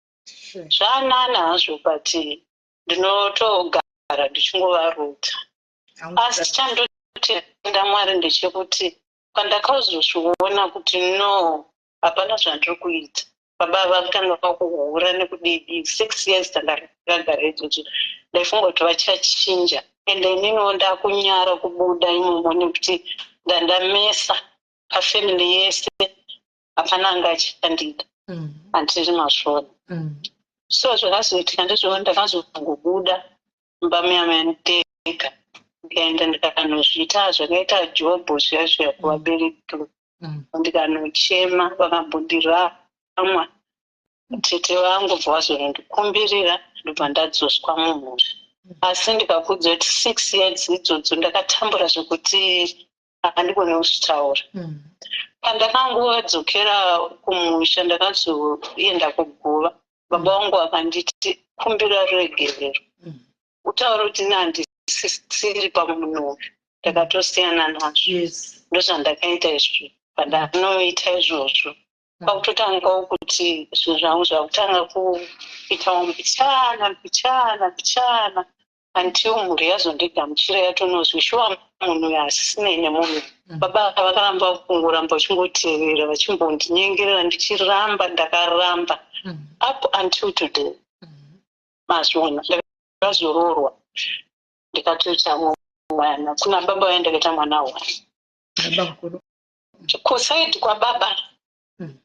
Zvanana hazvo, but ndinotogara ndichingovarota. Asi chandotenda Mwari ndechekuti pandakazozviona kuti no, hapana zvandiri kuita, baba vakutanga kuhura nekudidi. 6 years tandakagara idzodzo, ndaifunga kuti vachachinja. Ende ininiwo ndakunyara kubuda imomo nekuti ndandamesa pafamily yese, hapana anga achandida. Handiri mazvona. So zvakazoitika ndezvo, ndakazongobuda mumba muya muya ndega, ndikaenda ndikanozviita zvakaita Jobho zviya zviya kuvabereki. Ndikanochema, vakambondiramwa. Tete vangu bva vazonondikumbirira, ndobva ndadzoswa mumhuri. Asi ndikakudza kuti 6 years idzodzo ndakatambura zvekuti handigoni kuzvitaura. Pandakangovadzokera kumusha, ndakazoenda kuguva. Baba vangu vakanditi, "Kumbira ruregerero, utaure kuti ini handisisiri pamunhu uyu, ndakatosiyana nazvo." Ndozvandakaita izvo. Pandanoita izvozvo, kwakutotangawo kuti zvinhu zvangu zvakutanga kuitawo mbichana mbichana mbichana, until mhuri yazondigamuchira, yatonozwi shuwa munhu uyu hasisinei nemunhu. Baba vakaramba kungoramba vachingotevera, vachimbondinyengerera, ndichiramba, ndakaramba up until today. Mazviona, ndakazoroorwa, ndikatoita mwana kuna baba vaya, ndakaita mwana one. Kuside kwababa,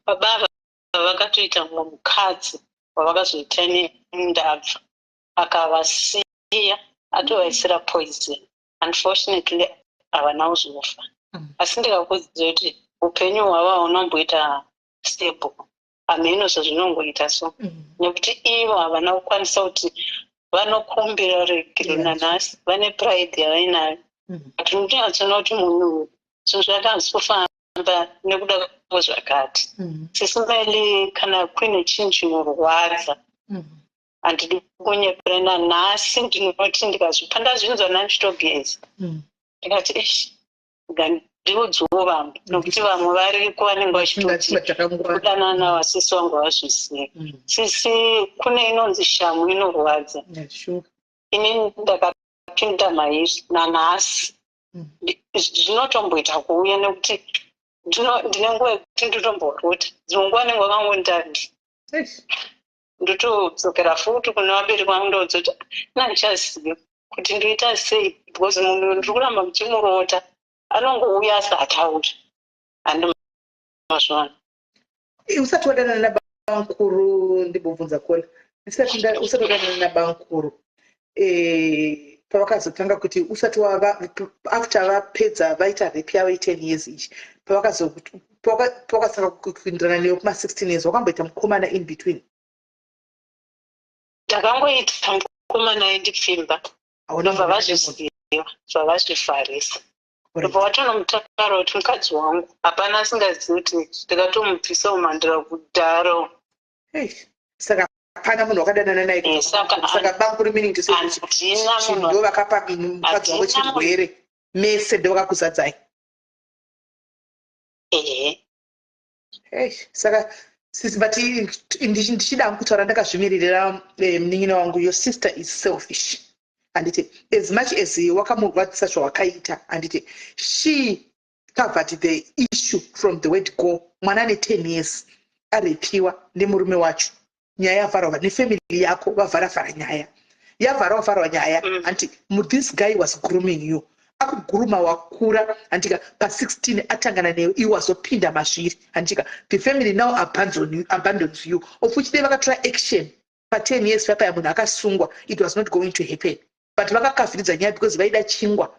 baba ava vakatoita mumwe mukadzi wavakazoita nendabva, akavasiya atovaisira poison. Unfortunately havana kuzofa. Asi ndikakuudza kuti upenyu hwavo haunamboita stable, hameno zvazvinongoita so, nekuti ivo havana kukwanisa kuti vanokumbira regero. Nanhasi vane pride yavainayo, but unotonyatsoona kuti munhu uyu zvinhu zvake hazisi kufamba nekuda kwezvakati. Sisi Meli, kana kuine chinhu chinorwadza, handidi kunyepera, nanhasi ndinoti ndikazvipa, ndazvinzwa nandichitogeza, ndikati, "Ish, ngandiudzewo vamwe," nokuti vamwe variko vanenge vachitoti kudanana vasisi vangu vazviziva. Sisi, kune inonzi shamu inorwadza. Ini ndakapinda mairi, nanhasi zvinotomboita kuuya, nekuti ndine nguva yekuti ndotomborota. Dzimwe nguva nenge vakangondandi, ndotodzokera futi kune vabereki vangu, ndodzoti nandichaziva kuti ndoita sei, because munhu ndiri kuramba muchimurota, anongouya asi hatauri. Handi mazvona? Usati wadanana nabankuru, ndimbobvunza kola, usati wadanana nabankuru, pavakazotanga kuti usati wava, after vapedza vaita rape yavo ye10 years ichi, pavakatanga kuindirana newe kuma16 years, wakamboita mukomana in between? Ndakangoita mukomana aindipfimba. Hauna Ndobva kudanana nemunhu? Vazviziva, zvavazvivharisa, ndobva vatonomutaura kuti mukadzi wangu. Hapana asingazivi kuti ndakatomubvisa umhandira kudharo. Hey, saka hapana munhu wakadanana naye? Saka Saka bankuru, meaning to say handina munhu. Ndo vakapa mukadzi wavo Handina munhu. chirwere mese, ndo vakakuzadzai? Ehe. Hey, saka sisi, but ndichida kutaura ndakazvimiririra, munin'ina wangu, your sister is selfish, handiti? As much as wakamurwadzisa zvawakaita, handiti, she covered the issue from the word go. Mwana ane 10 years arepiwa nemurume wacho, nyaya yavharwa nefamily yako, vavharavhara nyaya, yavharwa vharwa nyaya, handiti? This guy was grooming you. Akuguruma wakura, handika? Pa16 atangana newe, iwe wazopinda mazviri, handika? The family now abandons you, of which dai vakatora action pa10 years papaya munhu akasungwa, it was not going to happen. But vakakavhiridza nyaya because vaida chingwa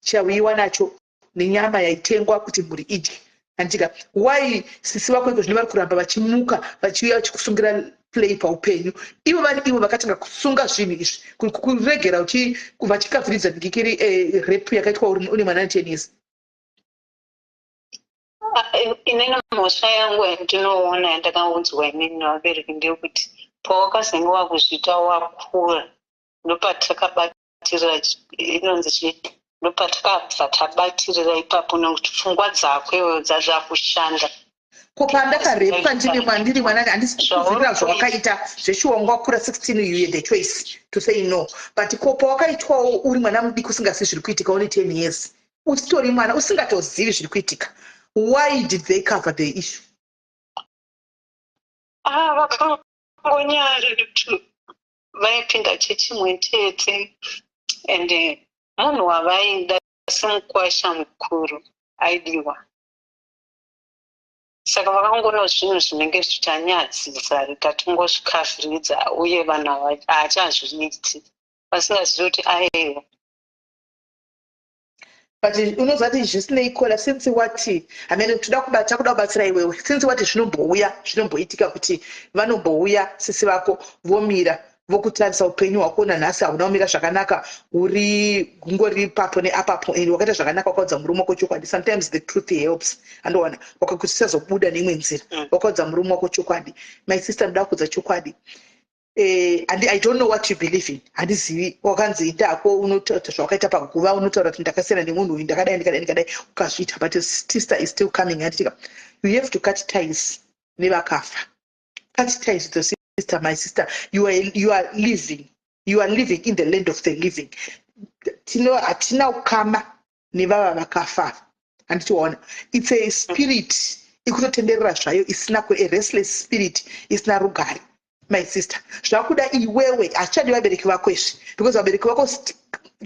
chauyiwa nacho nenyama yaitengwa kuti mhuri idye, handika? Why sisi vako iko zvino vari kuramba vachimuka, vachiuya vachikusungira play paupenyu, ivo vari ivo vakatanga kusunga zvinhu izvi, kuregera vachikavhiridza ndikiri rape yakaitwa une mwana 10 years? Ah, inini mhosva yangu yandinoona, yandakaudzwa inini nevabereki, ndeyekuti pawakazenge wakuzviita wakura, ndopatakabatirira inonzi chii, ndopatakabva tabatirira ipapo, nekuti pfungwa dzako iweyo dzazvakushanda. Ko pandakarepwa ndiri ndiri mwanani, handisi kukuzivira zvawakaita zveshuwa. Wanga wakura 16, you had the choice to say no. But ko pawakaitwawo uri mwana mudiki, usingazivi zviri kuitika, une 10 years, usitori mwana, usingatozivi zviri kuitika, why did they cover the issue? Ah, vakangonyara kuti vaipinda chechimwe chete, and munhu wavaida semukwasha mukuru aidiwa, saka vakangoona zvinhu zvinenge zvichanyadzisa, rega tingozvikavhiridza, uye vanhu haachazviiti, vasingazivi kuti aiwa. But unoziva kuti zvisinei kola, since wati hamene toda kubata, kuda kubatsira iwewe, since wati zvinombouya, zvinomboitika kuti vanombouya sisi vako, vomira vokutarisa upenyu hwako nanhasi hauna kumira zvakanaka, uri gungori papo neapapo, and wakaita zvakanaka wakaudza murume wako chokwadi. Sometimes the truth helps, andowana wakakuti tisazobuda neimwe nzira. Wakaudza murume wako chokwadi. My sister, ndoda kuudza chokwadi. And I don't know what you believe in, handizivi. Wakanzi indako unotaura zvawakaita paguva, unotaura kuti ndakasiyana nemunhu uyu, ndakadai, ndakadai, ndakadai, ukazviita, but your sister is still coming, handitika? You have to cut ties nevakafa. Cut ties with your sister, my sister. You are living in the land of the living. Tino hatina ukama nevava vakafa, handiti? Waona, it's a spirit ikutotenderera zvayo, isina a restless spirit isina rugare. My sister, zvakuda iwewe, hazvichadi vabereki vako izvi, because vabereki vako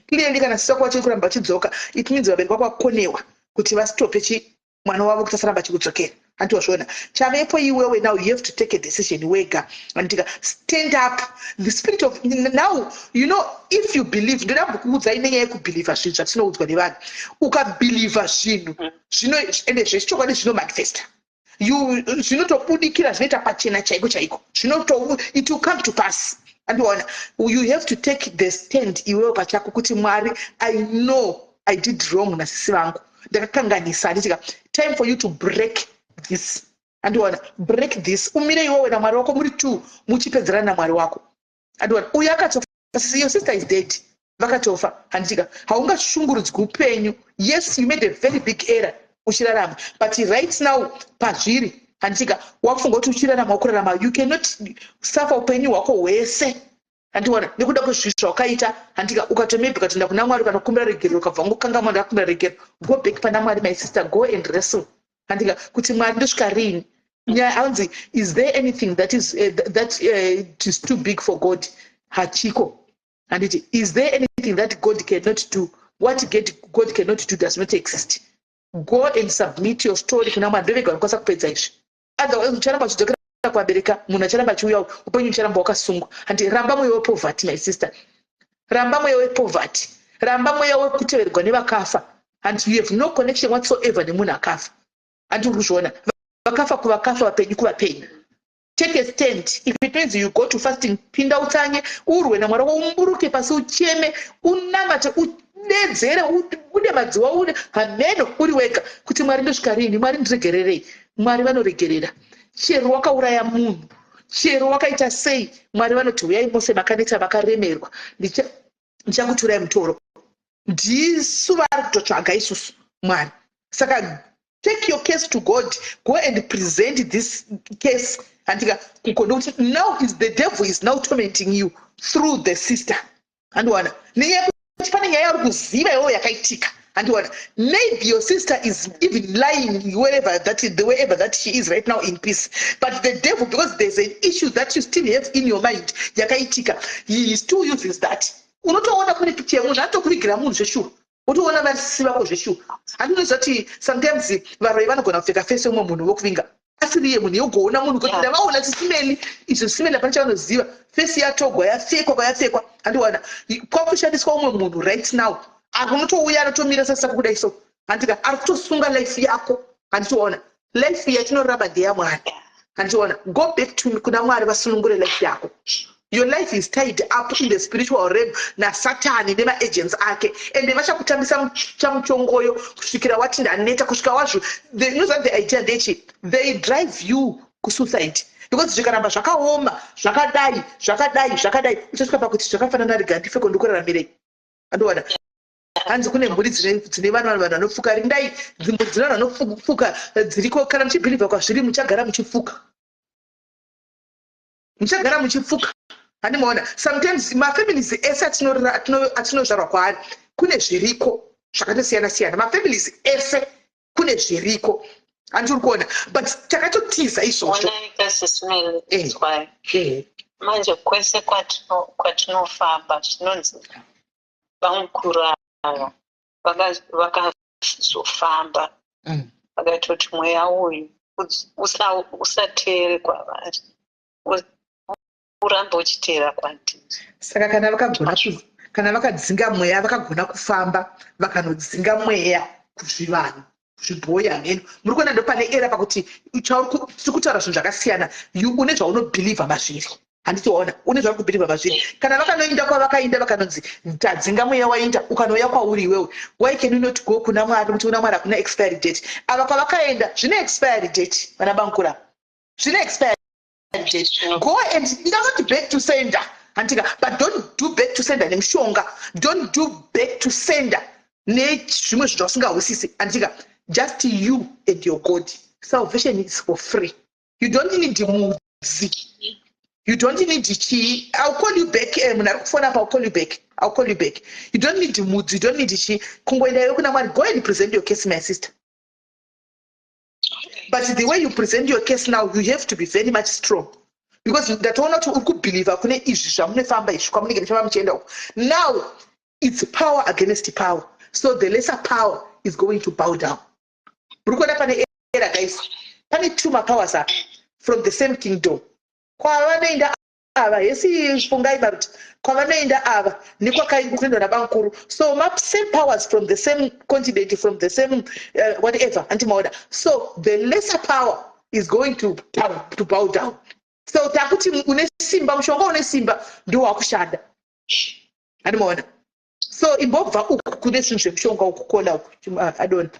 clearly, kana sisi vako vachiri kuramba vachidzoka, it means vabereki vako vakonewa kuti vastope chi mwana wavo kuti asaramba achikudzokera, hanti wazviona? Chavepo iwewe, now you have to take a decision wega, handitika? Stand up. The spirit of now, if you believe, ndoda kumbokuudzai nenyaya yekubhilivha zvinhu zvatinoudzwa nevanhu. Ukabhilivha zvinhu zvino, ende zvechichokwadi zvinomanifesta, zvinotobudikira, zvinoita pachena chaiko chaiko, zvinoto it will come to pass. Andiona, you have to take the stand iwewe pachako kuti, "Mwari, I know I did wrong nasisi vangu, ndakakanganisa," handitika? Time for you to break this, andiona? Break this, umire iwewe namwari wako muri two, muchipedzerana namwari wako, andiona? Uyu akatofa, your sister is dead, vakatofa, handitika? Haungashungurudzwi upenyu. Yes, you made a very big error uchirarama, but right now pazviri, handitika, wakufunga kuti uchirarama, wakurarama, you cannot suffer upenyu hwako hwese, handiona, nekuda kwezvinhu zvawakaita, handika? Ukatomebhi ukatoenda kuna Mwari, ukanokumbira regerero, ukabva wangokangamwa, "Ndakumbira regero," go back pana Mwari, my sister. Go and wrestle, handika, kuti, "Mwari, ndosvika rini?" Nyaya anzi, is there anything that is too big for God? Hachiko, handiti? Is there anything that God cannot do? What God cannot do does not exist. Go and submit your story kuna Mwari. Ndovega vanokwanisa kupedza izvi. Otherwise ucharamba uchidzokera kuvabereka, munhu acharamba achiuya, upenyu ucharamba wakasungwa, handi? Ramba mweya wepoverty, my sister. Ramba mweya wepoverty, ramba mweya wekuteverwa nevakafa, and you have no connection whatsoever nemunhu akafa, handi? Uri kuzviona? Vakafa kuvakafa, vapenyu kuvapenyu. Take a stand. If it means you go to fasting, pinda utsanye, urwe namwari wako, umburuke pasi, ucheme, unamate, udedzere, ude madziwa, ude hameno uri wega kuti, "Mwari, ndosvika rini? Mwari, ndiregererei." Mwari vanoregerera. Chero wakauraya munhu, chero wakaita sei, Mwari vanoti, "Uyai mose makaneta, makaremerwa, ndichakuturai mutoro." Ndisu vari kutotsvaga isusu Mwari. Saka take your case to God. Go and present this case, handika? Kuko now is the devil is now tormenting you through the sister, handiwana? Nenyaya yekuti pane nyaya yauri kuziva iwewo yakaitika, handiwana? Maybe your sister is even lying wherever that is, wherever that she is right now in peace, but the devil, because there's an issue that you still have in your mind yakaitika, he still uses that. Unotoona kune picha yemunhu anotokuvigira munhu zveshuwa. Utoona vasisi vako zveshuwa. Handinoziva kuti sometimes varoyi vanogona kupfeka face yeumwe munhu vokuvinga asiri iye munhu, yogoona munhu kuti ndavaona Sis Melly izvo. Sis Melly hapana chavanoziva. Face yatogwa, yapfekwa kwayapfekwa, handiwana kwakushandiswa umwe munhu. Right now akunotouya anotomira sasako kudai, so handika ari kutosunga life yako. Handitoona life yatinorarama ndeyamwari, handiona. Go back to kuna Mwari, vasunungure life yako. Your life is tied up in the spiritual realm nasatani nemaagents ake, ende vachakutambisa chamuchongoyo kusvikira wati ndaneta, kusvika wazvo. Unoziva the idea ndechi they drive you kusuicide, because zvikaramba zvakaoma zvakadai, zvakadai, zvakadai, uchasvika pakuti zvakafanana, rega ndifeko, ndikuraramirei. Andiwana hanzi kune mhuri dzine vanhu vanopfuka. Rindai, dzimhuri dzine vanhu vanopfuka dziriko. Kana muchibhilivha kwazviri, muchagara muchipfuka, muchagara muchipfuka. Handimaona sometimes mafamilies ese atinozvarwa kwaari kune zviriko zvakatosiyana siyana. Mafamilies ese kune zviriko, handiri kuona, but takatotiza izvozvo. Manje kwese kwatinofamba zvinonzi vamukuru ava vakazofamba vakatoti mweya uyu usateere kwavari, urambe uchiteera kwandiri. Saka kana vakagona, kana vakadzinga mweya, vakagona kufamba vakanodzinga mweya kuzvivanhu, kuzvibhoyi, hameno muri kuona. Ndo pane era pakuti tiri kutaura zvinhu zvakasiyana. Une zvaunobhilivha mazviri, handitiona une zvauri kubhilivha mazviri. Kana vakanoinda kwavakainda, vakanonzi tadzinga mweya, wainda ukanouya kwauri iwewe, why can you not go kuna Mwari? Kuti kuna Mwari hakuna expiry date. Ava kwavakaenda zvine expiry date, vana bankura, zvine expiry date. Go and ndakati back to sender, handika? But don't do back to sender nemushonga. Don't do back to sender nezvimwe zvinhu zvasingahwisisi, handika? Just you and your God. Salvation is for free. You don't need mudzi, you don't need chii. I'll call you back. Munhu ari kufona apa. I'll call you back, I'll call you back. You don't need mudzi, you don't need chii. Kungoenda iwe kuna Mwari. Go and present your case, my sister. But the way you present your case now, you have to be very much strong, because ndatoona kuti uri kubhilivha kune izvi zvamunofamba izvi, kwamunenge muchava muchienda uku. Now it's power against power, so the lesser power is going to bow down. Muri kuona pane era, guys? Pane two mapowers apa from the same kingdom. Kwavanoenda ava hesi, fungai maruti kwavanoenda ava nekwakakuendwa nabankuru. So same powers from the same continent, from the same whatever, antimaona. So the lesser power is going to bow down. So takuti une simba, mushonga une simba ndo wakushanda, andimaona. So imbobva uku kune zvinhu zvemushonga uku, kola uku adona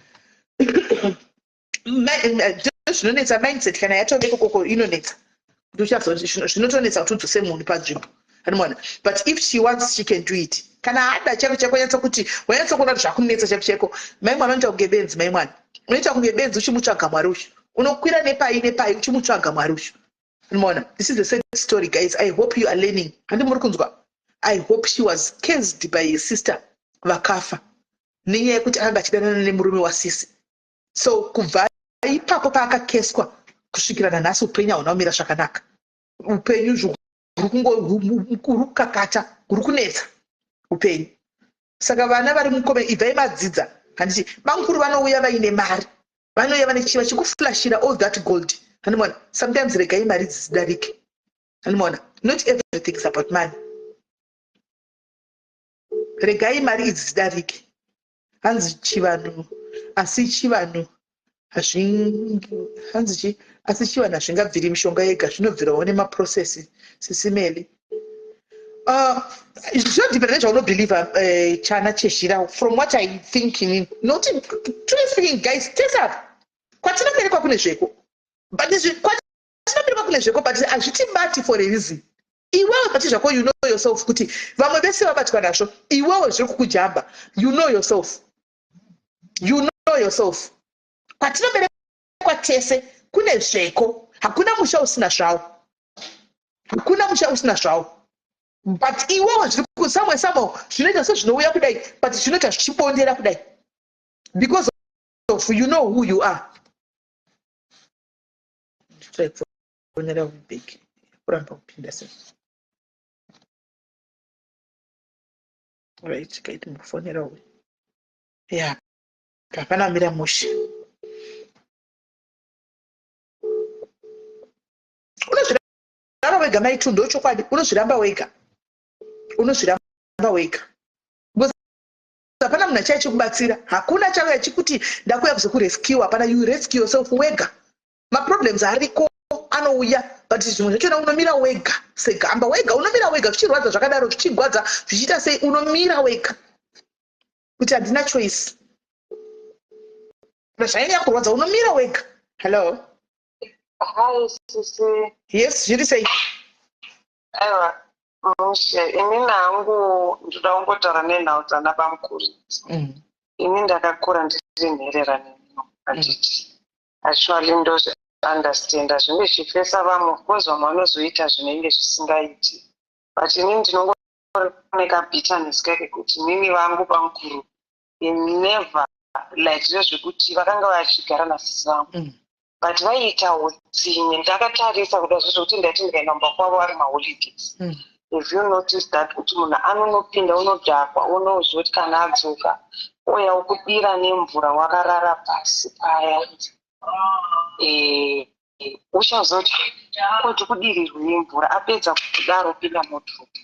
zvinonetsa. Mindset kana yatoveko koko inonetsa kuti zvinotonetsa kuti udzose munhu panzvimbo, anomaona. But if she wants, she can do it. Kana ada chako chako, nyatsa kuti wanyatsa kuona kuti zvakunetsa chako chako. Mai mwana unoita kunge benzi, mai mwana unoita kunge benzi uchimutsvaga Mwari uyu. Unokwira nepai nepai uchimutsvaga Mwari uyu, anomaona. This is a sad story, guys. I hope you are learning. Handi muri kunzwa? I hope. She was cursed by his sister vakafa nenyaya yekuti akanga achidanana nemurume wasisi. So kubva ipapo paakakeswa kusvikira nanhasi, upenyu hauna kumira zvakanaka. Upenyu huri kukakata, huri kunetsa upenyu. Saka vana vari mukome, ibvai madzidza, handiti? Bankuru vanouya vaine mari, vanouya vane chiva chikuflashira all that gold, handimaona. Sometimes regai mari idzi dzidarike, handimaona. Not everything is about money. Regai mari idzi dzidarike. Hanzi chivanhu, asi chivanhu hanzi chi asi chivanhu hazvingabviri mishonga yega, zvinobvirawo nemaprocess. Sis Melly, zvinodhipenda nezvaunobhilivha, chana chezhira. From what I think inini, nokuti truly speaking, guys, tese apa kwatinoberekwa kune zveko, but kwatinoberekwa kune zveko, but hazvitibati for a reason. Iwewe pati zvako, you know yourself kuti vamwe vese vabatwa nazvo, iwewe zviri kukujamba. You know yourself, you know yourself. Kwatinoberekwa tese kune zveko. Hakuna musha usina zvawo, hakuna musha usina zvawo. But iwewe zviri somewhere, somehow zvinoita sezvinouya kudai, but zvinoita zvichibondera kudai because of you know who you are. Kufonera back, kuramba kupinda sei? Right, kaiti mukufonera uyu. Ya, hapana kumira mushe. Unozviramba wega maitu, ndochokwadi, unozviramba wega, unozviramba wega because hapana munhu achaya chikubatsira, hakuna chauya chikuti ndakuya kuzokurescue, hapana. You rescue yourself wega. Maproblems ariko anouya, but zvimwe zvachona unomira wega segamba wega, unomira wega zvichirwadza zvakadaro, zvichigwadza, zvichiita sei, unomira wega kuti handina choice. Kana zvanyanya kurwadza unomira wega. Hello? Hi, sisi. Yes, zviri sei? Aiwa, mushe. Inini hangu ndoda kungotaura nenhau dzana bamukuru. Ini ndakakura ndiri nherera neniwo, handiti? Actually ndozviunderstanda zvinenge zvichifesa vamwe, of course vamwe vanozoita zvinenge zvisingaiti. But inini ndinongone kabitterness kake kuti nini vangu bamukuru never like zvezvekuti vakanga vachigara nasisi vangu. But vaiita utsinye ndakatarisa kuda zvezvekuti ndaiti ndikaenda kumba kwavo ari maholidays. If you notice that kuti munhu anonopinda unodhakwa, unozoti kana adzoka ouya okudira nemvura wakarara pasi paya, uchazoti koti kudirirwe nemvura, apedza kudaro pinda modrobe,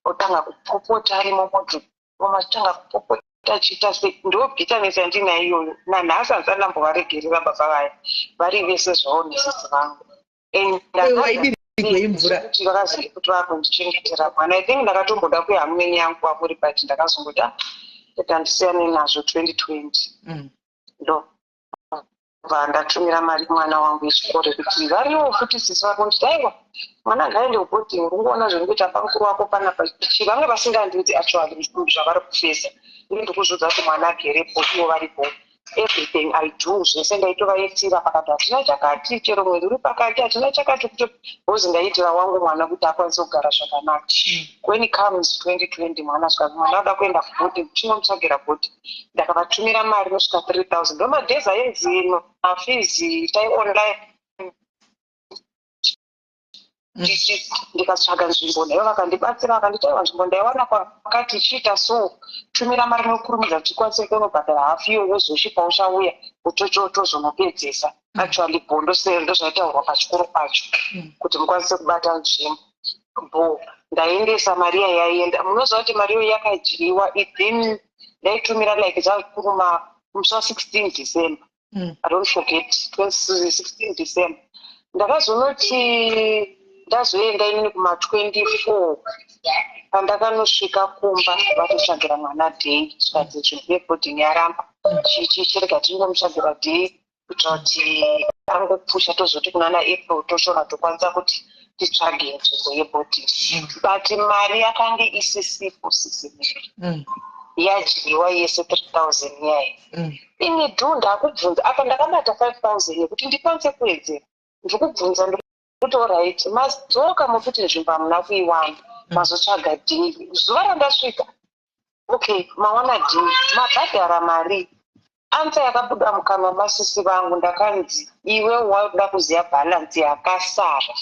otanga kupopota arimo modrobe, omatanga kupopota achiita sei. Ndo bitterness yandinayo iyoyo nanhasi, handisati ndambovaregerera baba vaya vari vese zvavo nesisi vangu. And Waidirigwe imvura? Kuti vakaziva kuti vakundichengetera mwana. I think ndakatomboda kuya hamune yangu kwamuri, but ndakazongoti, ah, rega ndisiyane nazvo 2020. Ndo bva ndatumira mari mwana wangu yechikoro kuti variwo futi sisi vako, nditi aiwa, mwana ngaende kuboarding, uri zviri kuita pamukuru wako panapa chi vanga vasingandidzi actually zvavari kufesa. Ini ndikuzvidza kuti mwana agerepo, ivo varipo. Everything I do, zvese ndaitovaitira pakati, hatina chakati, chero mwedzi uri pakati hatina chakati, kuti because ndaiitira wangu mwana kuti akwanise kugara zvakanaka. When it comes 2020, mwana svika, mwana ada kuenda kuboarding, chinomutsvagira boarding. Ndakavatumira mari inosvika 3000, ndo madays ainzi mafees itai online. Ndikatsvaga nzvimbo naivo vakandibatsira, vakanditi aiwa, nzvimbo ndaiwana kwakati, chiita so, tumira mari nokurumidza kuti tikwanise kunobhadhara hafu iyo, wozosvipa uchauya tozonopedzesa. Actually bondo ndozvaitaurwa pachikoro pacho kuti mukwanise kubata nzvimbo bo. Ndaendesa mari iya, yaienda, munoziva kuti mari iyo yakadyiwa within, ndaitumira like zvakuruma musi wa16 December. I don't forget, 16 December. Ndakazonoti ndazoenda inini kuma24, pandakanosvika kumba vatotsvagira mwana day, zvikadzi nzvimbo yeboarding yaramba, chichi chirega tingomutsvagira day kuitira kuti angopusha, tozoti kunana April toshona tokwanisa kuti titsvage nzvimbo yeboarding. But mari yakange isisipo, sisimiri, yadyiwa yese 3000 yayo. Ini dhu ndakubvunza apa, ndakabata 5000 yekuti ndikwanise kuwedzera. Ndikubvunza ndikuti alright, madzoka mukuti nzvimbo hamuna kuiwana, mazotsvaga day. Zuva randasvika, okay, mawana day, mabhadhara mari? Answer yakabuda mukanwa masisi vangu, ndakanzi, iwe wauda kuziva balance yakasara?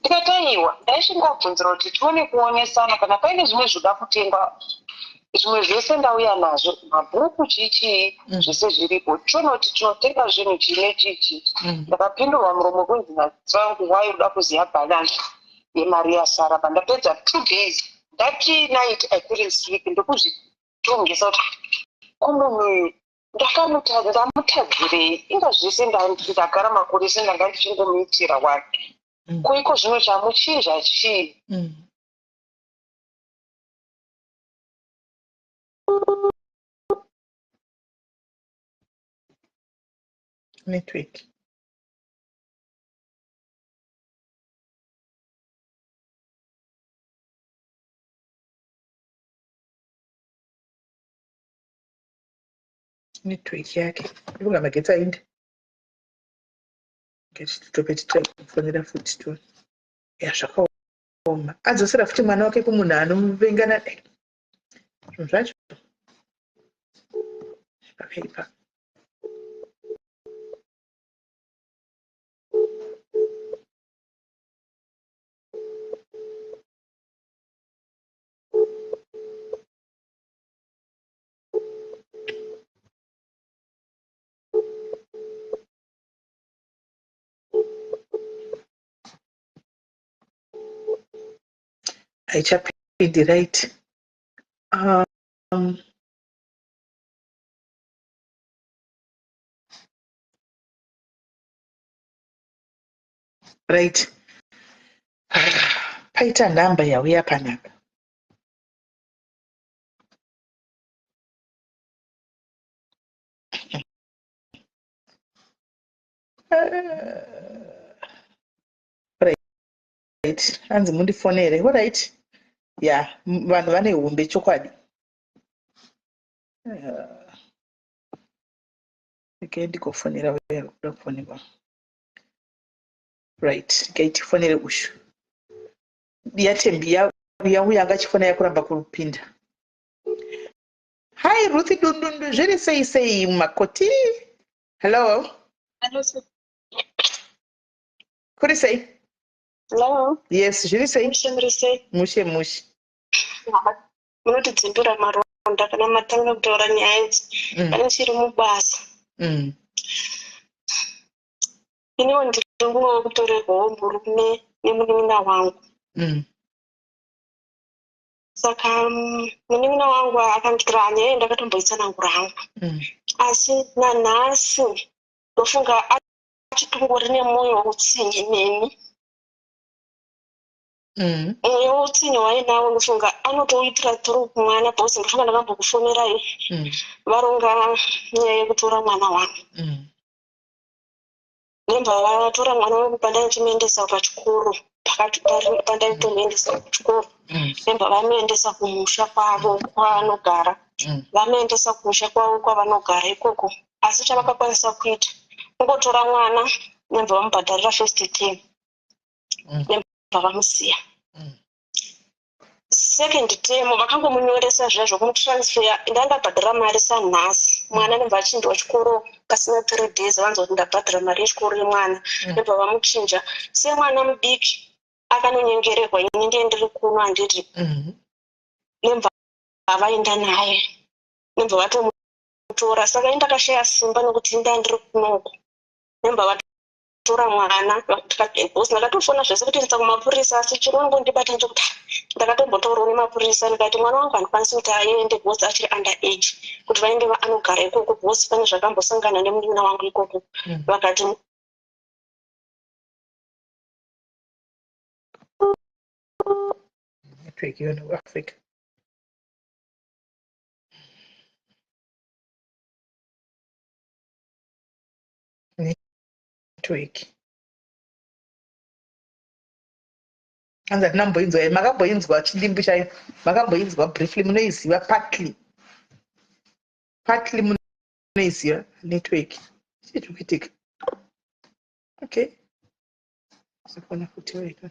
Ndikati aiwa, ndaisvingobvunzira kuti tione kuonesana kana paine zvimwe zvoda kutengwa. Zvimwe zvese ndauya nazvo, mabhuku, chii chii, zvese zviripo, tionoti tinotenga zvinhu chii nechichi. Ndakapindurwa muromo kunzi natsangu, wai uda kuziva balance yemari yasara? Pandapedza 2 days, that night I couldn't sleep, ndokuzvitongesa kuti kumunhu uyu ndamutadzirei? Inga zvese ndagara makore ese ndanga ndichingomuitira wani, kuiko zvino chamuchinja chii? Network. Network yake ikunga magetsi aende. Tope tikufonera futi tu. Ya, zvakaoma, adzosera futi mwana wake kumunhu anomuvengana. Zvinhu zvacho zvakaipa. Haichapindi right. Right. Paita nhamba yauya panapa. Right, hanzi mundifonere. Alright, ya, vanhu vane hombe chokwadi. Okay, ndikofonera uya kuda kufonerwa. Right, okay, tifonere ushu. Yatembi yauya anga achifona yakuramba kupinda. Hi Ruth Dundundu, zviri sei sei makoti? Hello. Hello, sir. Kuri sei? Hello. Yes, zviri sei? Mushe, muri sei? Mushe mushe. Munotidzimbira maronda kana matanga kutaura nyaya idzi. Pane chiri mubasa. Iniwo ndiri mumwe wekutorerwawo murume nemunin'ina wangu. Saka munin'ina wangu akanditora, nyaya ndakatomboitsanangura hangu. Asi nanhasi ndofunga achitongori nemwoyo woutsinye neni. Mwoyo woutsinye wainawo ndofunga anotouitira through kumwana, because ndofunga ndakambokufonerai varonga nyaya yekutora mwana wangu. Nemba vatora mwana wangu pandaichimuendesa pachikoro, pakati pandaitomuendesa kuchikoro. Nemba vamuendesa kumusha kwavo kwavanogara. Vamuendesa kumusha kwavo kwavanogara ikoko. Asi chavakakwanisa kuita kungotora mwana, nemba vamubhadharira first term. Nemba vamusiya. Second term vakangomunyoresa zviya zvokumutransfer, ndandabhadhara mari sanhasi. Mwana nemba achinjwa chikoro pasina 3 days, vanzwa kuti ndabhadhara mari yechikoro yemwana. Nemba vamuchinja semwana mudiki akanonyengererwa, ini ndiye ndiri kuno, handiti? Nemba vaenda naye, nemba vatomutora. Saka indakashaya simba nekuti nda ndiri kunoku, nemba vatora mwana. Because ndakatofona zvese kuti ndisa kumapurisa, asi chinongondibata ndechekuti ndakatombotaurawo nemapurisa ndikati mwana wangu handikwanisi kuti aende because achiri under age, kuti vaende anogara ikoko, because pane zvakambosangana nemunin'ina wangu ikoko. Vakati Network yona kuAfrica. Network. Hanzi hatina kumboinzwa. Makamboinzwa chidimbu chayo, makamboinzwa briefly, munoiziva partly. Partly munoiziva network. Chii chiri kuitika? Okay. Sifona futi waita.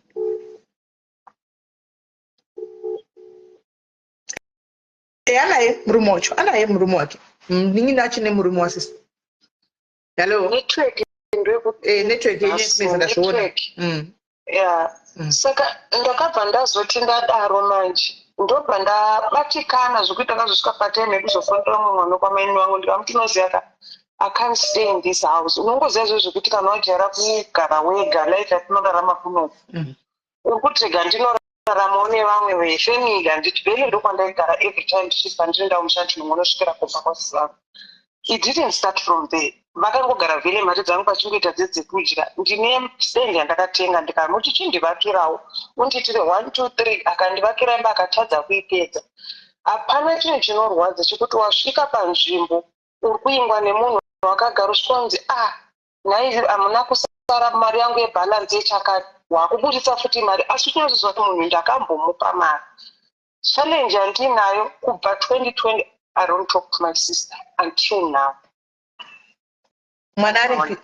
E, anaye murume wacho, anaye murume wake. Munin'ina achine murume wasisi. Hello. Network. Network yenyu ndazviona. Network. Ya, saka ndakabva ndazoti ndadaro manje ndobva ndabatikana zvekuti ndakazosvika patime yekuzofonera mumwe mwana kwamaini wangu, ndikamuti, "Unoziva ka, I can't stay in this house." Unongoziva zvo zvekuti kana wajaira kugara wega, life yatinorarama kunoku, uri kuti rega ndinoraramawo nevamwe vefamily, handiti? Vele ndokwandaigara every time ndichibva ndinoenda kumusha, ndinongonosvikira kumba kwasisi vangu. It didn't start from there. Vakangogara vhele mari dzangu vachingoita dzedzekudya. Ndine stand yandakatenga, ndikamuti chindivakirawo, undiitire 1 2 3. Akandivakira imba, akatadza kuipedza. Hapana chinhu chinorwadza chekuti wasvika panzvimbo uri kuingwa nemunhu wakagara, usvika unzi, "Ah, nhai, hamuna kusara mari yangu yebhalansi yechakati." Wakuburitsa futi mari, asi unoziva kuti munhu ndakambomupa mari. Challenge yandinayo kubva 2020, I don't talk to my sister until now. Mwana aripi?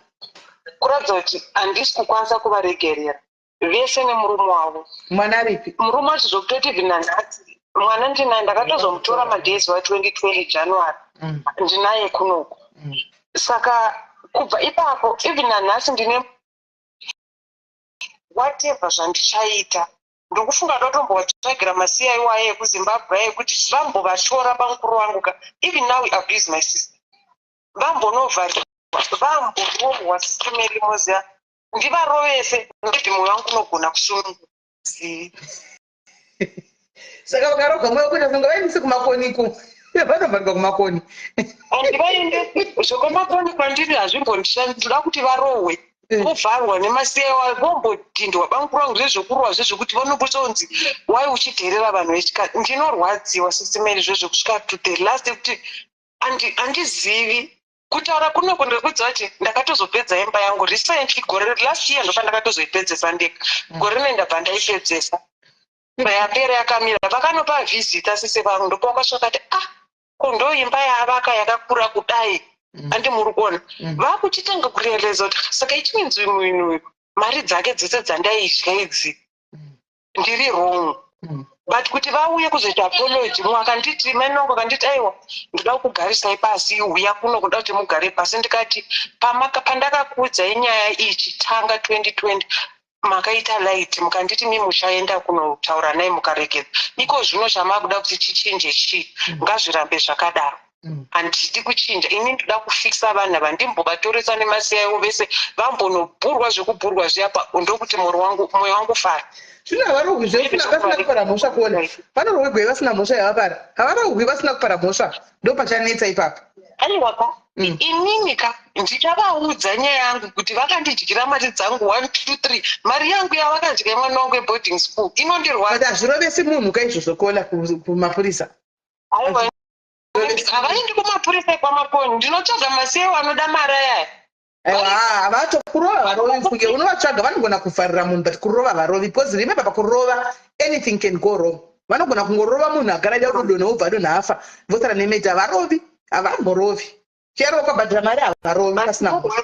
Kuratidza kuti handisi kukwanisa kuvaregerera vese nemurume wavo. Mwana aripi? Murume wacho zvokutoti even nanhasi mwana ndinaye. Ndakatozomutora madays wa2020 January. Ndinaye kunoku. Saka kubva ipapo even nanhasi ndine whatever zvandichaita, ndikufunga ndotombovatsvagira masiya iwayo ekuZimbabwe ayo ekuti vambovatyora bamukuru vangu ka. Even now we abuse my sister, vambonovharirwa, vamborohwa. Sister Mary, moziva, ndivarovese, maybe mwoyo wangu unogona kusununguka. Saka vakaroga mweya kuita kunge vaendese kumakoniko, vanovharirwa kumakoni. Handivaendesi zvekwamakoni, kwandiri hazvimbondishandi. Ndoda kuti varohwe, vovharwa nemasiya, vombodhindwa bamukuru vangu zvezvekurohwa, zvezvekuti vanobutsonzi wai uchidherera vanhu vechikadzi. Ndinorwadziwa, Sis Melly, zvezvekusvika to the last yekuti handizivi kutaura kunoko. Ndikuudza kuti ndakatozopedza imba yangu recently, gore last year ndopandakatozoipedzesa ndega. Gore rine ndabva ndaipedzesa, imba yapera yakamira. Vakanopa vhizita sisi vangu, ndopavakasvika kati, "Ah, ko ndo imba yaavaka yakakura kudai?" Andi muri kuona, vakuchitanga kurealiza kuti saka ichinzi munhu uyu mari dzake dzese dzandaidya idzi ndiri wrong. But kuti vauye kuzoita apology, mumwe akanditi, mainongo akanditi, "Aiwa, ndoda kugarisai pasi, uya kuno, kuda kuti mugare pasi." Ndikati, "Pandakakuudzai nyaya ichitanga 2020 makaita light, mukanditi mi muchaenda kunotaura naye, mukaregedza. Iko zvino chamakuda kuti chichinje chii? Ngazvirambe zvakadaro. Handidi kuchinja ini, ndoda kufikisa vanhu ava, ndimbovatoresa nemasiya vese, vambonobhurwa zvekubhurwa zviya, ndokuti mwoyo wangu fara." Zvino havarohwi zvesina vasina kupara mhosva. Kuona vanorohwegwei vasina mhosva yavapara? Havarohwi vasina kupara mhosva, ndo pachanetsa ipapo. Aiwa ka, inini ka ndichavaudza nyaya yangu kuti vakandidyira mari dzangu 1 2 3, mari yangu yavakadya mwana wangu yeboarding school inondirwadza. But hazvirovesi munhu kaizvozvo, kola kumapurisa. Aiwa, havaendi kumapurisa ekwaMakoni. Ndinotsvaga masiyewo anoda mari ayaya. Aiwa, havatokurova varovi kunge unovatsvaga. Vanogona kuvharira munhu, but kurova varovi, because remember, pakurova anything can go wrong. Vanogona kungorova munhu agara ada kutodonha, wobva adonha afa, vosara nemeta. Varovi havamborovi chero ukabhadhira mari, havarovi pasina mhosva.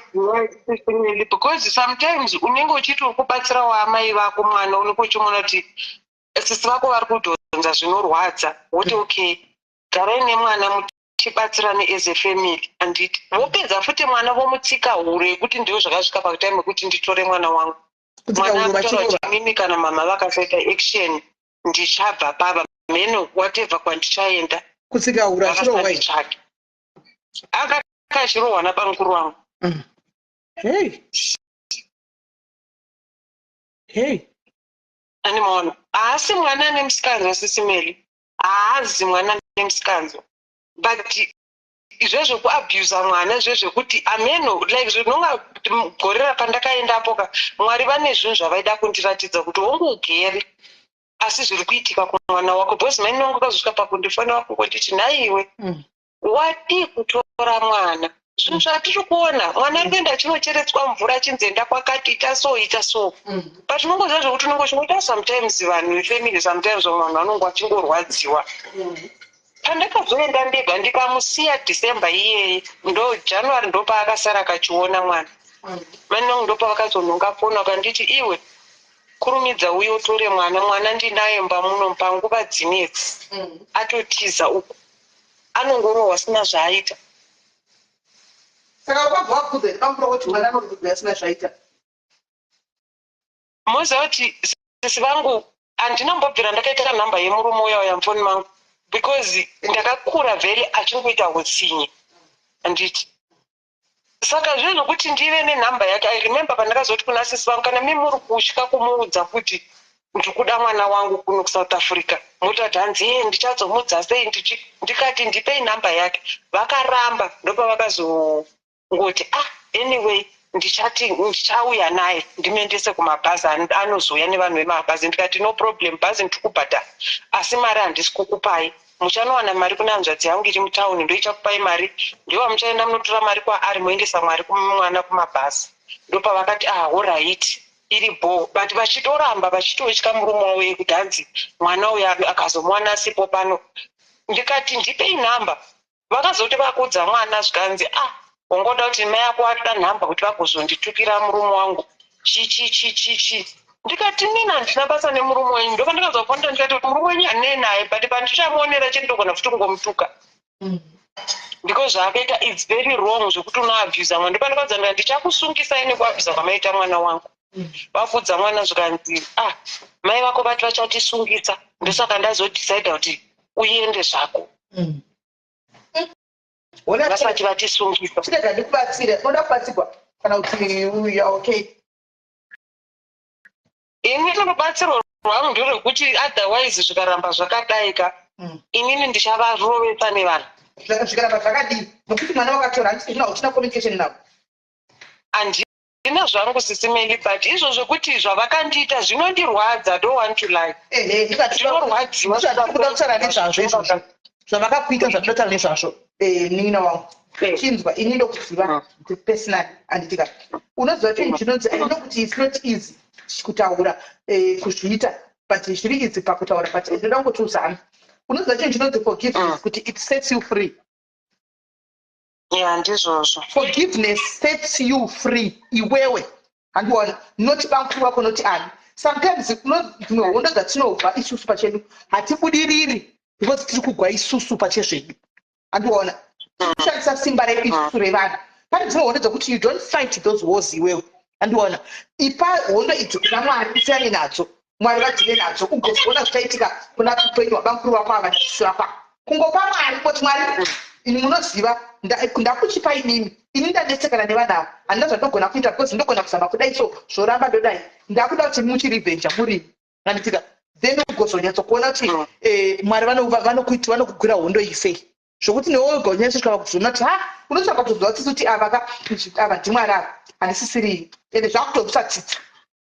Because sometimes unenge uchiti uri kubatsirawo amai vako mwana, unenge uchimuona kuti sisi vako vari kudhonza zvinorwadza, woti, "Okay, garai nemwana muchibatsirane as a family," anditi? Vopedza futi mwana vomutsika huro yekuti ndiwo zvakasvika pakutime yekuti nditore mwana wangu. Kutsika Mwana huro akutaura vachirova. kuti, "Mimi, kana mama vakasaita action ndichabva pava mheno whatever kwandichaenda." Kutsika huro achirohwa? Vakasanditsvake, akanga achirohwa nabamukuru wangu. Hey hey! Animaona, haasi mwana ane musikanzwa, Sis Melly, haazi mwana ane musikanzwa, but zvezvekuabhusa mwana, zvezvekuti ameno, like zvinonga kuti gore rapandakaendapo ka, Mwari vane zvinhu zvavaida kundiratidza kuti hongu ugere, asi zviri kuitika kumwana wako, because maini wangu akazosvika pakundifonera kungonditi, "Nhaiwe, wadii kutora mwana? Zvinhu zvatiri kuona, mwana ari kuenda achinocheretswa mvura, achinzi enda kwakati, ita so, ita so." But unongoziva zvokuti unonge uchingoita sometimes vanhu vefamily, sometimes vamwe vanhu vanonge vachingorwadziwa. Pandakazoenda ndega ndikamusiya December iyeye, ndo January ndopaakasara akachiona mwana. Mai vangu ndopavakazonhonga foni, vakanditi, "Iwe, kurumidza uye utore mwana, mwana ndinaye mumba muno panguva dzinedzi, atotiza uku, anongorohwa asina zvaaita." Saka wakabva wakudza pamukuru kuti mwana anorogwa asina zvaita? Moziva kuti sisi vangu, handinambobvira ndakaita nhamba yemurume uya uya mufoni mangu, because ndakakura very achingoita utsinye, handiti? Saka zvinhu zvokuti ndive nenhamba yake, I remember pandakazoti kuna sisi vangu, "Kana mi muri kutya kumuudza kuti ndiri kuda mwana wangu kuno kuSouth Africa, motati hanzi iye ndichazomudza sei?" Ndikati, "Ndipei nhamba yake." Vakaramba. Ndopavakazongoti, "Ah, anyway, ndichati ndichauya naye ndimuendese kumabhazi, anozouya nevanhu vemabhazi." Ndikati, "No problem, bhazi ndiri kubhadhara, asi mari handisi kukupai. Muchanowana mari kuna hanzvadzi yangu iri mutauni, ndoichakupai mari, ndiwa muchaenda munotora mari kwaari, moendesa mwari mwana kumabhazi." Ndopavakati, "Ah, alright, iri bho." But vachitoramba, vachitotya murume wavo ekuti hanzi mwana uyu akazomuwana asipo pano. Ndikati, "Ndipei nhamba." Vakazoti vakudza mwana, zvikanzi, "Ah, wangoda kuti mai ako atoda nhamba kuti vagozonditukira murume wangu, chi chi chi chi chi." Ndikati, "Nini handina basa nemurume wenyu." Ndopandakazofonda, ndikati, "Murume wenyu handinei naye, but pandichamuonera chete ndogona futi kungomutuka, because zvaakaita it's very wrong, zvekuti unoabhusa mwana." Ndopandakadza ndikati, "Ndichakusungisai nekuabhusa kwamaita mwana wangu." Vafudza mwana, zvikanzi, "Ah, mai vako vati vachatisungisa, ndosaka ndazodhisaidha kuti uende zvako vasati vatisungisa." Chirega ndikubatsire. Unoda kubatsirwa kana kuti uya okay? Ini tinobatsirwa. Rwangu nderwekuti otherwise zvikaramba zvakadai ka, inini ndichavarovesa nevanhu. Zvikaramba zvakadii? Nokuti mwana wakatora, handisina, uchina communication navo? Handina zvangu, Sisi Melly, but izvo zvekuti zvavakandiita zvinondirwadza, don't want to lie. Ndinorwadziwa. Kuda kutaura nezvazvo izvozvo zvavakakuita, zvatinotaura nezvazvo. Nin'ina wangu, chinzwa, ini ndokuziva personally, handitika? Unoziva chinhu chinonzi, I know kuti it's not easy kutaura, kuzviita, but zviri easy pakutaura, but ndoda kungoti uzame. Unoziva chinhu chinonzi forgiveness, kuti it sets you free? Ya, ndizvozvo. Forgiveness sets you free iwewe, handiona? Noti bamukuru vako, noti ani. Sometimes dzimwe hondo dzatinobva isusu pachedu hatibudiriri because tiri kugwa isusu pachezvedu, handiona? Kushandisa simba redu isusu revanhu. Pane dzimwe hondo dzekuti you don't fight those wars iwewe, handiona? Ipa hondo idzi kuna Mwari, usiyane nadzo, Mwari vadhile nadzo, ugozoona zvichaitika kuna upenyu hwabamukuru vako ava nasisi vako ava. Kungopa Mwari, kungoti, "Mwari, ini munoziva, ndakuchipa inini. Ini ndanetsekana nevana ava, handina zvandogona kuita because ndogona kuzama kudai, so zvoramba, ndodai, ndakuda kuti muchirivhenja murimi," handitika? Then ugozonyatsokuona kuti Mwari vanokugwira hondo iyi sei, zvokuti newe wega unyatsosvika pakuzoona kuti ha, unosvika kutozwa tsitsi kuti ava ka, ava ndimwari ava, handisisiri, ende zvakutobvisa tsitsi.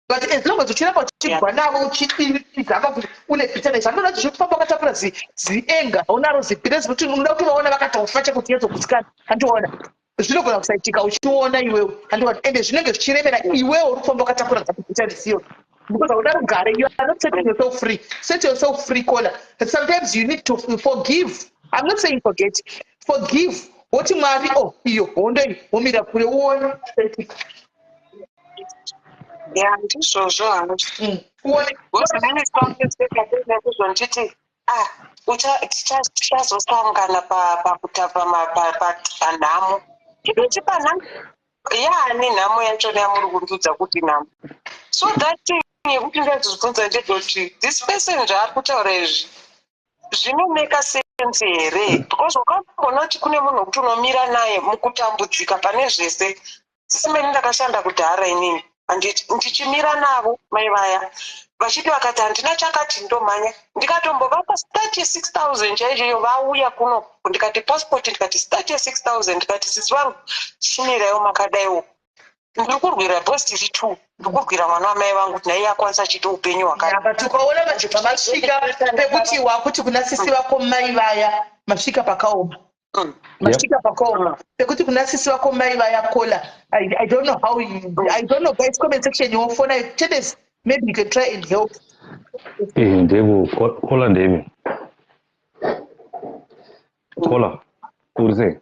But as long as uchiramba uchigwa navo, uchizama kuti une bitterness, handoda kuti zvekufamba wakatakura zienga, haunaro zibitterness kuti unoda kuti vaona vakatofa chekuti nyatsokusikana, handiona? Zvinogona kusaitika uchiona iwewe, handiona? Ende zvinenge zvichiremera iwewe uri kufamba wakatakura bitterness iyo because hauda rugare. You are not setting yourself free. Set yourself free, caller. Sometimes you need to forgive. I'm not saying forget, forgive, woti, "Mwari, oh, iyo hondo iyi," womira kure, uone zvichaitika. Ya, ndizvozvo hangu. Uone. Kuzonditi, ah, tichazosangana panhamo. Ndinoti panhamo yaani? Nhamo yachona yamuri kundiudza kuti nhamo? So that thing yekuti ndazozvibvunza ndegoti, this person zvaari kutaura izvi zvinomeka sense here? Because wakambona kuti kune munhu wekuti unomira naye mukutambudzika pane zvese. Sisi Melly, ndakashanda kudhara inini. Ndichimira navo mai vaya vachiti, vakati handina chakati, ndomhanya ndikatombovapa start ye6000 chaichoyo. Vauya kuno, ndikati passport, ndikati start ye6000, ndikati, "Sisi vangu, chimiraiwo makadaiwo, ndiri kurwira because tiri two, ndiri kurwira mwana wamai vangu kuti naiye akwanisa achiita upenyu hwakati." But ukaona manje pamasvika pekuti wakuti kuna sisi vako mai vaya, masvika pakaoma. Masvika pakaoma pekuti kuna sisi vako mai vaya. Caller, I don't know how you, I don't know. Guys, comment section yofona tennis, maybe you can try and help. Ndevo caller, ndevi caller, uri sei?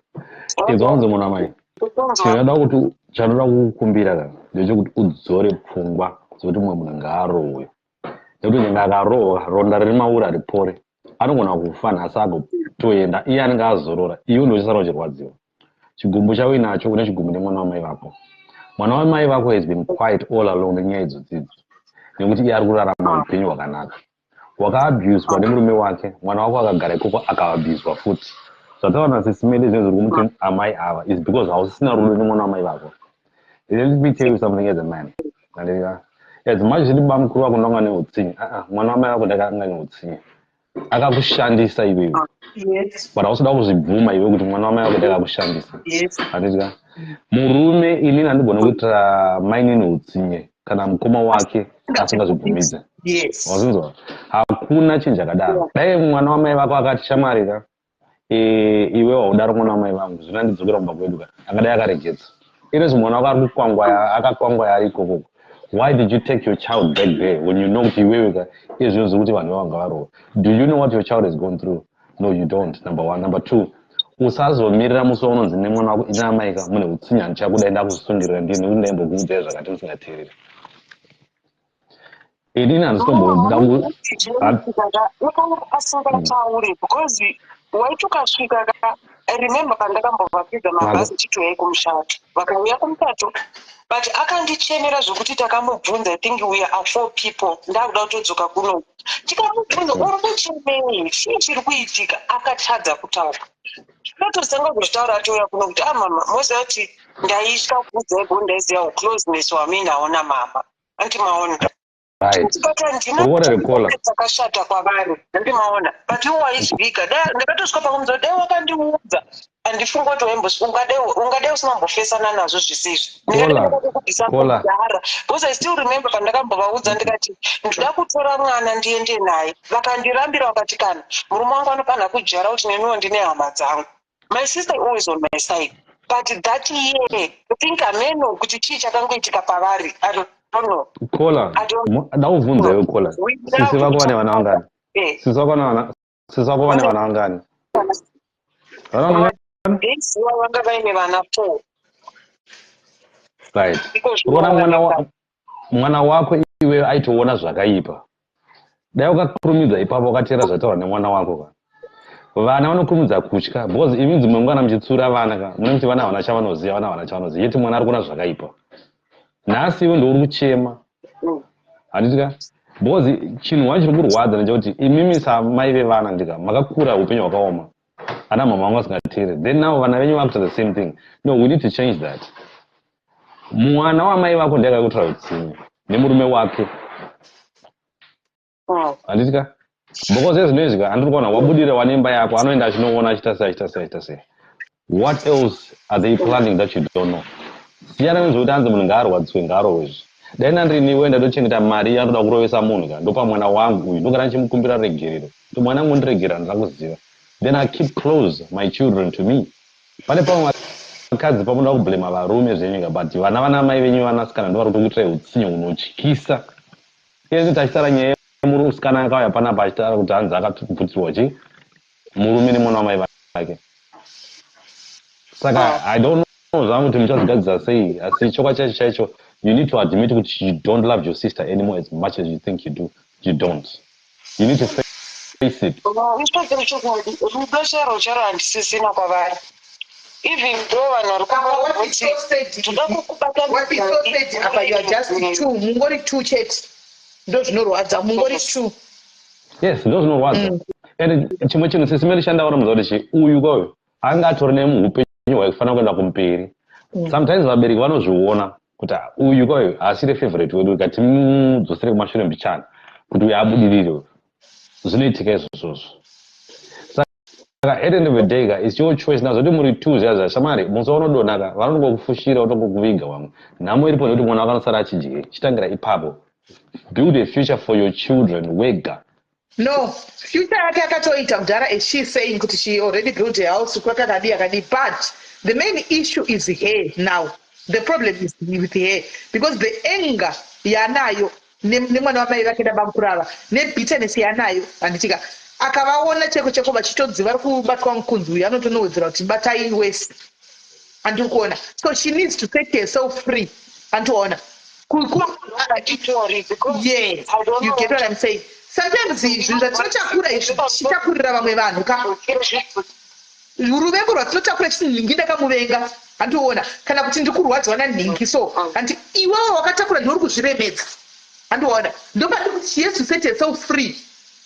Inzwanzi muna mai, chinoda kuti, chanoda kukumbira ka ndechekuti udzore pfungwa dzekuti mumwe munhu ngaarohwe, nekuti nyange akarohwa, ronda riri mauri haripore. Anogona kufa nhasi agotoenda, iye anenge azorora, iwe ndochisara uchirwadziwa. Chigumbu chauinacho, une chigumbu nemwana wamai vako. Mwana wamai vako has been quiet all along nenyaya idzodzidzi nekuti iye ari kurarama upenyu hwakanaka. Wakaabhuswa nemurume wake, mwana wako akagara ikoko akaabhuswa futi. Zvataura naSisi Melly, zvinhu zviri kumuti amai ava is because hausisina rudo nemwana wamai vako. Let me tell you something as a man. Andika, as much zviri bamukuru vako ndanga neutsinye, aa, mwana wamai vako ndakanga neutsinye, akakushandisa iwewe. But hausida kuzvibvuma iwe kuti mwana wamai vako ndakakushandisa. Handiti murume, inini handigone kuitira mainini utsinye kana mukoma wake asingazvibvumidze. Wazinzwa? Hakuna chinhu chakadaro. Dai mwana wamai vako akati, "Shamwari ka, iwe waudaro mwana wamai vangu, zvino ndidzokera kumba kwedu ka," akadai akaregedza. Inezvi mwana wako ari kukwangwaya, akakwangwaya ari ikokoko. Why did you take your child back there when you know kuti iwewe ka, izvozvo zvekuti vanhu vavanga varova? Do you know what your child has gone through? No, you don't, number one. Number two, usazomirira musi waunonzi nemwana wako, "Ina amai ka, mune utsinye, handichakudai, ndakuzvisungirira ndini nekuti ndaimbokuudzai zvakati musingateereri." Inini handisitomboda. Asingatauri because waiti ukasvika ka, I remember pandakambovapidza mabhazi chitoyai kumushato, vakauya kumuchato, but akandichenera zvokuti takamubvunza, I think we are four people, ndakuda kutodzoka kuno, tikamubvunza, "Uri kuchemei? Chii chiri kuitika?" Akatadza kutaura. Tinotozanga kuzvitaura atouya kuno kuti, "Ah mama, moziva kuti ndaitya kuudzai bo ndaiziva ucloseness hwamuinawo namama." Anti maona? Right. But handina Uri kuona here, caller? Dzakashata kwavari, handimaona, but iwo waizviviga. Ndakatosvika pakunzi dai wakandiudza, handifungi kuti ungadai usina kumbofesana nazvo zvisizvi. Caller. Caller. Ndikadakubvisakudhara, because I still remember pandakambovaudza ndikati ndinoda kutora mwana ndiende naye, vakandirambira, vakati kana murume wangu anofanira kujara kuti neniwo ndine hama dzangu. My sister always on my side, but that year I think hameno kuti chii chakangoitika pavari, I don't know. Caller. I don't Ndakubvunza iwe, caller. We Sisi vako vane vana vangani? Eh. Sisi vako vane vana vangani? Vana vangani? Ndeiziva vanga vaine vana four. Right. Iko Unoona mwana zvino mwana wako iwe aitoona zvakaipa. Dai wakakurumidza ipapo wakateera zvataurwa nemwana wako ka. Vana vanokurumidza kutya because imi dzimwe nguva muchitsura vana ka, mune kuti vana havana chavanoziva, vana havana chavanoziva, yeti mwana ari kuona zvakaipa. Nhasi iwe ndouri kuchema, handiti ka? Because chinhu wacho chiri kurwadza ndechekuti imimi samai vevana ndika makakura upenyu hwakaoma, ana mama vangu vasingateereri, then now vana venyu vakuita the same thing. No, we need to change that. Mwana wamai vako ndiye akakutora utsinye nemurume wake, handiti ka? Because ezvinoizvi ka, handiri kuona wabudira wane imba yako, anoenda achinoona achiita sei, achiita sei, achiita sei. What else are they planning that you don't know? Siyana nezvekuti hanzi munhu ngaarwadziwe, ngaarohwe. Izvi dai nandrini ndatochengeta mari yanoda kurovesa munhu ka, ndopa mwana wangu uyu, ndogara ndichimukumbira regerero kuti mwana wangu ndiregerera, ndida kuziva. Then I keep close my children to me. Pane pamwe vakadzi pamunoda kublema varume zvenyika, but vana mai venyu vanasikana ndo vari kutokuitirai utsinye hunotyisa. Iye tachitaura nyaya yemurusikana akauya panapa achitaura kuti hanzi akapfutirwa chi murume nemwana wamai vake. Saka I don't know zvangu kuti muchazvigadzisa sei, asi chokwadi chacho chaicho, you need to admit kuti you don't love your sister anymore as much as you think you do. You don't. You need to face it. Ichochiro chokwadi, rudo chero chero handisisina kwavari, even though vanhu vari What is so sad kungoti toda kukubata. What is so sad apa, you are just two, mungori two chete. Ndo zvinorwadza, mungori two. Yes, ndo zvinorwadza. And chimwe chinhu, Sisi Meri, chandaona muza kuti chi uyu kwayo anga atori nemuupenyu hwaikufanira kuenda kumberi. Sometimes vabereki vanozviona kuti ah, uyu kwayo haasiri favorite wedu, katimudzosere kumashure mbichana kuti uyu abudirire. Zvinoitika izvozvozvo. Saka at end of the day ka, it's your choice. Nazvoti muri two zviya zva shamari, musi waunodonha ka, vanongokufushira votongokuviga. Wamwe nhamo iripo nekuti mwana wakanosara achidye. Chitangira ipapo, build a future for your children wega. No, future yake akatoita kudhara, as she is saying kuti she already built a house kwakakadi akadi, but the main issue is her now. The problem is with her, because the anger yanayo nemwana wamai vake nabamukurava, nebitterness yanayo, handitika akavaona cheko cheko vachitonzi vari kubatwa mukunzi, uyu anotonowedzera kuti batai wese, andiri kuona. So she needs to set herself free, anditoona. Yes, you get what I'm saying? Sometimes zvinhu zvatinotakura izvi tichitakurira vamwe vanhu ka, ruvengo rwatinotakura chiti nhingi ndakamuvenga, handiona, kana kuti ndiri kurwadziwa nanhingi, so handi iwewe wakatakura ndiuri kuzviremedza, handiona. Ndopandi kuti she has to set herself free,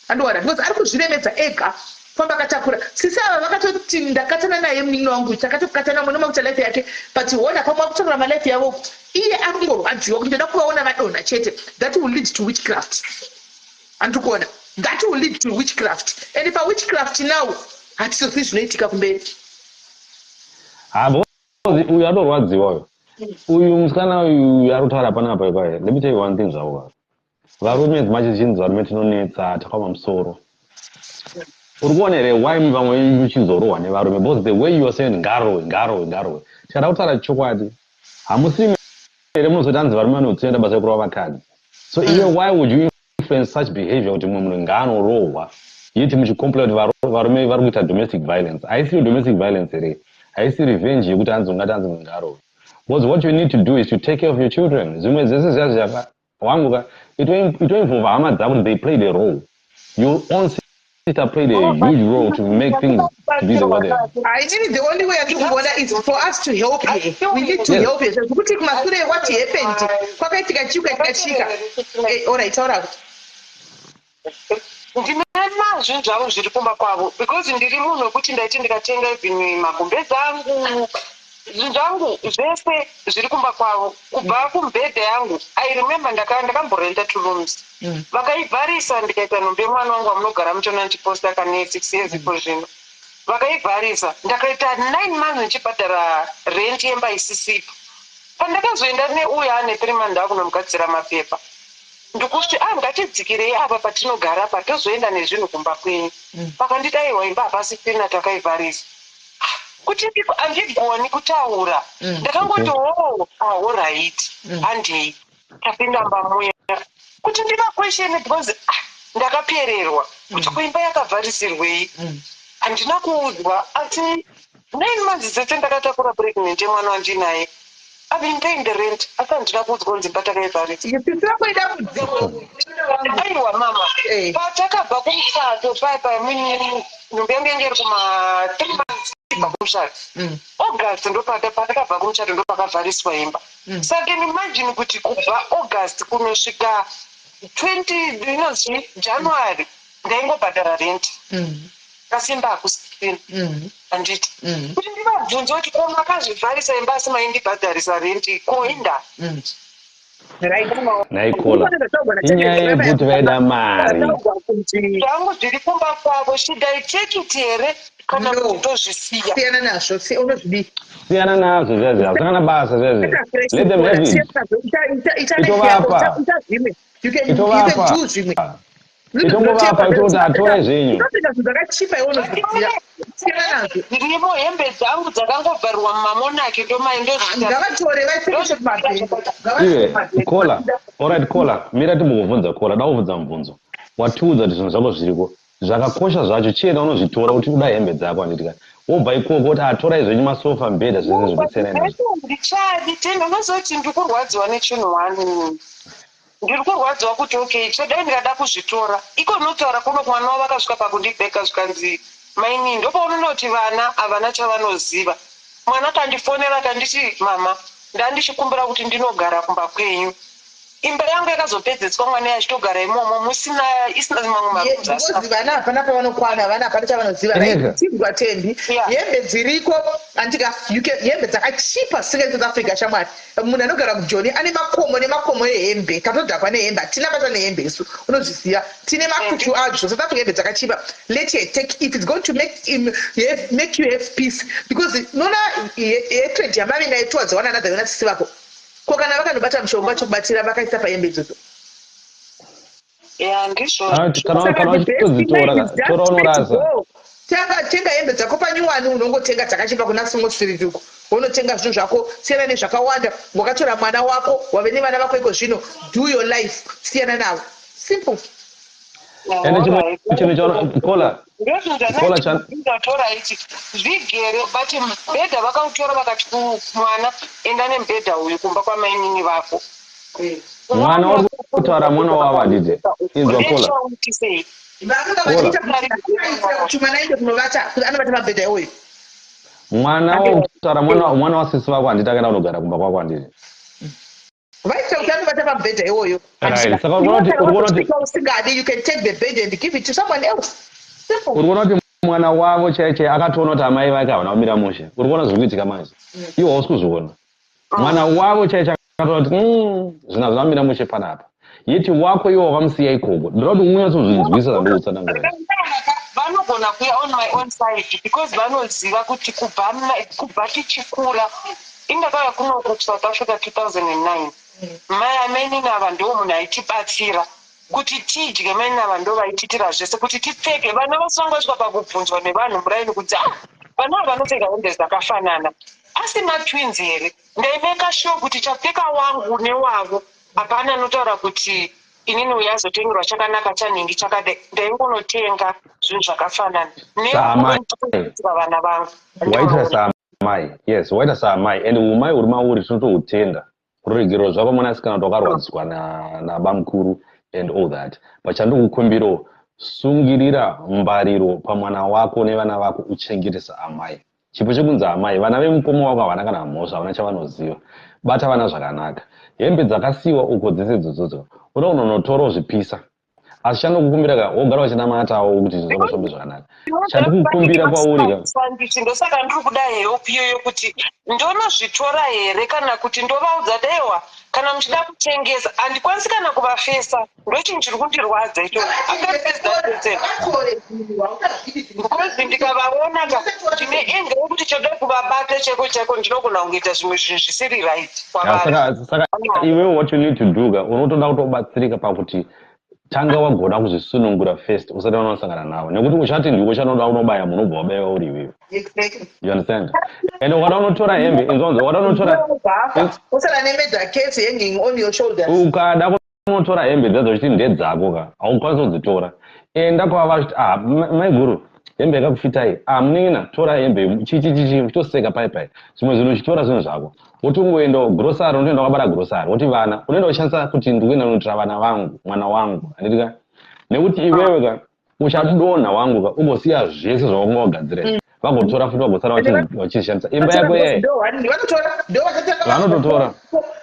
handiona, because ari kuzviremedza ega famba akatakura. Sisi ava vakatoti ndakatana naye munin'ina wangu, takatokatana mwana makuita life yake, but hona pamwe akutorora malife yavo, iye ari kungorwadziwa kuti ndoda kuvaona vadonha chete. That will lead to witchcraft, handiri kuona. That will lead to witchcraft, and pawitchcraft now hatizozii zvinoitika kumberi. Ha, because uyu atorwadziwa uyu, uyu musikana uyu ari kutaura panapa ipaye. Let me tell you one thing zvavo, varume, as much as chinzi varume tinonetsa, takaoma musoro, uri kuona here why vamwe muchinzorohwa nevarume? Because the way you are saying ngarowe, ngarowe, ngarowe, tikada kutaura chokwadi, hamusimi here munozoti hanzi varume vanotsenda basa rekurova vakadzi? So iwe, why would you influence such behavior kuti mumwe munhu ngaanorohwa, yeti muchicomplain kuti varume vari kuita domestic violence? Haisiyo domestic violence here? Haisi revenge yekuti hanzi ungati hanzi munhu ngaarohwe? Because what you need to do is to take care of your children. Zvimwe zvese zviya zviyaka wangu ka, itoinvolve hama dzako kuti they played a role. Your own sister played a huge role to make things to be the way they are. I think the only way andikuona is for us to help her. We need to help her. Zvekuti kumasure what happened, kwakaitika chii, kwaitika chika. Alright, taura kuti. Ndine mazvi zvavo zviri kumba kwavo, because ndiri munhu wekuti ndaiti ndikatenga even magumbezi angu. Zvinhu zvangu zvese zviri kumba kwavo, kubva kumubhedha yangu. I remember ndakamborenta two rooms, vakaivharisa, ndikaita nhumbi yemwana wangu wamunogara muchiona ndichiposta kane 6 years iko zvino. Vakaivharisa, ndakaita 9 months ndichibhadhara rent yemba isisipo. Pandakazoenda neuyo ane 3 months ndakunomugadzira mapepa, ndikuti, "A, ngatidzikirei apa patinogara pa, tozoenda nezvinhu kumba kwenyu." Vakanditi, "Aiwa, imba hapasisina, takaivharisa." Kuti handigoni kutaura. Ndakangoti, "Oh, alright, handei." Tapinda mba muya kuti ndivaquestione because, ah, ndakapererwa kuti kuimba yakavharisirwei, handina kuudzwa. Asi 9 months dzese ndakatakura pregnant yemwana wandinaye. I've been paying the rent, asi handina kuudzwa kunzi imba takaivharisa. Aiwa mama, patakabva kumuchato pai pai, nhumbi yangu yange iri kuma 3 months ibva kumuchato, August, ndopatakabva kumuchato, ndopakavhariswa imba. Saka imagine kuti kubva August kunosvika 20 inonzi January, ndaingobhadhara rent, asi imba hakusina. Handiti kuti ndivabvunze kuti, "Ko makazvivharisa imba asi maindibhadharisa rent, ko inda?" Naikola, inyaya yekuti vaida mari. Zvangu zviri kumba kwavo, should I take it here kana kuti ndozvisiya? Siyana nazvo, unozvidii? Siyana nazvo zvezve, hazvina kana basa zvezve. Let them have it. Itovapa. Ita zvimwe. Itovapa. Do zvimwe. Itongovapa, itoti atore zvenyu. Unopinda zvinhu zvakachipa, iwe unozviziva. Siyana nazvo. Zvirimo, hembe dzangu dzakangobvarwa mumamonaki, ndomai. Ngavatore vaipfekese kumabhendo. Iwe Kola, alright Kola, mira timbokubvunza. Kola, da kubvunza mubvunzo. Watiudza kuti zvinhu zvako zviriko, zvakakosha zvacho, chienda unozvitora kuti uda hembe dzako, handiti? Wobva ikoko kuti atorai zvenyu masofa, mubhedha, zvese zvibetserai nazvo. Ndichadi tende, unozoti ndiri kurwadziwa nechinhu one. Ndiri kurwadziwa kuti, okay, chodai ndikada kuzvitora iko unotaura kuno kumwana wavo, vakasvika pakundibheka, zvikanzi, "Maini." Ndopaunoona kuti vana havana chavanoziva. Mwana akandifonera akanditi, "Mama, ndandichikumbira kuti ndinogara kumba kwenyu." Imba yangu yakazopedzeswa mwana achitogara imomo, musina, isina mamwe marooms asina. Because vana hapana pavanokwana, vana hapana chavanoziva. Ega. Tibwa tendi, hembe dziriko, andika hembe dzakachipa singa South Africa. Shamwari, munhu anogara kuJoni ane makomo nemakomo ehembe. Katodhakwa nehembe, hatina basa nehembe isu, unozviziva, tine makuchu adzo. South Africa hembe dzakachipa. Let her take if it's going to make, him, have, make you have peace, because nona hatred yamave nayo towards one another, yona sisi vako, ko kana vakanobata mushonga wachokubatira vakaisa pahembe idzodzo? Ya, ndizvo. Ah, kana uchitodzitora, tora unorasa. Tenga hembe dzako panyuwani, unongotenga dzakachipa kuna Single Street uko, unotenga zvinhu zvako. Siyana nezvakawanda. Wakatora mwana wako, wave nevana vako iko zvino. Do your life, siyana navo, simple. Ende chimwe chinhu chaona, Kola, Kola, Ndozvindatora ichi zvigere, but mubhedha vakautora, vakati kumwana, "Enda nemubhedha uyu kumba kwamainini vako." Mwana uri kutaura mwana wavo, handiti? Inzwa Kola. Sei? Vakanga Kola. vachiita kuti mwana aende kunovata, kuti anovata pamubhedha iwoyo. Mwana uri kutaura mwana wasisi vako, handiti? Akaenda kunogara kumba kwako, handiti? Vaitira kuti anovata pamubhedha iwoyo. Right, saka uri kuona kuti Usingadi, you can take the bed and give it to someone else, simple. Uri kuona kuti mwana wavo chaiye chaiye akatoona kuti amai vake havana kumira mushe. Uri kuona zviri kuitika manje? Iwo hausi kuzviona. Mwana wavo chaiye chaiye akatoona kuti zvinhu hazvina kumira mushe panapa, yeti wako iwo wakamusiya ikoko. Ndoda kuti unyatsozvinzwisa zvandikutsanangura. Vanogona kuya on my own side because vanoziva kuti kubva tichikura, indakauya kunoku kuSouth Africa 2009, mai amainini ava ndo munhu aitibatsira kuti tidye. Mainini ava ndo vaitiitira zvese kuti tipfeke. Vana vasangosvika pakubvunzwa nevanhu muraini kuti, "Ah, vana ava vanopfeka hembe dzakafanana, asi matwins here?" Ndaimeka sure kuti chapfeka wangu newavo hapana anotaura kuti inini uyu azotengerwa chakanaka, chanhingi chakadai. Ndaingonotenga zvinhu zvakafanana Saamai. nekuitira vana vangu. Waita saamai, yes, waita saamai, and umai uri mauri tinotoutenda. Ruregerero zvako mwanasikana kuti wakarwadziswa nabamukuru and all that, but chandikukumbirawo, sungirira mbariro pamwana wako nevana vako, uchengetesa amai chipo chekunzi amai. Vana vemukoma wako havana kana mhosva, havana chavanoziva. Bata vana zvakanaka. Hembe dzakasiyiwa uko dzese idzodzodzo, unoda kunonotora uzvipisa. Asi chandokukumbira ka, wogara uchinamatawo kuti zvinhu zvako zvifambe zvakanaka. Chandikukumbira kwauri ka, Sandisi, ndosaka ndiri kuda help iyoyo kuti ndonozvitora here kana kuti ndovaudza, "Dewa, kana muchida kutengesa, handikwanisi kana kuvafesa." Ndochinhu chiri kundirwadza icho akapedza, because ndikavaona ka, ndine anger yekuti choda kuvabata chaiko chaiko, ndinogona kungoita zvimwe zvinhu zvisiri right kwavari. Saka iwewe, what you need to do ka, unotoda kutobatsirika pakuti tanga wagona kuzvisunungura first usati wanosangana navo, nekuti uchati ndiwe uchanoda unobaya munhu, ubva wabaiwa uri iwewe. You understand? And ukada unotora hembe, inzonzo, ukada unotora usara nemurder case hanging on your shoulders. Ukada kunotora hembe dzadzo uchiti ndedzako ka, haukwanisi kudzitora. Enda kwava vachiti, "Ah, maiguru, hembe yakakufitai. Ah, munin'ina, tora hembe." Chichichichi, uchitoseka pai pai zvimwe zvinhu, uchitora zvinhu zvako, wotongoenda grocery, unotoenda wakabata grocery, woti vana, unoenda uchishandisa kuti ndikuenda kunotora vana vangu, mwana wangu, handitika? Nekuti iwewe ka, uchadonha wangu ka, ugosiya zvese zvawanga wagadzira, vagotora futi, vagosara vachizvishandisa imba yako yeye. Vanotora, ndo vakatanga. Vanototora.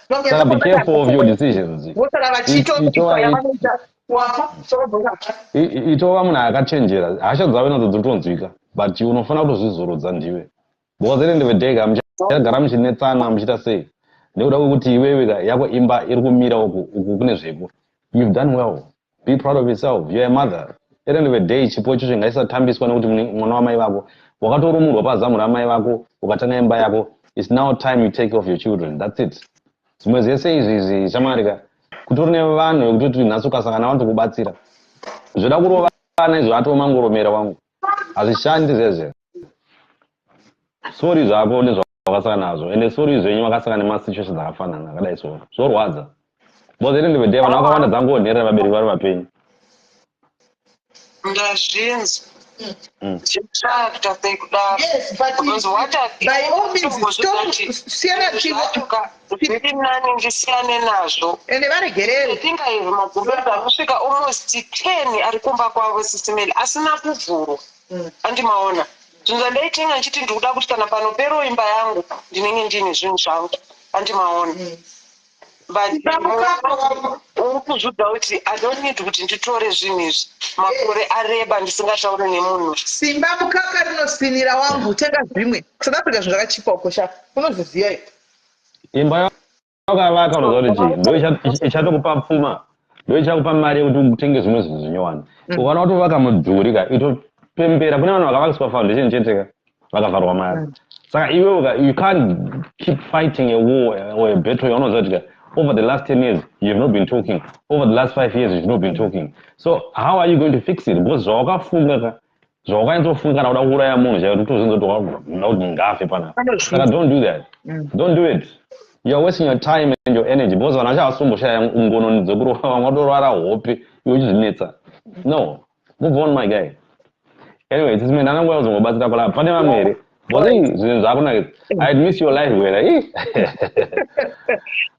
Saka be careful of your decisions. Vosara vachitoyavanoita wafa. Itova munhu akachenjera. Hasha dzavo nadzo dzinotonzwika, but unofanira kutozvizorodza ndiwe, because at the end of the day ka, muchagara muchinetsana, muchiita sei, nekuda kwekuti iwewe ka, yako imba iri kumira, uku uku kune zvepo. You've done well, be proud of yourself. You're a mother. At the end of the day, chipo ichocho ngaisatambiswa, nekuti mwana wamai vako, wakatorumurwa pazamu ramai vako, ukatanga imba yako. It's now time you take care of your children, that's it. Zvimwe zvese izvi izvi, shamarika, kutori nevanhu vekutoti nhasi ukasangana vanotokubatsira. Zvoda kurovana izvo, atomangoromera wangu, hazvishandi zvezve. Sorry zvako nezvawakasangana nazvo, ende sorry zvenyu vakasangana nemasituations akafanana akadai. So zvorwadza, because at the end of the day, vanhu vakawanda dzangonherera, vabereki vari vapenyu. Ndazvinzwa. Zvitsvakuita sei kudaro? Yes, but Because what by all means, stop, siyana. Zviri nani ndisiyane nazvo. Ende varegerere. I think I have magumbezi anosvika almost 10 ari kumba kwavo, Sis Melly, asina kuvhurwa. Andimaona zvinhu zvandaitenga ndichiti ndikuda kuti kana panoperawo imba yangu ndinenge ndine zvinhu zvangu, andimaona? But uri kuzvidza kuti I don't need kuti nditore zvinhu izvi, makore areba ndisingatauri nemunhu. Simba mukaka rinosinira wangu, tenga zvimwe. KuSouth Africa zvinhu zvakachipa uko sha, unozviziva iyo. Imba yakavaka, unoziva kuti chii? Ndo ichatokupa pfuma, ndo ichakupa mari yekuti utenge zvimwe zvinhu zvinyowani. Ukaona kutovaka mudhuri ka, itopembera. Kune vanhu vakavakiswa foundation chete ka, vakavharwa mari. Saka iwewe ka, you can't keep fighting a war or a battle yaunoziva kuti ka, over the last 10 years you have not been talking, over the last 5 years you've not been talking. So how are you going to fix it? Because zvawakafunga ka, zvawakanyatsofunga kana kuda kuuraya munhu chaivo, kutozvinza kuti wakuda kuti mungafe panapa. Saka don't do that. Don't do it. You are wasting your time and your energy, because vanhu vachavasomboshaya ngono dzekurova, vamwe vatorwara hope, iwe uchizvinetsa. No, move on, my guy. Anyway, Sis Melly, ananguva kuzongobatsira kulapa. Pane vamwe here? Because zvinhu zvakunakidza. I'd miss your life wena.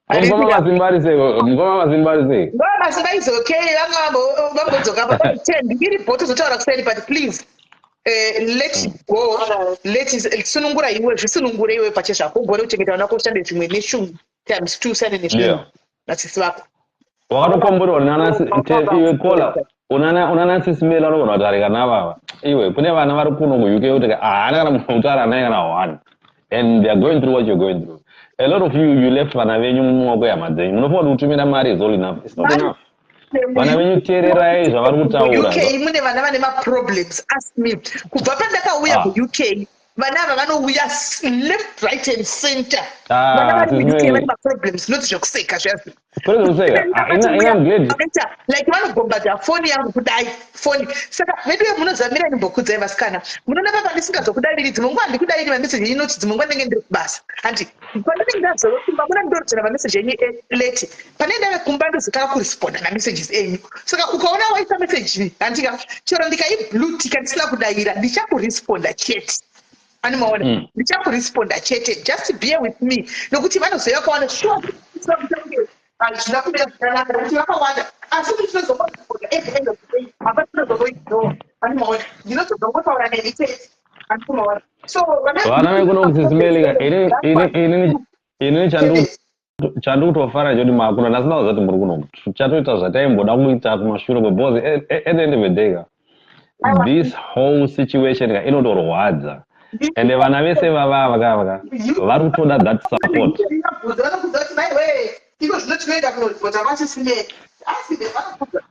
Mukoma Masimba ari sei? Mukoma Masimba ari sei? Mukoma Masimba is okay, vanga vambodzoka pa 10. Ndiri bho, tozotaura kuseri, but please, let it go, let it, sunungura iwe, zvisunungure iwe pachezvako, ugone kuchengeta vana vako, ushande zvimwe neshungu times two, sane nezvimwe nasisi vako. Wakatokomborerwa iwe kola, unana Sis Melly anogona kutarika navava. Iwe, kune vana vari kuno kuUK kuti haana kana munhu wekutaura naye kana one, and they are going through what you're going through. A lot of you, you left vana venyu mumaoko ehama dzenyu. Munofunga kuti kutumira mari is all enough. It's not enough. Vana venyu, teererai zvavari kutaura. UK mune vana vane maproblems. Ask me, kubva pandakauya kuUK, vana ava vanouya left, right and center. Vana vari muUK vane maproblems, not zvekuseka zviya. Kwete zvekuseka. Ah, I'm glad. Like vanogombadza foni yangu kudai, foni. Saka veduwe, munozamira, ndimbokudzai vasikana, munoona papa ndisingazokudaviriri, dzimwe nguva handikudaviri mameseji enyu, noti dzimwe nguva ndinenge ndiri kubasa. Handi pandinenge ndazova muna ndoredzera mameseji enyu late, pane ndave kumba ndozotanga kuresponda mamessages enyu. Saka ukaona waisa meseji, handika chero ndikaiblue ticka ndisina kudavira, ndichakuresponda chete. Animaona? Ndichakuresponda chete, just bear with me, nokuti vanozouya kawana sure hazvina kumira zvakanaka, nokuti vakawanda. Asi ndinozongoresponda at the end of the day, hapana ndinozongoignore. Animaona? Ndinozozongotaura nemi chete. Animaona? So vana vekuno, Sis Melly, inini chandiri Chandikutofara chekuti makuno ndasina kuziva kuti muri kuno. Chatoita zvataimboda kuita kumashure, because at the end of the day ka, this whole situation ka inotorwadza, ende vana vese vavava ka vari kutoda that support. Vanokudza kuti maiwe, iko zvino tinoenda kunoripota kwachisime asi vanokudza.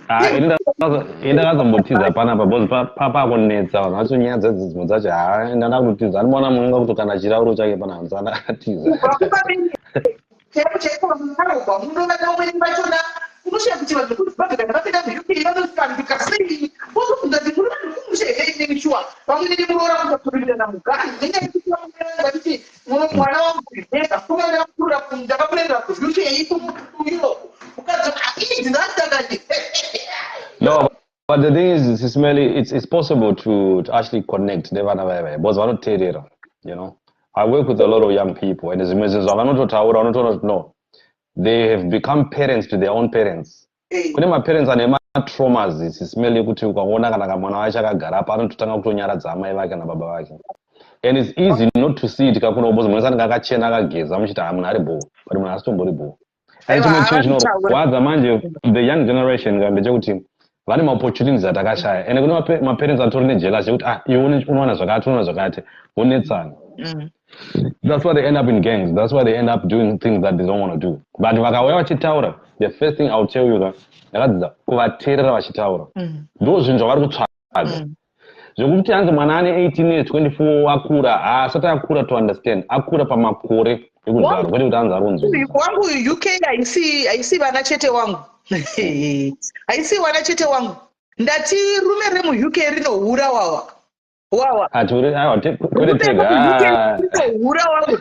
Ah, ini ndakazombotiza panapa because papakunetsa vanhu vacho, nyaya dzedzimwe dzacho. Ha, ndanda kutotiza. Andimona munhu kuti kana chirauro chake pana hanzi andakatiza. Chaipo chaipo vakarogwa muno, vana vachona unoshaya kuti vanhu vekuZimbabwe kana vapinda muUK vanosanduka sei. Wozofunga kuti muri vanhu kumusha here inini? Shuwa, vamwe nini muroora kutokurirana muganhu nenyaya yekuti vamwe vachiti mwana wangu ega ndakakurerera kuUK, kuEurope, mukadzi idzi ndasakati. No, but the thing is, Sis Melly, it's possible to actually connect nevana vaya because vanoteerera. I work with a lot of young people, and zvimwe zvinhu zvavanototaura unotoona kuti no, they have become parents to their own parents. Kune maparents ane matraumas, Sis Melly, yekuti ukaona kana kamwana wacho akagara apa, anototanga kutonyaradza amai vake nababa vake, and it's easy not to see it kakuno because munhu anenge akachena, akageza, muchiti ha, munhu ari bho, but munhu asitombori bho. And chimwe chinhu chinorwadza manje the young generation ka ndechekuti vane maopportunities atakashaya, ende kune maparents atori nejealous yekuti, ah, iwe unowana zvakati, unowana zvakati, vonetsana. That's why they end up in gangs. That's why they end up doing things that they don't want to do. But vakauya vachitaura, the first thing I will tell you ka, ndakadzidza kuvateerera vachitaura. Ndo zvinhu zvavari kutsvaga. Zvekuti hanzi mwana ane 18 years, 24, akura, haasati akura to understand. Akura pamakore ekuzvarwa, kwete kuti hanzi aronzwa. Wangu, UK haisi vana chete wangu, haisi vana chete wangu. Ndati rume remuUK rinohura, wawa wawa. Aiwa, kwete tega. Rinohura wangu.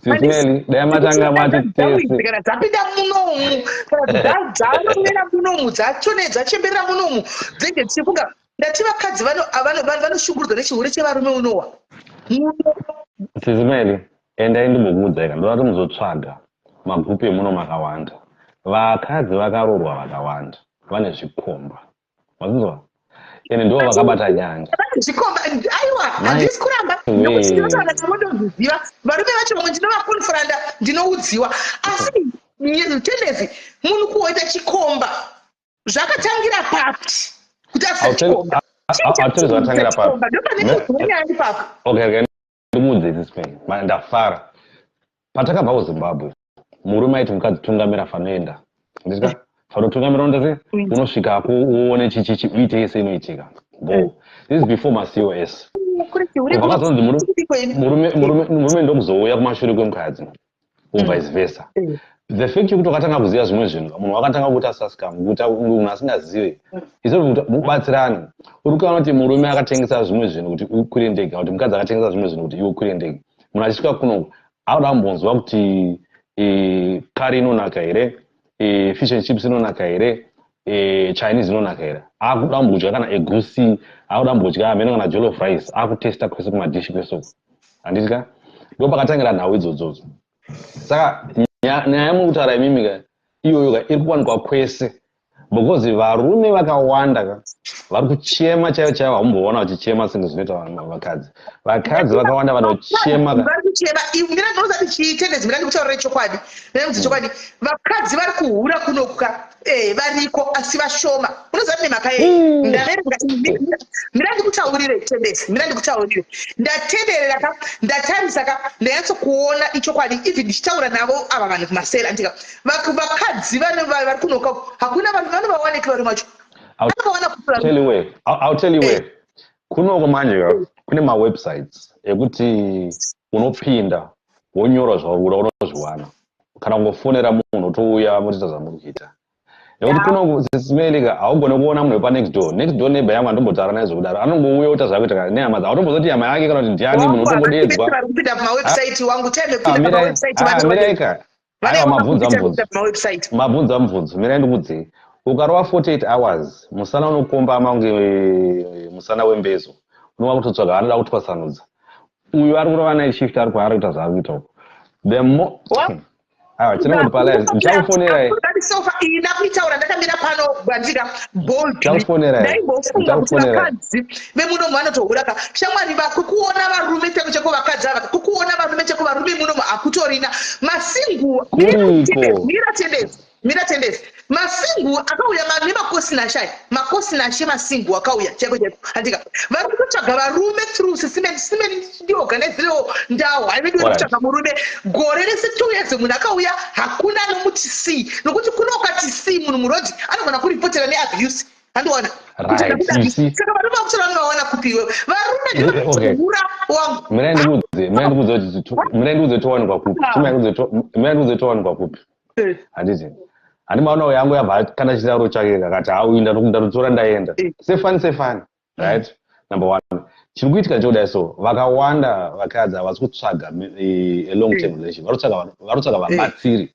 Sis Melly, dai matanga mati tese. Kana dzapinda munomu, kana dzanomera munomu, dzachone dzachemberera munomu, dzinenge dzichifunga. Ndati vakadzi vanoshungurudzwa nechihure chevarume unowa muno. Sis Melly, endai ndimbokuudzai ka, ndoda kuti muzotsvaga magurupu emuno makawanda. Vakadzi vakaroorwa vakawanda vane zvikomba, mazinzwa? Ende ndo vakabata nyanga. Zvikomba, aiwa, handisi kuramba, nokuti ndinotaura navo, ndozviziva. Varume vacho vamwe ndinovakonfranda, ndinoudziwa. Asi tendency, munhu kuoita chikomba zvakatangira papi kuti asina chikomba? I'll zvakatangira papi. Ndopane nyaya ipapo. Okay, ndikuudze, Sis Melly, ndafara. Patakabva kuZimbabwe, murume aiti mukadzi tungamira, fanoenda nditya, fanotungamira, undase unosvikako, uone chichichi, uite yese inoitika bo. This is before maCOS. Vakazonzi murume ndokuzouya kumashure kwemukadzi, vice versa. The fact yekuti wakatanga kuziva zvimwe zvinhu, munhu wakatanga kuita sascam, kuita munhu asingazive, instead of kuti mubatsirane. Uri kuona kuti murume akatengesa zvimwe zvinhu kuti ukwire ndege, kana kuti mukadzi akatengesa zvimwe zvinhu kuti iwe ukwire ndege. Munhu achisvika kuno auda kumbonzwa kuti kari inonaka here, fish and chips inonaka here, Chinese inonaka here. Akuda kumbodya kana egusi, akuda kumbodya hameno kana jollof rice, akutesta kwese kumadhishi kwese uko, handiti ka? Ndo pakatangira nhau idzodzodzo. Saka nyaya yamuri kutaura imimi ka, iyoyo ka, iri kuwanikwa kwese because varume vakawanda ka vari kuchema chaivo chaivo. Haumboona vachichema senge zvinoita vakadzi. Vakadzi vakawanda vanochema ka. Vari kuchema. Mira, ndinozati chitendedzi, mira ndikutaurire chokwadi, mira ndikudze chokwadi. Vakadzi vari kuhura kunoka variko, asi vashoma. Unoziva nemhaka yei? Ndaverenga. Mira ndikutaurire, tendesi, mira ndikutaurire. Ndatenderera ka, ndatarisa ka, ndanyatsokuona ichokwadi. Even ndichitaura navo ava vanhu kumasera, ndika vakadzi vari kunoka, hakuna vanhu vanovawaneki varume vacho. Vanovawana kupfuura. Tell you where. I'll tell you where. Kunoko manje ka, kune mawebsites ekuti unopinda, wonyora zvauri unozviwana, kana kungofonera munhu, otouya motoita zvamuri kuita. Nekuti kunoku, Sis Melly ka, haugone kuona munhu wepa next door. Next door neighbor yangu andombotaura naye zvekudaro, anongouya ota zvakuita kana nehama dzavo, autombozoti hama yake kana kuti ndiani munhu, otongodedzwa. Vari kupinda pamawebsite wangu, time yekupinda pamawebsite. Mirai ka. Vane Aiwa, mabvunza kupinda mubvunzo. pamawebsite. Mabvunza mubvunzo, mirai ndikudzei. Ukarova 48 hours, musana unokombama kunge musana wembezo, unova kutotsvaga anoda kutwasanudza. Uyu ari kurova night shift, ari kwaari kuita zvaari kuita uko. The mo Aiwa, tinongoti palive ndichakufonerai. Sofa iyi ndakuitaura. Ndakamira pano, bandika boldly. Takufonera. Ndaimbofunga kuti Takufonera. vakadzi vemunomu vanotohura ka. Shamwari, kukuona varume cheko cheko, vakadzi ava, kukuona varume cheko, varume munomu hakutorina masingle. Kuriko. Mira, Tendezi, mira, Tendezi. Masingle akauya nemakosinashe, makosinashe, masingle akauya chaiko chaiko, handika vari kutotsvaga varume through sisimeni. Sisimeni, ndiorganizirewo ndau haivedu kutsvaga murume gore rese, 2 years, munhu akauya, hakuna anomuti c, nokuti kuno ukati c munhu murodhi anogona kuripotera neabuse, handiona? Right, you see. Saka varume vakutora vanovawana kupi iwewe? Varume ndivakura wangu. Mirai ndikuudze towanikwa kupi. Mirai ndikuudze towanikwa kupi. Handiti handi maona yangu yabva kana chiraro chake kakati hauyi, ndatotora, ndaenda sefani sefani. Right, number one, chiri kuitika chekudai, so vakawanda vakadzi havasi kutsvaga a long term relation, vari kutsvaga vabatsiri,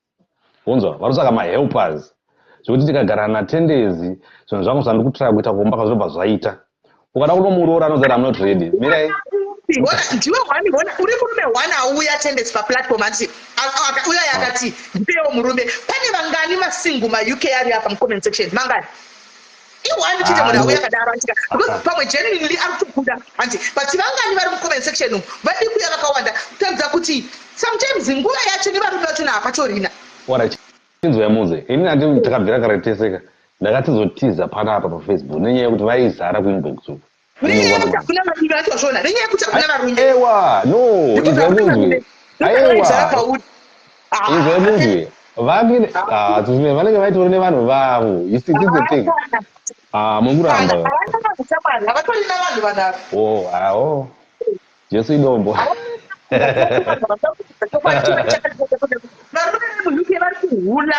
unzwa, vari kutsvaga mahelpers, zvekuti tikagara naTendezi, zvinhu zvangu zvandiri kutraya kuita kumba kazvinobva zvaita. Ukada kunomuroora, anozati, "I'm not ready." Mirai. Ona, ndiwe one, ona, uri murume one auya, Tendesi, paplatform, handiti? Uya akati ndipewo murume. Pane vangani masingle maUK ari apa mucomment section? Mangani? I-one chete. Ah, Munhu auya akadaro, handika? Because pamwe genuinely ari kutobuda, handi? But vangani vari mucomment section umu vadi kuya vakawanda, kutaridza kuti sometimes nguva yacho nevarume vachona hapatorina. Ora, chinzwai muze, ini handi takabvira kare teseka, ndakatizotiza panapa paFacebook nenyaya yekuti vaizara kuinbox uku. Nenyaya yekuti hakuna varume vacho, zvona, nenyaya yekuti hakuna varume. Ewa, no, Because izwai hakuna munzwe. varume. Vaizara Aiwa, pauri. izwai munzwe, vake, ah, tizime vanenge vaitori nevanhu vavo. You see, this is the thing. Ah, mukuramba. Havana vanhu, shamwari, havatorina vanhu vanhu. Oh, ah, oh, Jesu idombo. Varume vemuUK vari kuhula,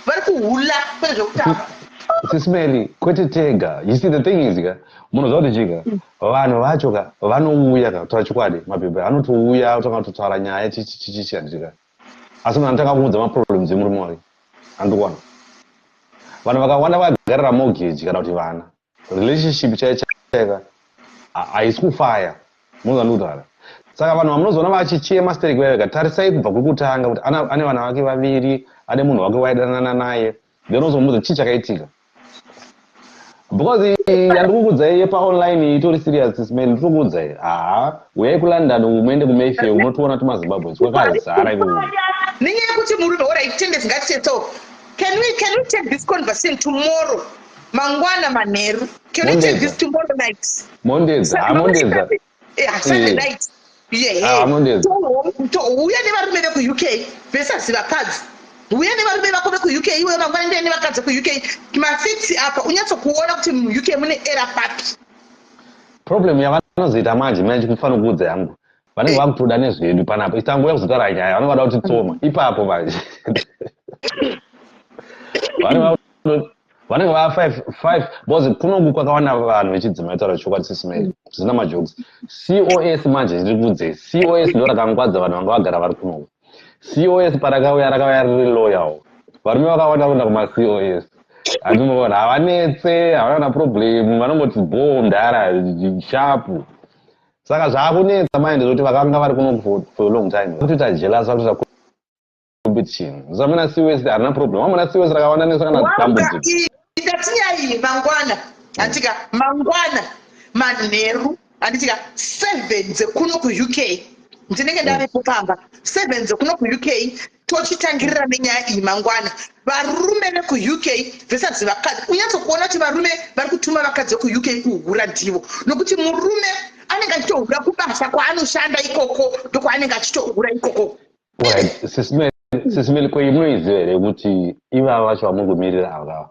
vari kuhula, kwete zvekutamba. Sisimeli, kwete tega. You see, the thing is ka, munoziva kuti chika, vanhu vacho ka vanouya ka, kutaura chokwadi, mabhebhe anotouya otanga kutotaura nyaya chichichichi, handiti? Asi munhu anotanga kuudza maproblems emurume wake, handikuona vanhu vakawanda vakagarira mortgage kana kuti vana, relationship chaiyo chaika haisi kufaya. Munoziva ndikutaura. Saka vanhu vamunozoona vachichema stereki vaiva, tarisai kubva kwekutanga kuti ane vana vake vaviri, ane munhu wake waidanana naye, then ozomuudza chii chakaitika, because yandikukuudzai yepaonline itori serious. Simeli, ndiri haa, uyai kuLondon, muende kuMayfair, unotoona tumaZimbabweans kwakazara ikoko. Nenyaya yekuti murume, alright, Tendesi, ngatitsetso. Can we take this conversation tomorrow, mangwana manheru? Can we take Mondedza. this tomorrow night? Mondedza, ha, mondedza. Yeah, Sunday night. Ah, mondedza. Uya nevarume vekuUK versus vakadzi. Uya nevarume vako vekuUK iwe, mangwana ndiye nevakadzi vekuUK. Mafacts apa, unyatsokuona kuti muUK mune era papi. Problem yavanozoita manje, manje kufanira kuudza yangu, vanenge vakutoda nezvedu panapa, itanguya kuzotaura nyaya, vanenge vada kutitsoma ipapo manje. Vanenge va five five, because kunoku kwakawanda vanhu vechidzimai. Taura chokwadi, sisimei, zvisina majokes, COS manje, ndiri kuudzei, COS ndo rakangwadza vanhu vanga vagara vari kunoku. COS parakauya, rakauya riri loyal. Varume vakawanda kuenda kumaCOS, handinoona havanetse, havana na problem, vanongoti bo mudhara sharp. Saka zvaakunetsa manje ndezvekuti vakanga vari kunoku for a long time kutoita jealous, vakutoita competition. Samuna COS harina problem, vamuna COS rakawanda nesa kana dambudziko. Ndatinyaya mangwana, handitika? Mangwana manheru, handitika, 7 dzekuno kuUK ndinenge ndavepo pamba. 7 dzekuno kuUK tochitangirira nenyaya iyi mangwana, varume vekuUK versus vakadzi. Unyatsokuona kuti varume vari kutuma vakadzi vekuUK kuhura ndivo, nokuti murume anenge achitohura kubasa kwaanoshanda ikoko, ndokwaanenge achitohura ikoko. Right, sisimeli, kwei munoiziva here kuti ivava vacho vamuri kumirira ava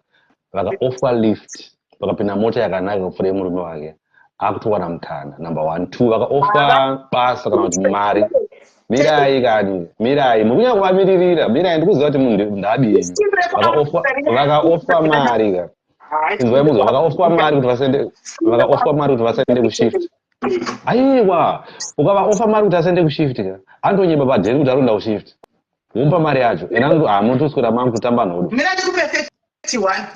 vakaoffer lift, vakapinda mota yakanaka kupfuura yemurume wake, akutowana mukana, number one. Two, vakaoffer basa kana kuti mari. Mirai kani, mirai, muri kunyanya kuvamiririra. Mirai, ndikuziva kuti munhu ndadini. Vakaoffer mari ka, inzwai muzwa, vakaoffer mari kuti vasende, vakaoffer mari kuti vasaende kushift. Aiwa, ukavaoffer mari kuti asaende kushift ka, anotonyeba padheni kuti arikuenda kushift, womupa mari yacho, ena hamutoswera mangu kutamba nhodo. Mina ndikupe 31.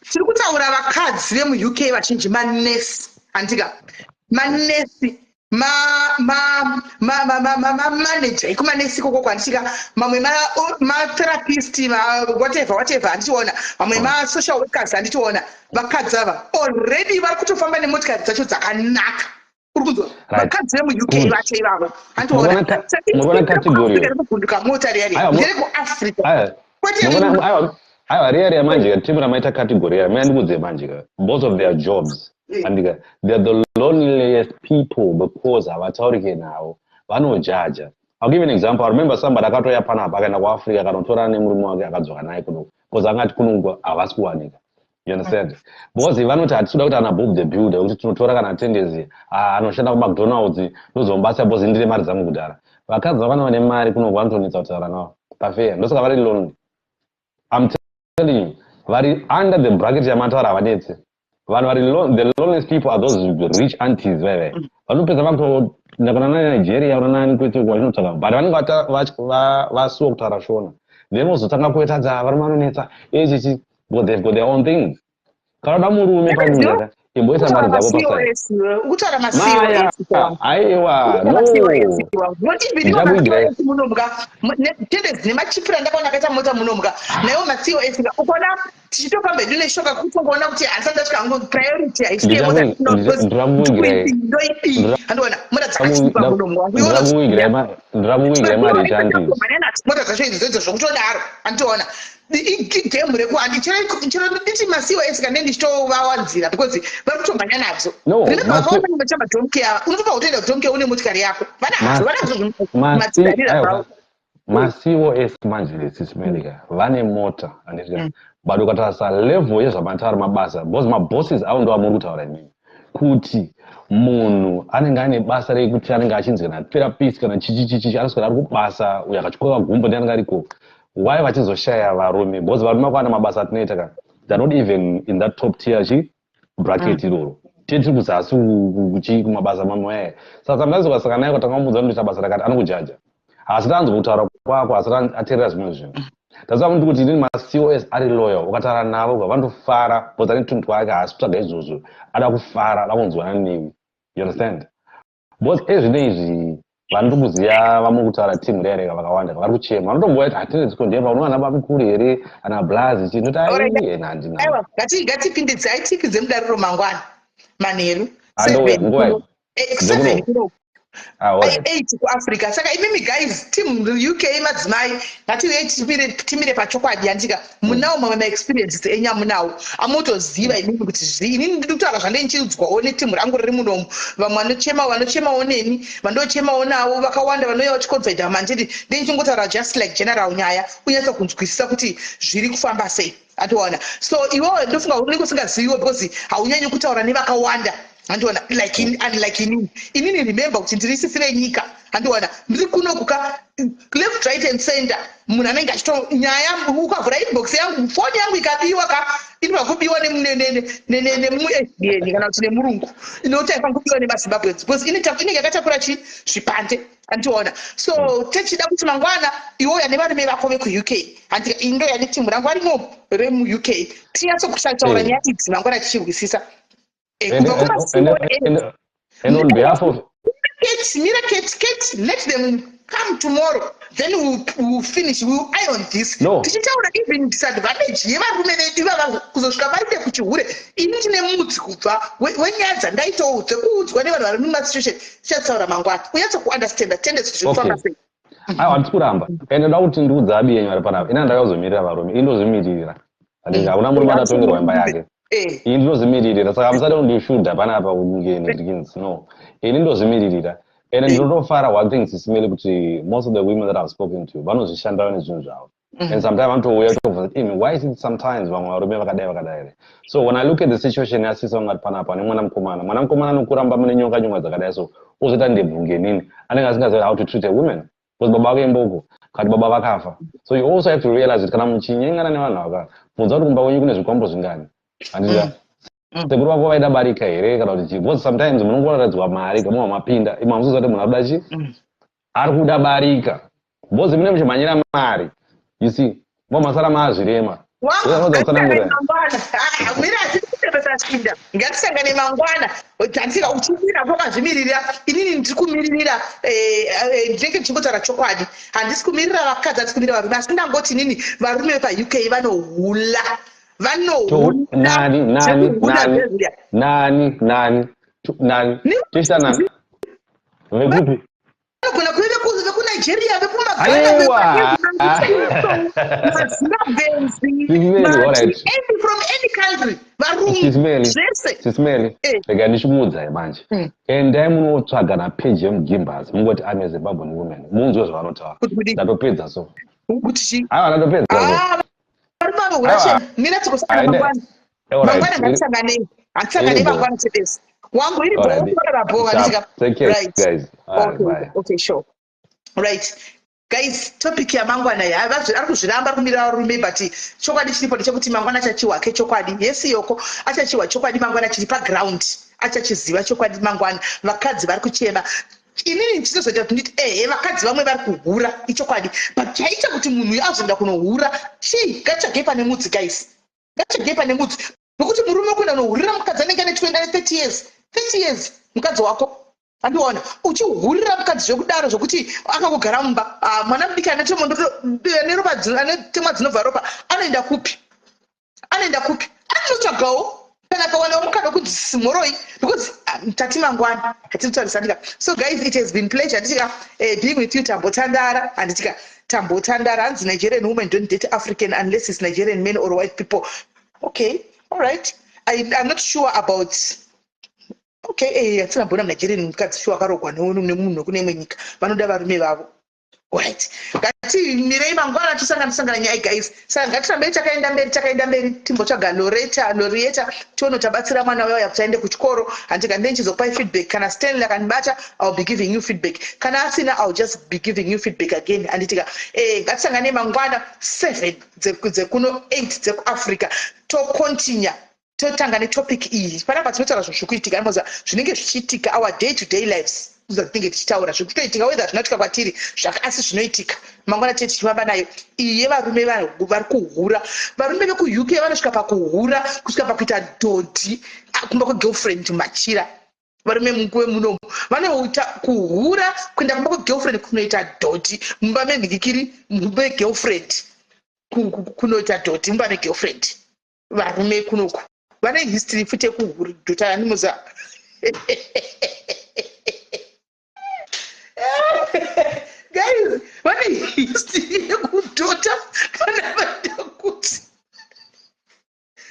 Tiri kutaura vakadzi vemuUK vazhinji manesi, handika? Manesi. Manager ekumanesi ikoko kwandichika, mamwe matherapist, whatever whatever, handichiona vamwe masocial workers, handichiona vakadzi ava already vari kutofamba nemotikari dzacho dzakanaka. Uri kunzwa? Vakadzi vemuUK vacho ivavo, handiona kuvhunduka mota riya riya nderekuAfrica, kwete. Aiwa, riya riya manje timu ramaita category ya mayandikudze manje ka, both of their jobs, andika they're the loneliest people because havataurike navo, vanojaja. I'll give you an example. I remember somebody akatoya panapa, akaenda kuAfrica, akanotora nemurume wake, akadzoka naye kuno because angati kuno havasi kuwanika, you understand? Because vanoti hatisi kuda kuti ana Bob the Builder, kuti tinotora kana tendency anoshanda kuMcDonald's, ndozomubasa because ndine mari dzangu kudhara. Vakadzi vakana vane mari kuno vanotonetsa kutaura navo pafeya, ndosaka vari lonely. I'm telling you, vari under the bracket yamataura havanetse. Vanhu vari the loneliest people are those rich aunties vaive vanopedza vakutoenda kuna naNigeria, kuna nani kwete vachinotsvaka, but vanenge vasuwa kutaura Shona, then vozotanga kuetadza varume vanonetsa echichi because they've got their own things. Kana uda murume panyika, imboisa mari dzako. Ukutaura. Maya, aiwa, no. Munomuka tendezi nemachipira ndakaona akaita mota munomuka naiwo maCOS, ukaona tichitofamba hedu neshoka kutongoona kuti handisati ndasvika hangu, priority haisvike mota ndoidii, handiona mota dzakachipa munomuka. Ndiramuwigira mari chanti. Mota dzacho idzi dzodzo zvokutodaro, handitoona igame reku chero nditi maCOS kana ndichitovawanzira because vari kutomhanya nadzo. Remember, vakaona machamba donkey ava, unotofa kutoenda kudonkey une motikari yako, vanadzo, vanadzo madzidarira zvavo. MaCOS manje, sisimelika vane mota, handiti? But ukatarisa level yezvamataura mabasa, because mabosses avo ndo amuri kutaura imini kuti munhu anenge ane basa rekuti anenge achinzi kana therapist kana chichichichi, anoswera ari kubasa, uyo akachikoka gumbo ndi anenge ariko. Why vachizoshaya varume? Because varume vakwana mabasa atinoita ka, they're not even in that top tier chi bracket iroro. Tiye tiri kuzasi kuchi kumabasa mamwe aya. Saka sometimes ukasangana naye ukatanga kumudza unoita basa rakati, anokujaja, asi tanzwa kutaura kwako, asi ateerera zvimwe zvinhu. That's why ndikuti inini maCOS ari loyal. Ukataura navo ka, vanotofara because ane tunhu twake, haasi kutsvaga izvozvo, ada kufara, ada kunzwana newe, you understand? Because ezvino izvi vanoti kuziva vamuri kutaura timu riya rega vakawanda vari kuchema, vanotomboya kuti hatinetsiko ndepa unowana bamukuru here ana blazi chii, ndoti ai handina. Aiwa, ngatipindidzai, tipinze mudariro mangwana manheru. Andouya, nguva 7 kuno. Ah, alright. 8 kuAfrica. Saka imimi guys, team UK madzimai, ngatiuye timire pachokwadi, handika? Munawo mamwe maexperiences enyu amunawo amutoziva imimi kuti zvii. Inini ndiri kutaura zvandei ndichiudzwawo netimu rangu riri munomu. Vamwe vanochema, vanochemawo neni, vandochemawo navo vakawanda, vanouya vachiconfida mandiri. Ndei ndichingotaura just like general nyaya, unyatsa kunzwisisa kuti zviri kufamba sei, andiona? So iwewe ndofunga unenge usingaziviwo because haunyanyi kutaura nevakawanda, handiona? Like unlike inini, remember kuti ndiri sisi venyika, handiona? Ndiri kuno kuka left, right and center, munhu anenge achito nyaya. Ukavhura inbox yangu, foni yangu ikabiwa ka, inobva kubiwa nemuSDN kana kuti nemurungu, inokuti haifaniri kubiwa nemaZimbabweans because inenge yakatakura chi zvipande, handiona? So techida kuti mangwana iwoya nevarume vako vekuUK, handi indoya netimu rangu varimo remuUK, tinyatsokusataura nyaya idzi mangwana tichirwisisa. Kubva kuma And on behalf of Kate, Mira, Kate, Kate, let them come tomorrow. Then we'll finish. We'll iron this. No. Tichitaura even disadvantage yevarume vedu ivava kuzosvika vaite kuchihure. Ini ndine mudzi kubva wenyaya dzandaitawo dzekuudzwa nevanhu vari mumasituation. Tichataura mangwana. Unyatso kuunderstanda tendency zviri kufamba sei. Aiwa, handisi kuramba. Ende ndoda kuti ndiudze abi yenyu vari panapa, ina ndakazomirira varume, ini ndozvimiririra, handiti? Hakuna murume adatongerwa imba yake. Ini ndinozvimiririra, saka musade kundishudha panapa kunge no, ini ndozvimiririra. Ende ndinotofara one thing, sisimeli, kuti most of the women that I've spoken to vanozvishandira nezvinhu zvavo. And sometimes vanotouya tobvunza kuti imi, why is it sometimes vamwe varume vakadai vakadai here? So when I look at the situation yasisi vangati panapa nemwana mukomana, mwana mukomana anokuramba mune nyonga nyonga dzakadai, so ozoita ndebvunge nini, anenge asingazivi how to treat a woman because baba vake imboko kati baba vakafa. So you also have to realize kuti kana muchinyengana nevanhu ava, bvunza kuti kumba kwenyu kune zvikwambo zvingani, handiti? Sekuru vako vaida barika here kana kuti chii? Because sometimes munongoratidzwa mari kamwe mapinda imwe, hamusiziva kuti munhu ari kuda chii, ari kuda barika, because mune muchimhanyira mari, you see, momasara maazvirema. Mira. Pasasvinda, ngatisangane mangwana. Handika uchimirira kwakazvimirira. Inini ndiri kumiririra, ndinenge ndichingotaura chokwadi. Handisi kumirira vakadzi, handisi kumirira varume, asi ndangoti inini varume vepaUK vanohula, vanohula. Nani, nani, nani, nani, nani, nani, toita nani, vekupi? Vanogona kuve vekuNigeria, vekumaGhana, Aiwa. maZimbabweans, from any country, varume zvese. Sis Melly, rega ndichimuudzai manje. Endai munotsvaga napeji yemuGimbers, mungoti "I'm a Zimbabwean woman", munzwe zvavanotaura. Ndatopedza so. Kuti chii? Aiwa, ndatopedza so. Varume vanohura chena. Mira, tikosangana mangwana. Mangwana ngatisanganei, hatisanganei mangwana chedesi wangu iri bho, handitika? Right. Okay, okay, sure. Right guys, topic yamangwana ari kuzviramba, ari kumirira varume, but chokwadi chiripo ndechekuti mangwana achachiwa ke chokwadi. Yesi yoko achachiwa chokwadi mangwana, chiri paground achachiziva chokwadi mangwana. Vakadzi vari kuchema. Inini ndichitozoita kuti nditi ehe, vakadzi vamwe vari kuhura, ichokwadi, but chaita kuti munhu uyu azoenda kunohura chii? Ngatsvagei pane mudzi guys, ngatsvagei pane mudzi, nokuti murume wekuenda unohurira mukadzi anenge ane 20, ane 30 years, 30 years mukadzi wako, andiona uchihurira mukadzi zvekudaro, zvokuti akangogara mumba. Ah, mwana mudiki ane temwa dzinobva ropa anoenda kupi? Anoenda kupi? Anotsvagawo kana akawanawo mukana wekuti simhoroi, because tati mangwana hatinotaurisa ndika. So guys, it has been pleasure, handitika, being with you. Tambotandara, handitika? Tambotandara. Hanzi Nigerian women don't date African unless it's Nigerian men or white people. Okay, all right, I'm not sure about, okay, hatina mbona Nigerian mukadzi sure akarogwa nemunhu wekune imwe nyika. Vanoda varume vavo. Right, ngatimirei mangwana tosangana nyaya guys. Saka ngatirambei takaenda mberi, takaenda mberi, timbotsvaga Loreta, Lorieta, tione tabatsira mwana wauya kuti aende kuchikoro, handika? Ndenchizokupai feedback. Kana Stanley akanibata, I'll be giving you feedback. Kana asina, I'll just be giving you feedback again, handitika? Ngatisanganei mangwana 7 dzekuno, 8 dzekuAfrica, tocontinue, totanga netopic iyi. Panapa tinotaura zvinhu zviri kuitika, anoza zvinenge zvichiitika, our day to day lives zvatinenge tichitaura zviri kutoitika, whether zvinoitika kwatiri asi zvinoitika. Mangwana tee tichifamba nayo iyi yevarume vari kuhura. Varume vekuUK vanosvika pakuhura kusvika pakuita dhodhi kumba kwegirlfriend machira. Varume munguve munomu vanoita kuhura kuenda kumba kwegirlfriend kunoita dhodhi mumba menhikikiri, mumba megirlfriend, kunoita dhodhi mumba megirlfriend. Varume kunoku vane history futi yekuhurudhota, animoza. Guys, vane history yekudhota kana vaida kuti,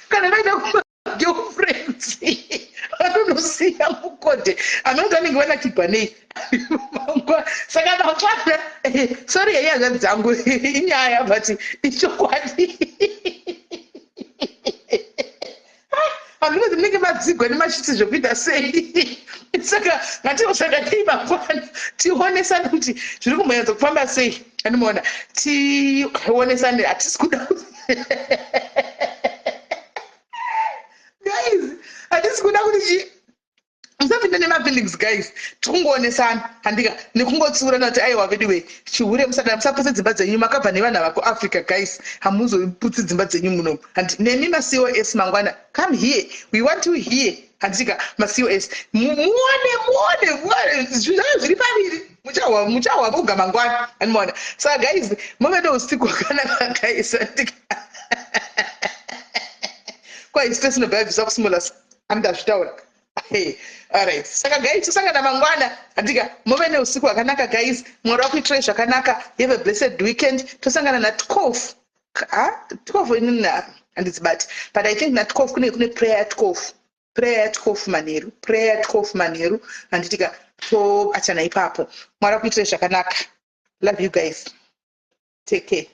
kana vaida kumagirlfriends, vanonosiya mukodhe amanoti vanenge vanakigwa nei. Saka mangwana, sorry yei hanzvadzi dzangu, inyaya but ichokwadi. Handinoti munenge madzigwa nemachitsi zvekuita sei. Saka ngatiosakatei mangwana, tionesane kuti zviri kumbonyatsa kufamba sei, andimaona, tionesane. Hatisi kuda, guys, hatisi kuda kuti chi musapinda nemafeelings guys. Tikungoonesana, handika, nekungotsiurana kuti aiwa vediwe, chihure musada, musaputse dzimba dzenyu. Makabva nevanhu ava kuAfrica guys, hamuzoputsi dzimba dzenyu munomu. Handi nemi maCOS mangwana, come here, we want you here, handika? MaCOS muone, muone, muone zvinhu zviri paviri, muchahwa, muchahwa voga mangwana, andimaona. Saka guys, muve neusiku hwakanaka guys, handika? Kwai stress inobva yabvisa kusimolas, andazvitaura. Hey, alright, saka guys, tosangana mangwana, handika? Muve neusiku hwakanaka guys. Mwari wakuitirai zvakanaka. Have a blessed weekend. Tosangana na12, ha, 12 inini handidzibati, but I think na12 kune prayer ya12, prayer ya12 manheru, prayer ya12 manheru, handitika? Tobatana ipapo. Mwari wakuitirai zvakanaka. Love you guys, take care.